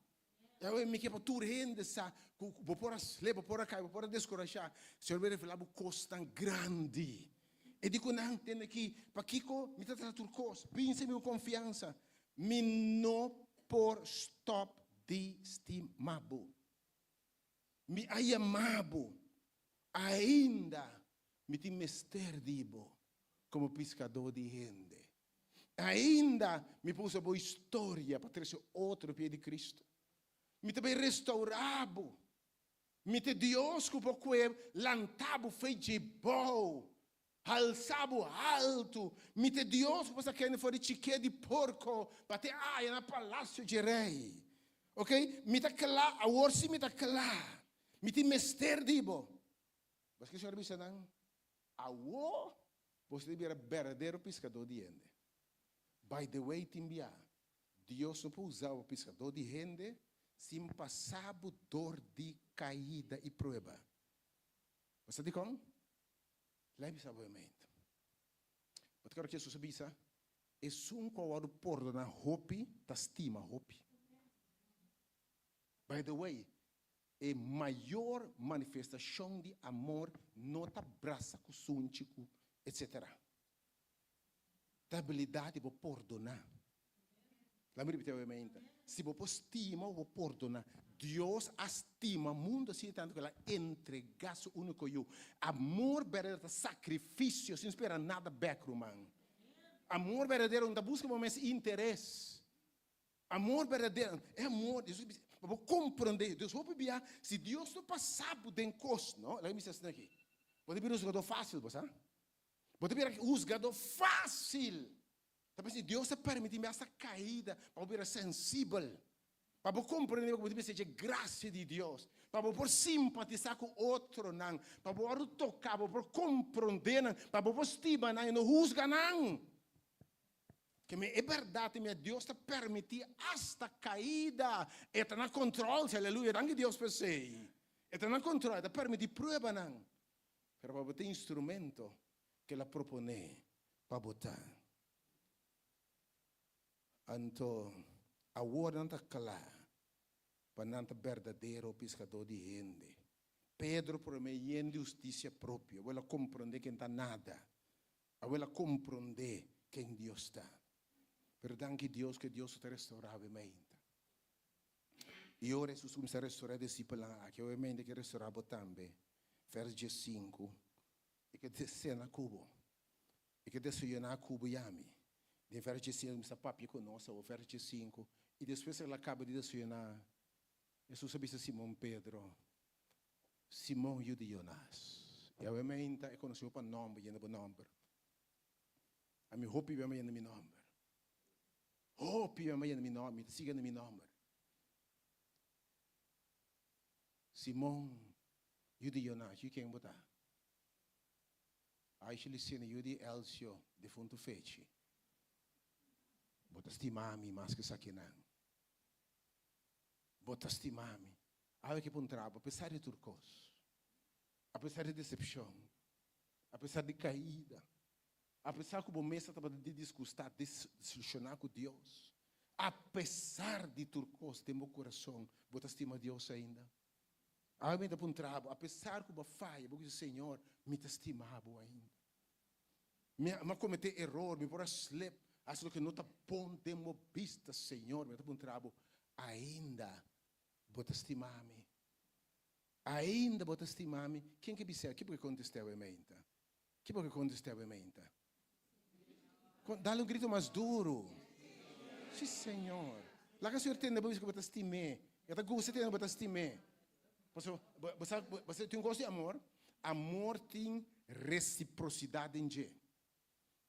[SPEAKER 1] Yahweh, mi ke pa tur hende sa ku bo por a slep, bo por a kai, bo por a deskurashá. Señor bai revelá bo kosnan grandi. E di ku nan, Tende aki, pakiko mi ta trata tur kos? Binse mi ku konfiansa. Mi no por stòp di stima bo. Mi a yama bo, ainda mi tin mester di bo komo piskadó di hende. Ainda mi por usa bo historia pa trese otro pie di Cristo. Mi ta bay restaura bo. Mi ta e Dios cu por cue lanta bo fe dje bou, halsa bo haltu. Mi ta e Dios cu por sa kende for di chike di porco pa te aya na palacio dje rey. Ok, mi ta cla, awor si mi ta cla. Mi tin mester di bo. Paske Señor a bisa nan, Awor Boso ta bira berdadero piskadó di hende. By the way, tin bia, Dios no por usa bo pa piskadó di hende sin pasa bo dor di kaida i prueba. Bo sa dikon? Lei bisa bo e mente. Bo ta kòrda ku Jesus a bisa, Esun ku a wòrdu pordoná hopi ta stima hopi. By the way, E mayor manifestacion di amor no ta brasa cu sunchi cu etc. Ta abilidad di bo pordona. Laat mi repiti nuevamente. Si bo por stima bo por pordona. Dios a stima mundo asina tanto cu el a entrega su unico Yu. Amor berdadero ta sacrificio sin spera nada bek, ruman. Amor berdadero no ta busca bo mes interes. Amor berdadero, e amor, Dios bisa, pa bo comprende, Dios hopi bia, si Dios no pasa bo den cos, no, laga mi bisa asina aki. Bo ta bira husgadó fásil, bo sa? Bo ta bira husgadó fásil. Ta p'esei Dios ta permití mi asta kaida pa bo bira sensibel, pa bo komprendé ku bo tin mester dje grasia di Dios, pa bo por simpatisá ku otronan, pa bo wòrdu toká, bo por komprondé nan, pa bo por stima nan i no husga nan. Keme e bèrdat mi Dios ta permití asta kaida, e ta na kontròl, si aleluya, danki Dios pa esei. E ta na kontròl, e ta permití pruebanan, pero pa bo tin instrumento ku el a proponé pa bo ta. Anto awor nan ta kla pa nan ta berdadero piskadó di hende. Pedro promé yen di hustisia propio, awor el a komprondé ken ta nada. Awor el a komprondé ken Dios ta. Pero danki Dios ku Dios ta restourá bo meinta. I ora Hesus kuminsá restourá e disipelnan aki, obviamente ke restourá bo tambe. Vers diesinku, E ke sena ku bo. E ke desayuná ku bo i ami. Den vers diesinku kuminsá papia ku nos awor, vers diesinku. I despues el a kaba di desayuná, Hesus a bisa Simon Pedro, Simon yu di Jonas. I awe meinta e konosé bo pa nòmber, yenda bo nòmber. Ami hopi bia mi yenda mi nòmber. Hopi bia mi yenda mi nòmber, mi ta sigui yenda mi nòmber. Simon, yu di Jonas, yu ken bo ta? Aisha Licina, yu di Elcio, defuntu Fechi. Bo ta stima mi mas ku esakinan. Bo ta stima mi. Awe ke puntra bo, apesar di tur kos, apesar di desepshon, apesar di kaida, apesar ku bo mes a tabata di disgustá, desilushoná ku Dios, apesar di tur kos den bo kurason, bo ta stima Dios ainda? Awe mi ta puntra bo, apesar ku bo a faya, bo bisa, Señor, mi ta stima bo ainda. Mi a kometé eror, mi por a slep, hasi loke no ta bon den bo bista, Señor. Mi ta puntra bo, ainda bo ta stima mi? Ainda bo ta stima mi? Ken ke bis'é? Ke bo ke kontest'é awe meinta? Ke bo ke kontest'é awe meinta? Dale un grito mas duru. Sí, Señor. Laga Señor tende bo bisa ku bo ta stim'é. E ta gusta tende bo ta stim'é. Pasobra bo sa, bo sa tin un kos di amor, amor tin resiprosidat den dje.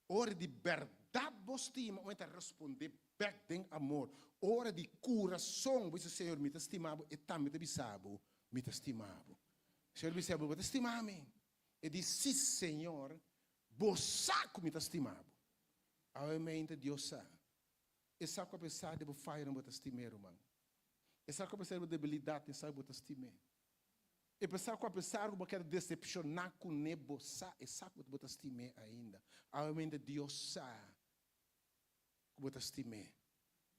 [SPEAKER 1] Ora di bèrdat bo stima, un ta respondé bèk den amor. Ora di kurason bo bisa, Señor, mi ta stima bo, e tambe ta bisa bo, mi ta stima bo. Señor bisa bo, bo ta stima mi? E di, Sí, Señor, bo sa ku mi ta stima bo. Awe mente Dios sa. E sa ku apesar di bo fayonan bo ta stim'é, ruman. E sa ku apesar di bo debilidatnan, e sa ku bo ta stim'é. E sa ku apesar ku bo a keda desepshoná kuné, bo sa, e sa ku bo ta stim'é ainda. Awe Dios sa ku bo ta stim'é.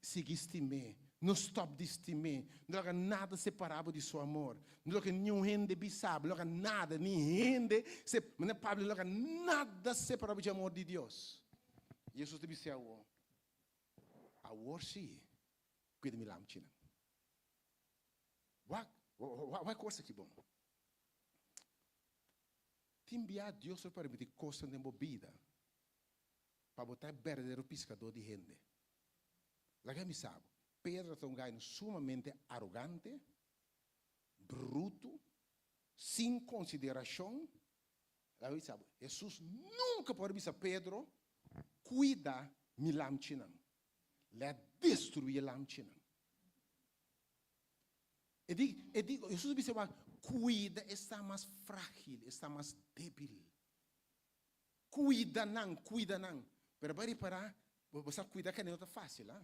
[SPEAKER 1] Sigui stim'é. No stòp di stim'é. No laga nada separá bo di su amor. No laga niun hende bisa bo, no laga nada, ni hende, manera Pablo, no laga nada separá bo di amor di Dios. Jesus ta bis'é awor, Awor sí, kuida mi lamchinan. Wak, wak kos aki bon. Tin bia Dios lo permiti kosnan den bo bida pa bo ta e berdadero piskadó di hende. Laga mi sa bo, Pedro ta un gaino sumamente arogante, brutu, sin konsiderashon. Laga mi sa bo, Hesus nunka por a bisa Pedro, Kuida mi lamchinan. L'a destruí e lamchinan. E di, e di, Hesus a bisa wak, kuida esnan mas frágil, esnan mas débil. Kuida nan, kuida nan. Pero bo a ripará, bo, bo sa kuida karné no ta fásil, ha.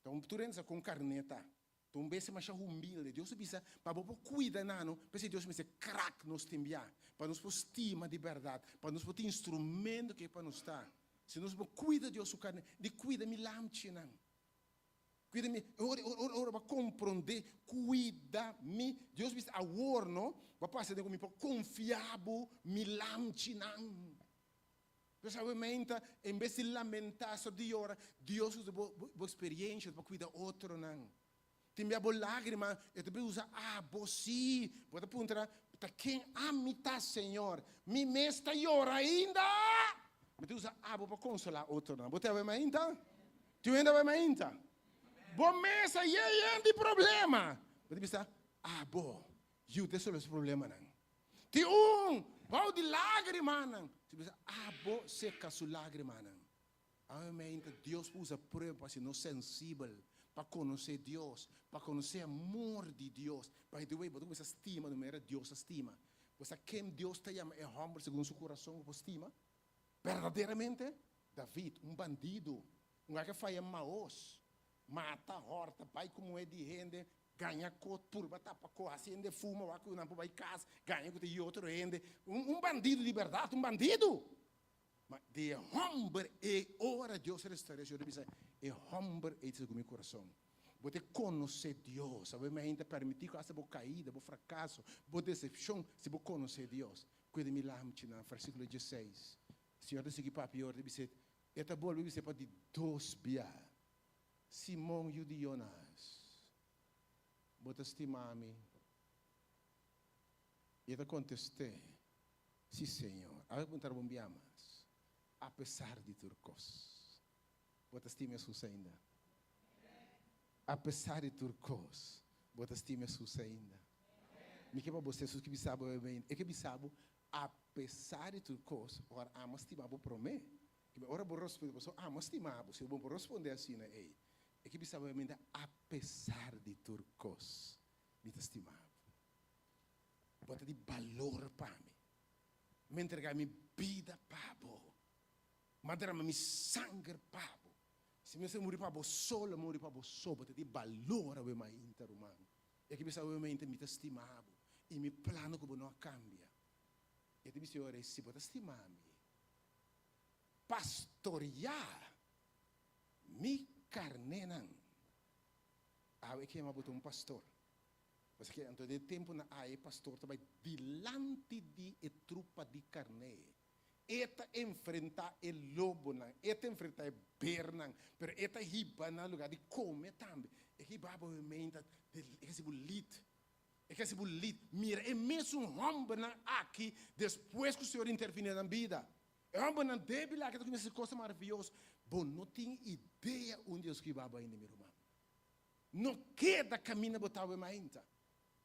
[SPEAKER 1] Ta un, tur hende sa kon karné ta. Ta un bes masha humilde. Dios a bisa, pa bo por kuida nan, p'esei Dios mester krak nos tin bia, pa nos por stima di bèrdat, pa nos por tin instrumento ke pa nos ta. Si nos por kuida Dios su karné, di kuida mi lamchinan. Kuida mi, ora, ora, ora bo a komprondé, kuida mi. Dios bisa, awor no, bo a pasa den ku mi por konfia bo mi lamchinan. Pues awe meinta, en bes di lamentá, stòp di yora, Dios usa bo, bo eksperiencia pa kuida otronan. Tin bia bo lágrima, e ta bin usa abo, sí. Bo ta puntra, Ta ken ami ta, Señor? Mi mes ta yora ainda! Mi ta usa abo pa konsolá otronan. Bo ta awe mainta? Tin hende awe mainta? Bo mes a yen di problema. Bo ta bisa, Abo yuda e solucion problemanan. Tin un! Bou di lágrimanan. Si bisa abo seka su lágrimanan. Awe mainta Dios por usa prueba pa hasi nos sensibel, pa konosé Dios, pa konosé amor di Dios. By the way, bo ta kuminsá stima di manera Dios ta stima. Bo sa ken Dios ta yama e hòmber segun su kurason ku por stima? Berdaderamente, David, un bandido, un a ke faya maos, mata, hòrta, bai ku muhé di hende, gaña kot, purba tapa ko, hasi hende fuma, wak ku nan por bai kas, gaña ku ta i otro hende. Un bandido di bèrdat, un bandido! Ma di e hòmber ei, ora Dios restaur'é, Señor ta bisa, E hòmber ei ta segun mi kurason. Bo ta konosé Dios. Awe mi ta permití ku asta bo kaida, bo frakaso, bo desepshon, si bo konosé Dios. Kuida mi lamchinan, versíkulo dieseis. Señor ta sigui papia ora ta bis'é, E ta bolbe bis'é pa di dos bia, Simon, yu di Jonas, bo ta stima mi? I e ta kontest'é, Sí, Señor. Awe puntra bo un bia mas, Apesar di tur kos, bo ta stima Hesus ainda? Apesar di tur kos, bo ta stima Hesus ainda? Mi ke pa bo sa Hesus ke bisa bo ainda. E ke bisa bo, apesar di tur kos, ora amo stima bo promé. Ora bo responde, pasobra amo stima bo. Si bo por responde asina ei, e ke bisa bo ainda, apesar di tur kos, mi ta stima bo. Bo ta di balor pa mi. Mi a entrega mi bida pa bo. Mi a derama mi sanger pa bo. Si mi mester muri pa bo so, lo mi muri pa bo so. Bo ta di balor awe mainta, ruman. E ke bisa awe mainta, mi ta stima bo. I mi plano ku bo no a kambia. E ta bisa ora, si bo ta stima mi, pastoria mi karnénan. Awe ke yama bo ta un pastor. Pasobra anto den e tempunan ai e pastor ta bai dilanti di e trupa di karné. E ta enfrentá e lobonan, e ta enfrentá e bernan, pero e ta hiba nan lugá di kome tambe. E ke hiba bo menta, e ke hasi bo lit. E ke hasi bo lit. Mira e mesun hòmbernan aki despues ku Señor intervini den nan bida. E hòmbernan débil aki ta kuminsá hasi kosnan maravioso. Bo no tin idea unda Dios ke hiba bo ainda, mi ruman. No keda kaminda bo ta awe mainta.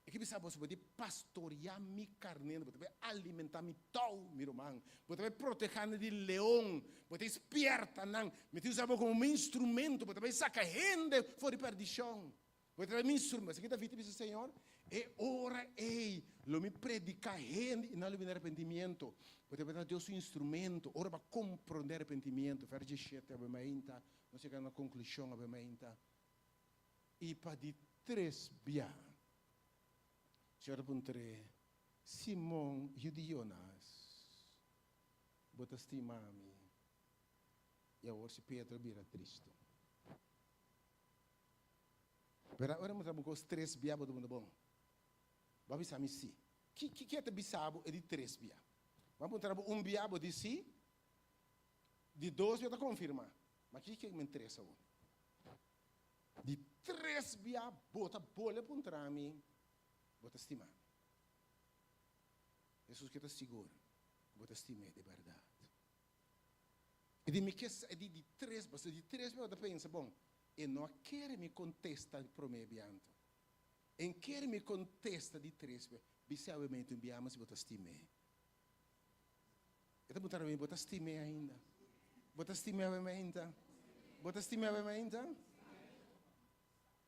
[SPEAKER 1] E ke bisa boso, bo di pastoreá mi karnénan, bo ta bai alimentá mi tou, mi ruman. Bo ta bai protehá nan di leon, bo ta spierta nan. Mi ta usa bo komo mi instrumento, bo ta bai saka hende for di perdishon. Bo ta bai mi instrumento. Esaki David ta bisa, Señor, e ora ei lo mi prediká hende i nan lo bini arepentimiento. Bo ta bai ta Dios su instrumento ora bo a komprondé arepentimiento. Vers diesshete awe mainta. Nos yega na konklushon awe mainta. I pa di tres bia, Señor a puntr'é, Simon, yu di Jonas, bo ta stima mi? I awor si Pedro a bira tristu. Pero ora mi ta buka tres bia bo ta puntra, Bon, bo a bisa mi si. Ki ki e ta bisa bo e di tres bia? Bo a puntra bo un bia, bo di si. Di dos bia ta konfirmá. Ma kiko mi interesa awor? Di tres bia bo ta bole puntra mi, bo ta stima mi? Hesus ke ta sigur ku bo ta stim'é di bèrdat. E di mi ke sa, e di di tres, pasobra di tres bia bo ta pensa, bon, e no a kere mi kontesta di promé bia anto. E n kere mi kontesta di tres bia. Bis'é awe menti un bia mas si bo ta stim'é. E ta puntra mi, Bo ta stim'é ainda? Bo ta stim'é awe mainta? Bo ta stim'é awe mainta?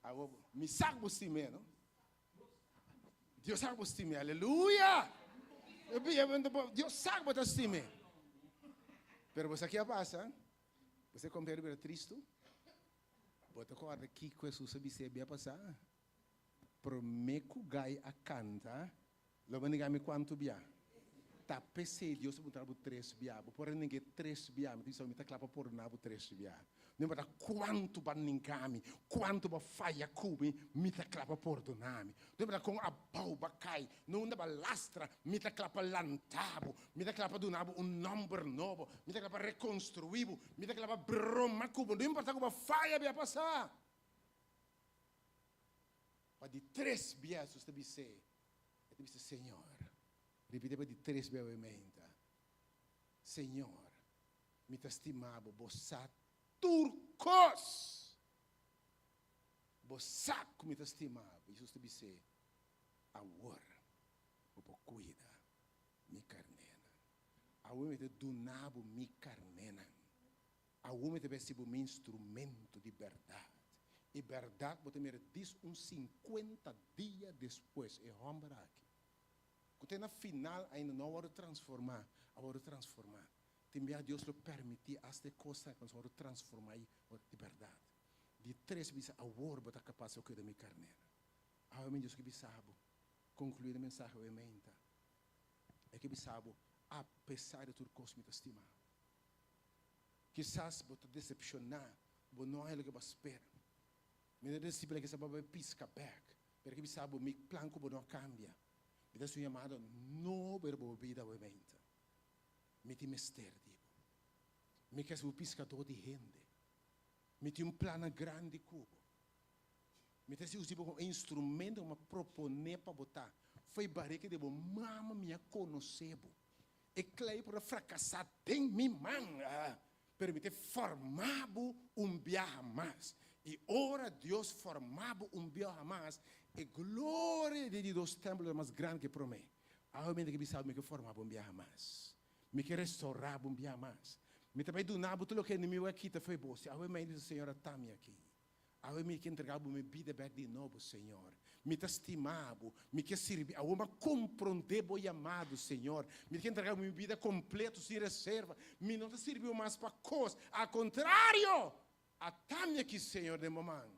[SPEAKER 1] Awo, mi sa ku bo stim'é, no? Dios sa ku bo stim'é, aleluya! Dios sa ku bo ta stim'é. Pero bo sa ki a pasa? Bo sa kon Pedro bira tristu? Bo ta kòrda kiko Hesus a bis'é bia pasá? Promé ku gai a kanta, Lo bo nega mi kuantu bia? Ta p'esei Dios a puntra bo tres bia. Bo por a neng'é tres bia. Mi ta bisa bo, mi ta kla pa pordoná bo tres bia. No importa kuantu bo a nenga mi, kuantu bo a faya ku mi, mi ta kla pa pordoná mi. No importa kon abou bo a kai, no unda bo a lastra, mi ta kla pa lanta bo. Mi ta kla pa duna bo un nòmber nobo. Mi ta kla pa rekonstruí bo. Mi ta kla pa broma ku bo. No importa ku bo a faya bia pasá. Pa di tres bia Hesus ta bis'é, e ta bisa, Señor, ripit'é pa di tres bia obviamente, Señor, mi ta stima bo, bo sa tur kos, bo sa ku mi ta stima bo. Hesus ta bis'é, Awor bo por kuida mi karnénan. Awor mi ta duna bo mi karnénan. Awor mi ta bai hasi bo mi instrumento di bèrdat. I bèrdat bo ta mira dis un sinkuenta dia despues e hòmber aki, ku te na final ainda no a wòrdu transformá, a wòrdu transformá. Tin bia Dios lo permití asta e kosnan ku nos wòrdu transformá i di bèrdat. Di tres bisa, Awor bo ta kapas pa kuida mi karnénan. Awe mi Dios ke bisa bo, konkluí e mensahe awe meinta. E ke bisa bo, Apesar di tur kos mi ta stima bo. Kisas bo ta desepshoná, bo no haña loke bo a spera. Mi ta disipel kisas bo a bai piska bèk, pero e ke bisa bo, Mi plan ku bo no a kambia. Mi ta hasi un yamada nobo riba bo bida awe meinta. Mi tin mester di bo. Mi ke hasi bo piskadó di hende. Mi tin un plannan grandi ku bo. Mi ta hasi usa bo komo instrumento ku mi a proponé pa bo ta. Fo'i barika di bo mama mi a konosé bo. E klei por a frakasá den mi man, pero mi ta forma bo un biaha mas. I ora Dios forma bo un biaha mas, e gloria di e di dos tèmpel lo ta mas grandi ku e promé. Awe mi ta ke bisa bo, mi ke forma bo un biaha mas. Mi ke restourá bo un biaha mas. Mi ta bai duna bo tur loke enemigu a kita fo'i bo. Si awe mi a bisa, Señor, ata mi aki. Awe mi ke entrega bo mi bida bek di nobo, Señor. Mi ta stima bo. Mi ke sirbi. Awe mi a komprondé bo yamado, Señor. Mi ke entrega bo mi bida kompleto, sin reserva. Mi no ta sirbi bo mas pa kos. Al kontrario! Ata mi aki, Señor, den bo man.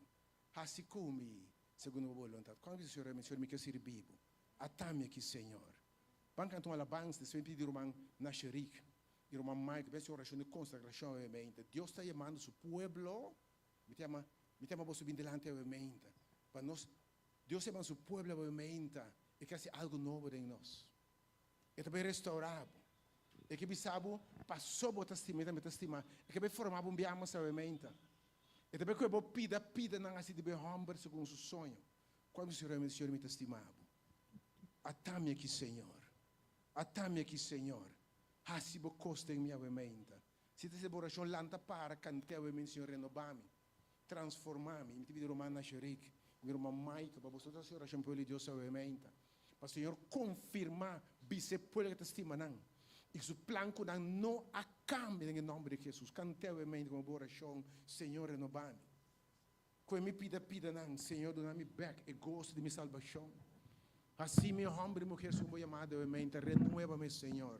[SPEAKER 1] Hasi ku mi segun bo boluntat. Kon a bisa Señor Señor, mi ke sirbi bo. Ata mi aki, Señor. Ban kanta un alabansa despues mi pidi ruman Nasherik i ruman Mike pa hasi orashon di konsagrashon awe mente. Dios ta yamando su pueblo. Mi ta yama, mi ta yama boso bin dilanti awe meinta, pa nos, Dios ta yama su pueblo awe meinta, e ke hasi algu nobo den nos. E ta bai restaurá bo. E ke bisa bo, paso bo ta stima, mi tambe ta stima. E ke bai forma bo un bia mas awe meinta. E ta bai kohe bo pida pidanan hasi di bo e hòmber segun su soño. Kuantu Señor mi, Señor, mi ta stima bo. Ata mi aki, Señor. Ata mi aki, Señor. Hasi bo kos den mi awe meinta. Si ta hasi bo orashon, lanta para, kant'é awe mi, Señor, renobá mi, transformá mi. Mi ta pidi ruman Nasherik, mi ruman Michael, pa boso ta hasi orashon pueblo di Dios awe meinta. Pa Señor konfirmá, bisa e pueblo ke ta stima nan i ku su plan ku nan no a kambia den e nòmber di Jesus. Kant'é awe meinta komo bo orashon, Señor, renobá mi. Koe mi pida pidanan, Señor, duna mi bèk e goso di mi salbashon. Hasi mi hòmber i muher segun bo yamada awe meinta. Renuébame, Señor.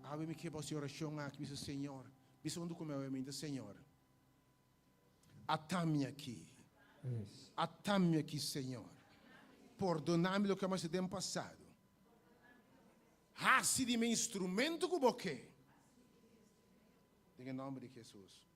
[SPEAKER 1] Awe mi ke bo hasi orashon aki, bisa Señor, bisa huntu ku mi awe mi, Señor, ata mi aki, ata mi aki, Señor, pordona mi loke a hasi den pasado, hasi di mi instrumento ku bo ke, den e nomber di Jesus.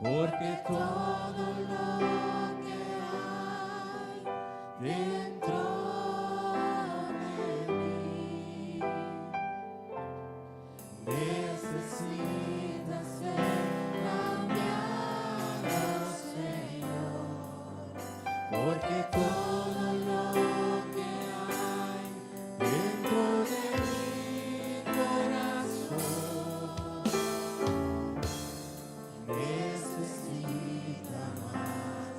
[SPEAKER 5] Porque todo lo que hay dentro de mí necesita ser cambiado, Señor. Porque todo lo que hay dentro de mi corazón necesita más.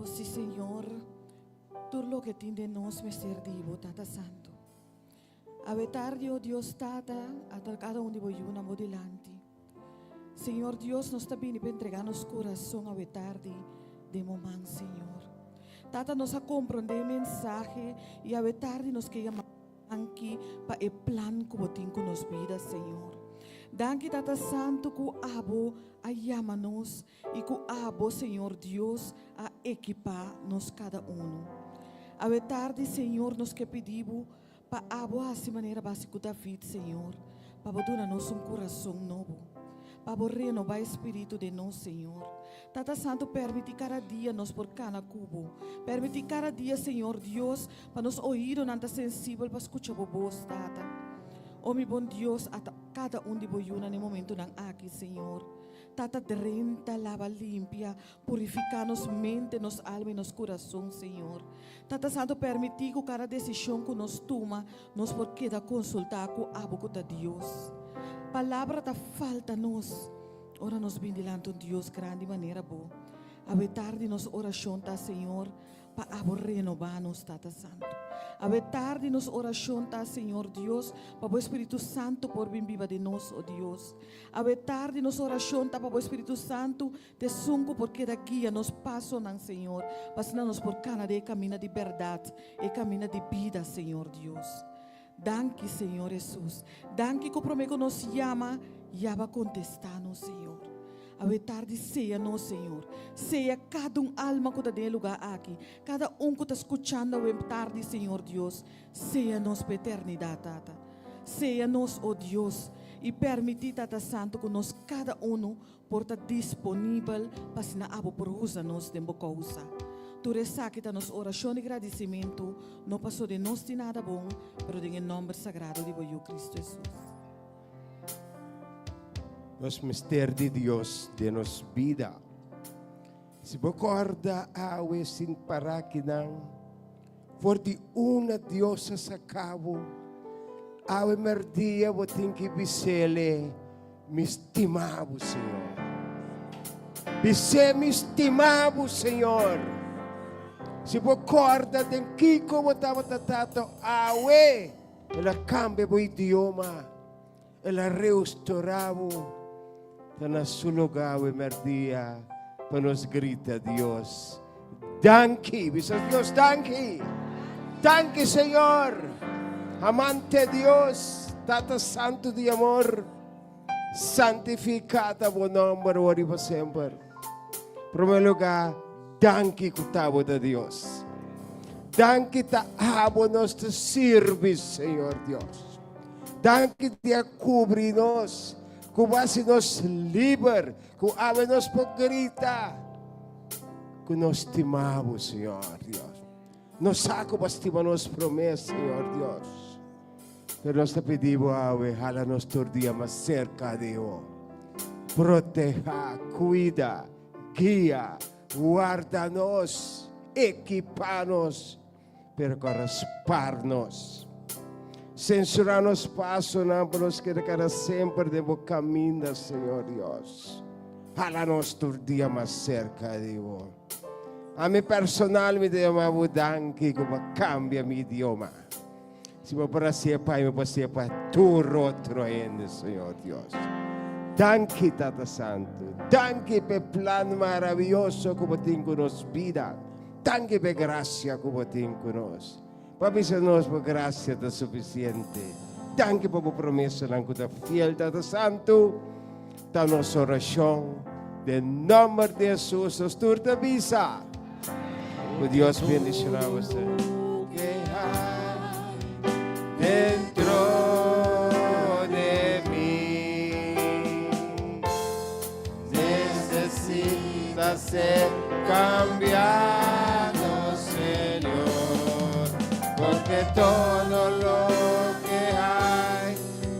[SPEAKER 7] Oh, si Señor, tur loke tin den nos mester di Bo, Tata Santo. Awe tardi, oh Dios Tata, ata cada un di Bo yunan Bo dilanti. Señor Dios, nos ta bini pa entrega nos curason awe tardi den Bo man, Señor. Tata, nos a comprende e mensahe y awe tardi nos ke yama Danki pa e plan ku bo tin ku nos bida, Señor. Danki, Tata Santu, ku abo a yama nos i ku abo, Señor Dios, a ekipá nos kada unu. Awe tardi, Señor, nos ke pidi bo pa abo hasi manera basi ku David, Señor, pa bo duna nos un kurason nobo, pa bo renobá e spiritu den nos, Señor. Tata Santu, permití kada dia nos por kana ku bo. Permití kada dia, Señor Dios, Pa nos oídonan ta sensibel pa skucha bo bos, Tata. O mi bon Dios, ata kada un di bo yunan e momentunan aki, Señor. Tata, drenta, laba, limpia, purifiká nos mente, nos alma i nos kurason, Señor. Tata Santu, permití ku kada desishon ku nos tuma, nos por keda konsultá ku abo ku ta Dios. Palabra ta falta nos ora nos bin dilanti un Dios grandi manera bo. Awe tardi nos orashon ta, Señor, Pa abo renobá nos, Tata Santu. Awe tardi nos orashon ta, Señor Dios, pa bo Espíritu Santu por bin biba den nos, o Dios. Awe tardi nos orashon ta pa bo Espíritu Santu ta esun ku por keda guia nos pasonan, Señor, pa asina nos por kana den e kaminda di bèrdat, e kaminda di bida, Señor Dios. Danki, Señor Hesus. Danki ku promé ku nos yama, ya bo a kontestá nos, Señor. Awe tardi sea nos, Señor. Sea kada un alma ku ta den e lugá aki, kada un ku ta skuchando awe tardi, Señor Dios. Sea nos pa eternidat, Tata. Sea nos, o Dios, i permití, Tata Santu, ku nos kada unu por ta disponibel pa asina abo por usa nos den bo kousa. Tur esaki ta nos orashon di gradisimentu, no paso den nos tin nada bon, pero den e nòmber sagrado di bo Yu Kristu Hesus.
[SPEAKER 8] Nos mester di Dios den nos bida. Si bo kòrda awe sin pará kinan, for di una Dios a saka bo, awe mèrdia bo tin ki bis'Ele, Mi stima bo, Señor. Bis'é, Mi stima bo, Señor. Si bo kòrda den kiko bo tabata tato awe, El a kambia bo idioma, El a reustorá bo. Ta na su lugá awe mèrdia pa nos grita Dios danki. Bisa Dios danki. Danki, Señor. Amante Dios, Tata Santu di amor, santifiká ta bo nòmber ora i pa semper. Promé lugá, danki ku ta bo ta Dios. Danki ta abo nos ta sirbi, Señor Dios. Danki di a kubri nos, ku bo hasi nos liber, ku awe nos por grita ku nos stima bo, Señor Dios. Nos sa ku bo a stima nos promé, Señor Dios. Pero nos ta pidi bo awe, hala nos tur dia mas serka di bo. Protehá, kuida, guia, warda nos, ekipá nos. Pero ku a raspar nos. Sensurá nos pasonan pa nos keda kada semper den bo kaminda, Señor Dios. Hala nos tur dia mas serka di bo. Ami personal mi ta yama bo danki ku bo a kambia mi idioma. Si bo por hasié pa mi, bo por hasié pa tur otro hende, Señor Dios. Danki, Tata Santu. Danki pa e plan maravioso ku bo tin ku nos bida. Danki p'e grasia ku bo tin ku nos. Bo a bisa nos bo grasia ta sufisiente. Danki pa bo promesanan ku ta fiel, Tata Santu. Ta nos orashon den nòmber di Hesus nos tur ta bisa. Ku Dios bendishoná boso. Dentro de mi necesita ser cambiado, Señor, porque todo lo que hay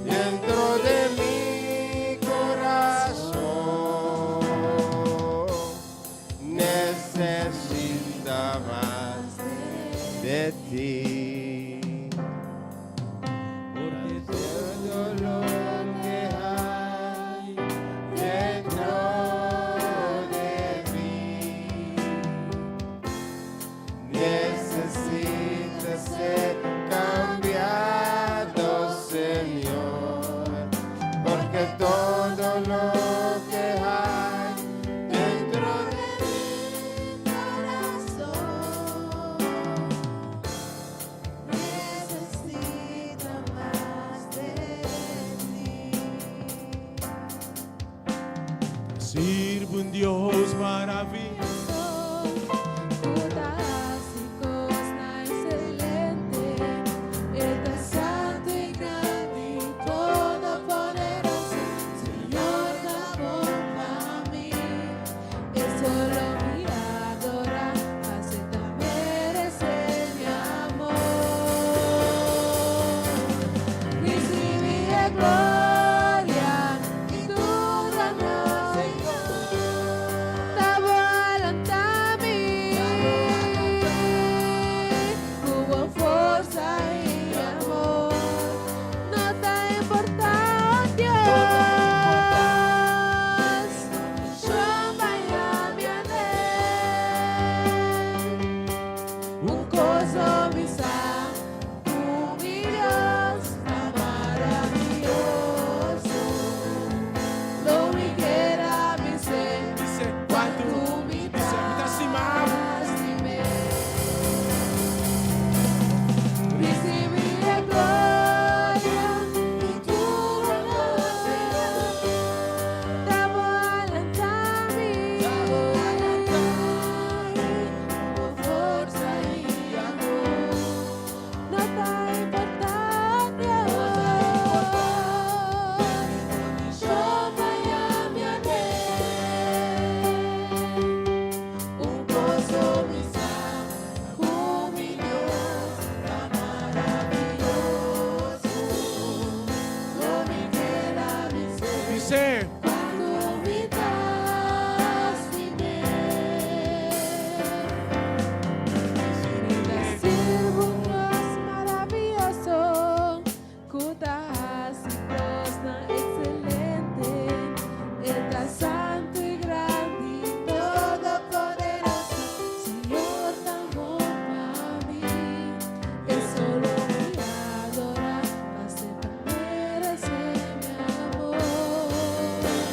[SPEAKER 8] dentro de mi corazón necesita más de ti.
[SPEAKER 5] Porque
[SPEAKER 8] Todo lo que hay dentro de mí. Todo lo que hay dentro de
[SPEAKER 4] mi corazón necesita más de ti.
[SPEAKER 5] Sirbo un Dios maravioso.
[SPEAKER 3] Ku ta hasi kosnan ekselente, E ta santu i grandi, todopoderoso. Señor ta bon pa mi, E solo mi adorá, paso E ta meresé mi amor. Risibí e gloria i tur honor, Señor. Ta Bo a lanta mi, ku forsa i amor. No ta importá, Dios. Yo mi Un kos mi sa, ku mi Dios ta maravioso. Lo mi kier a bis'é,
[SPEAKER 1] Bis'é,
[SPEAKER 3] kuantu mi
[SPEAKER 1] Bis'é, mi ta stima bo.
[SPEAKER 3] stim'é. Risibí e gloria i tur honor, Señor. Ta Bo a lanta mi, ku forsa i amor. No ta importá, Dios. Yo mi Un kos mi sa, ku mi Dios ta maravioso. Lo mi kier a bis'é,
[SPEAKER 1] Bis'é,
[SPEAKER 3] kuantu mi ta stim'é. Mi ta sirbi un Dios maravioso, ku ta hasi kosnan ekselente, E ta santu i grandi, todopoderoso. Señor ta bon pa mi, E solo mi adorá, paso E ta meresé mi amor.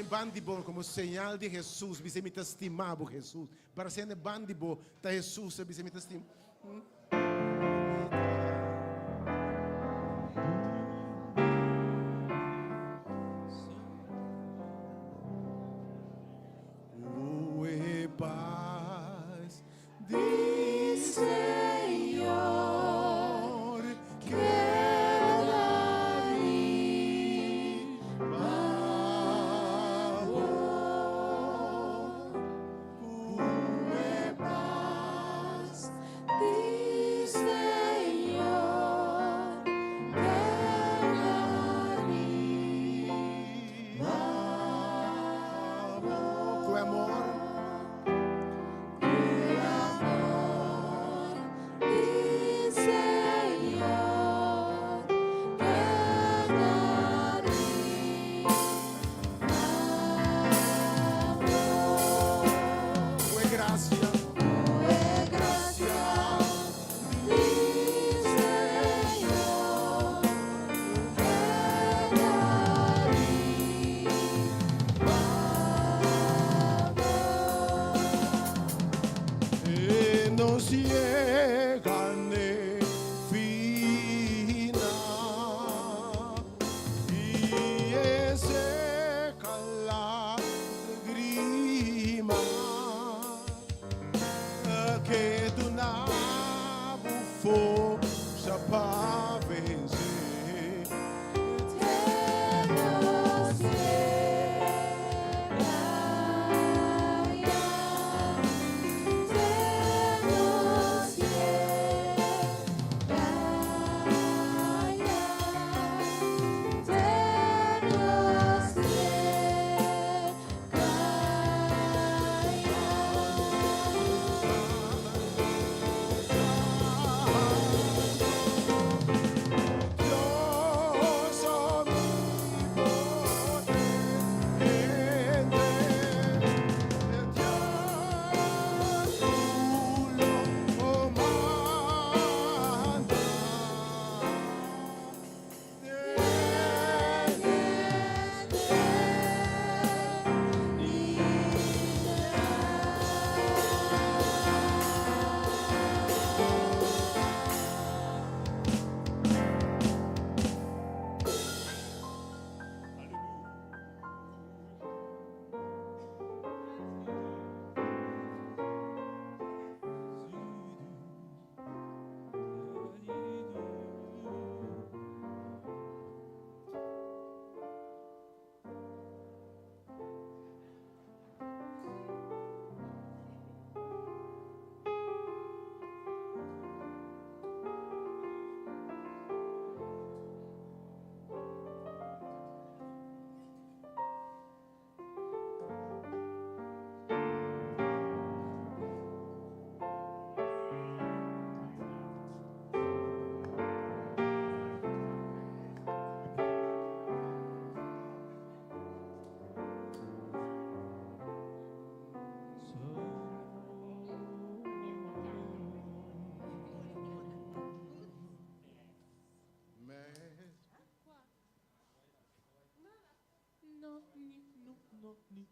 [SPEAKER 1] bandi bo komo señal di Hesus, bisa mi ta stima bo Hesus. Brasa hende bandi bo, ta Hesus a bisa mi ta stima. Ue paz di Señor keda riba bo. Ue paz
[SPEAKER 3] di Señor keda riba bo.
[SPEAKER 1] Ku amor.
[SPEAKER 3] Ku amor di Señor keda riba bo.
[SPEAKER 1] Ku grasia.
[SPEAKER 3] Ku grasia di Señor keda riba bo.
[SPEAKER 1] E nos yega n'e final i e seka lágrima ku e duna bo forsa pa vense.
[SPEAKER 3] Te nos yega ya, te nos yega ya, te nos yega ya.
[SPEAKER 1] Dios omnipotente, Dios lo manda.
[SPEAKER 5] No, ni, no, no, ni,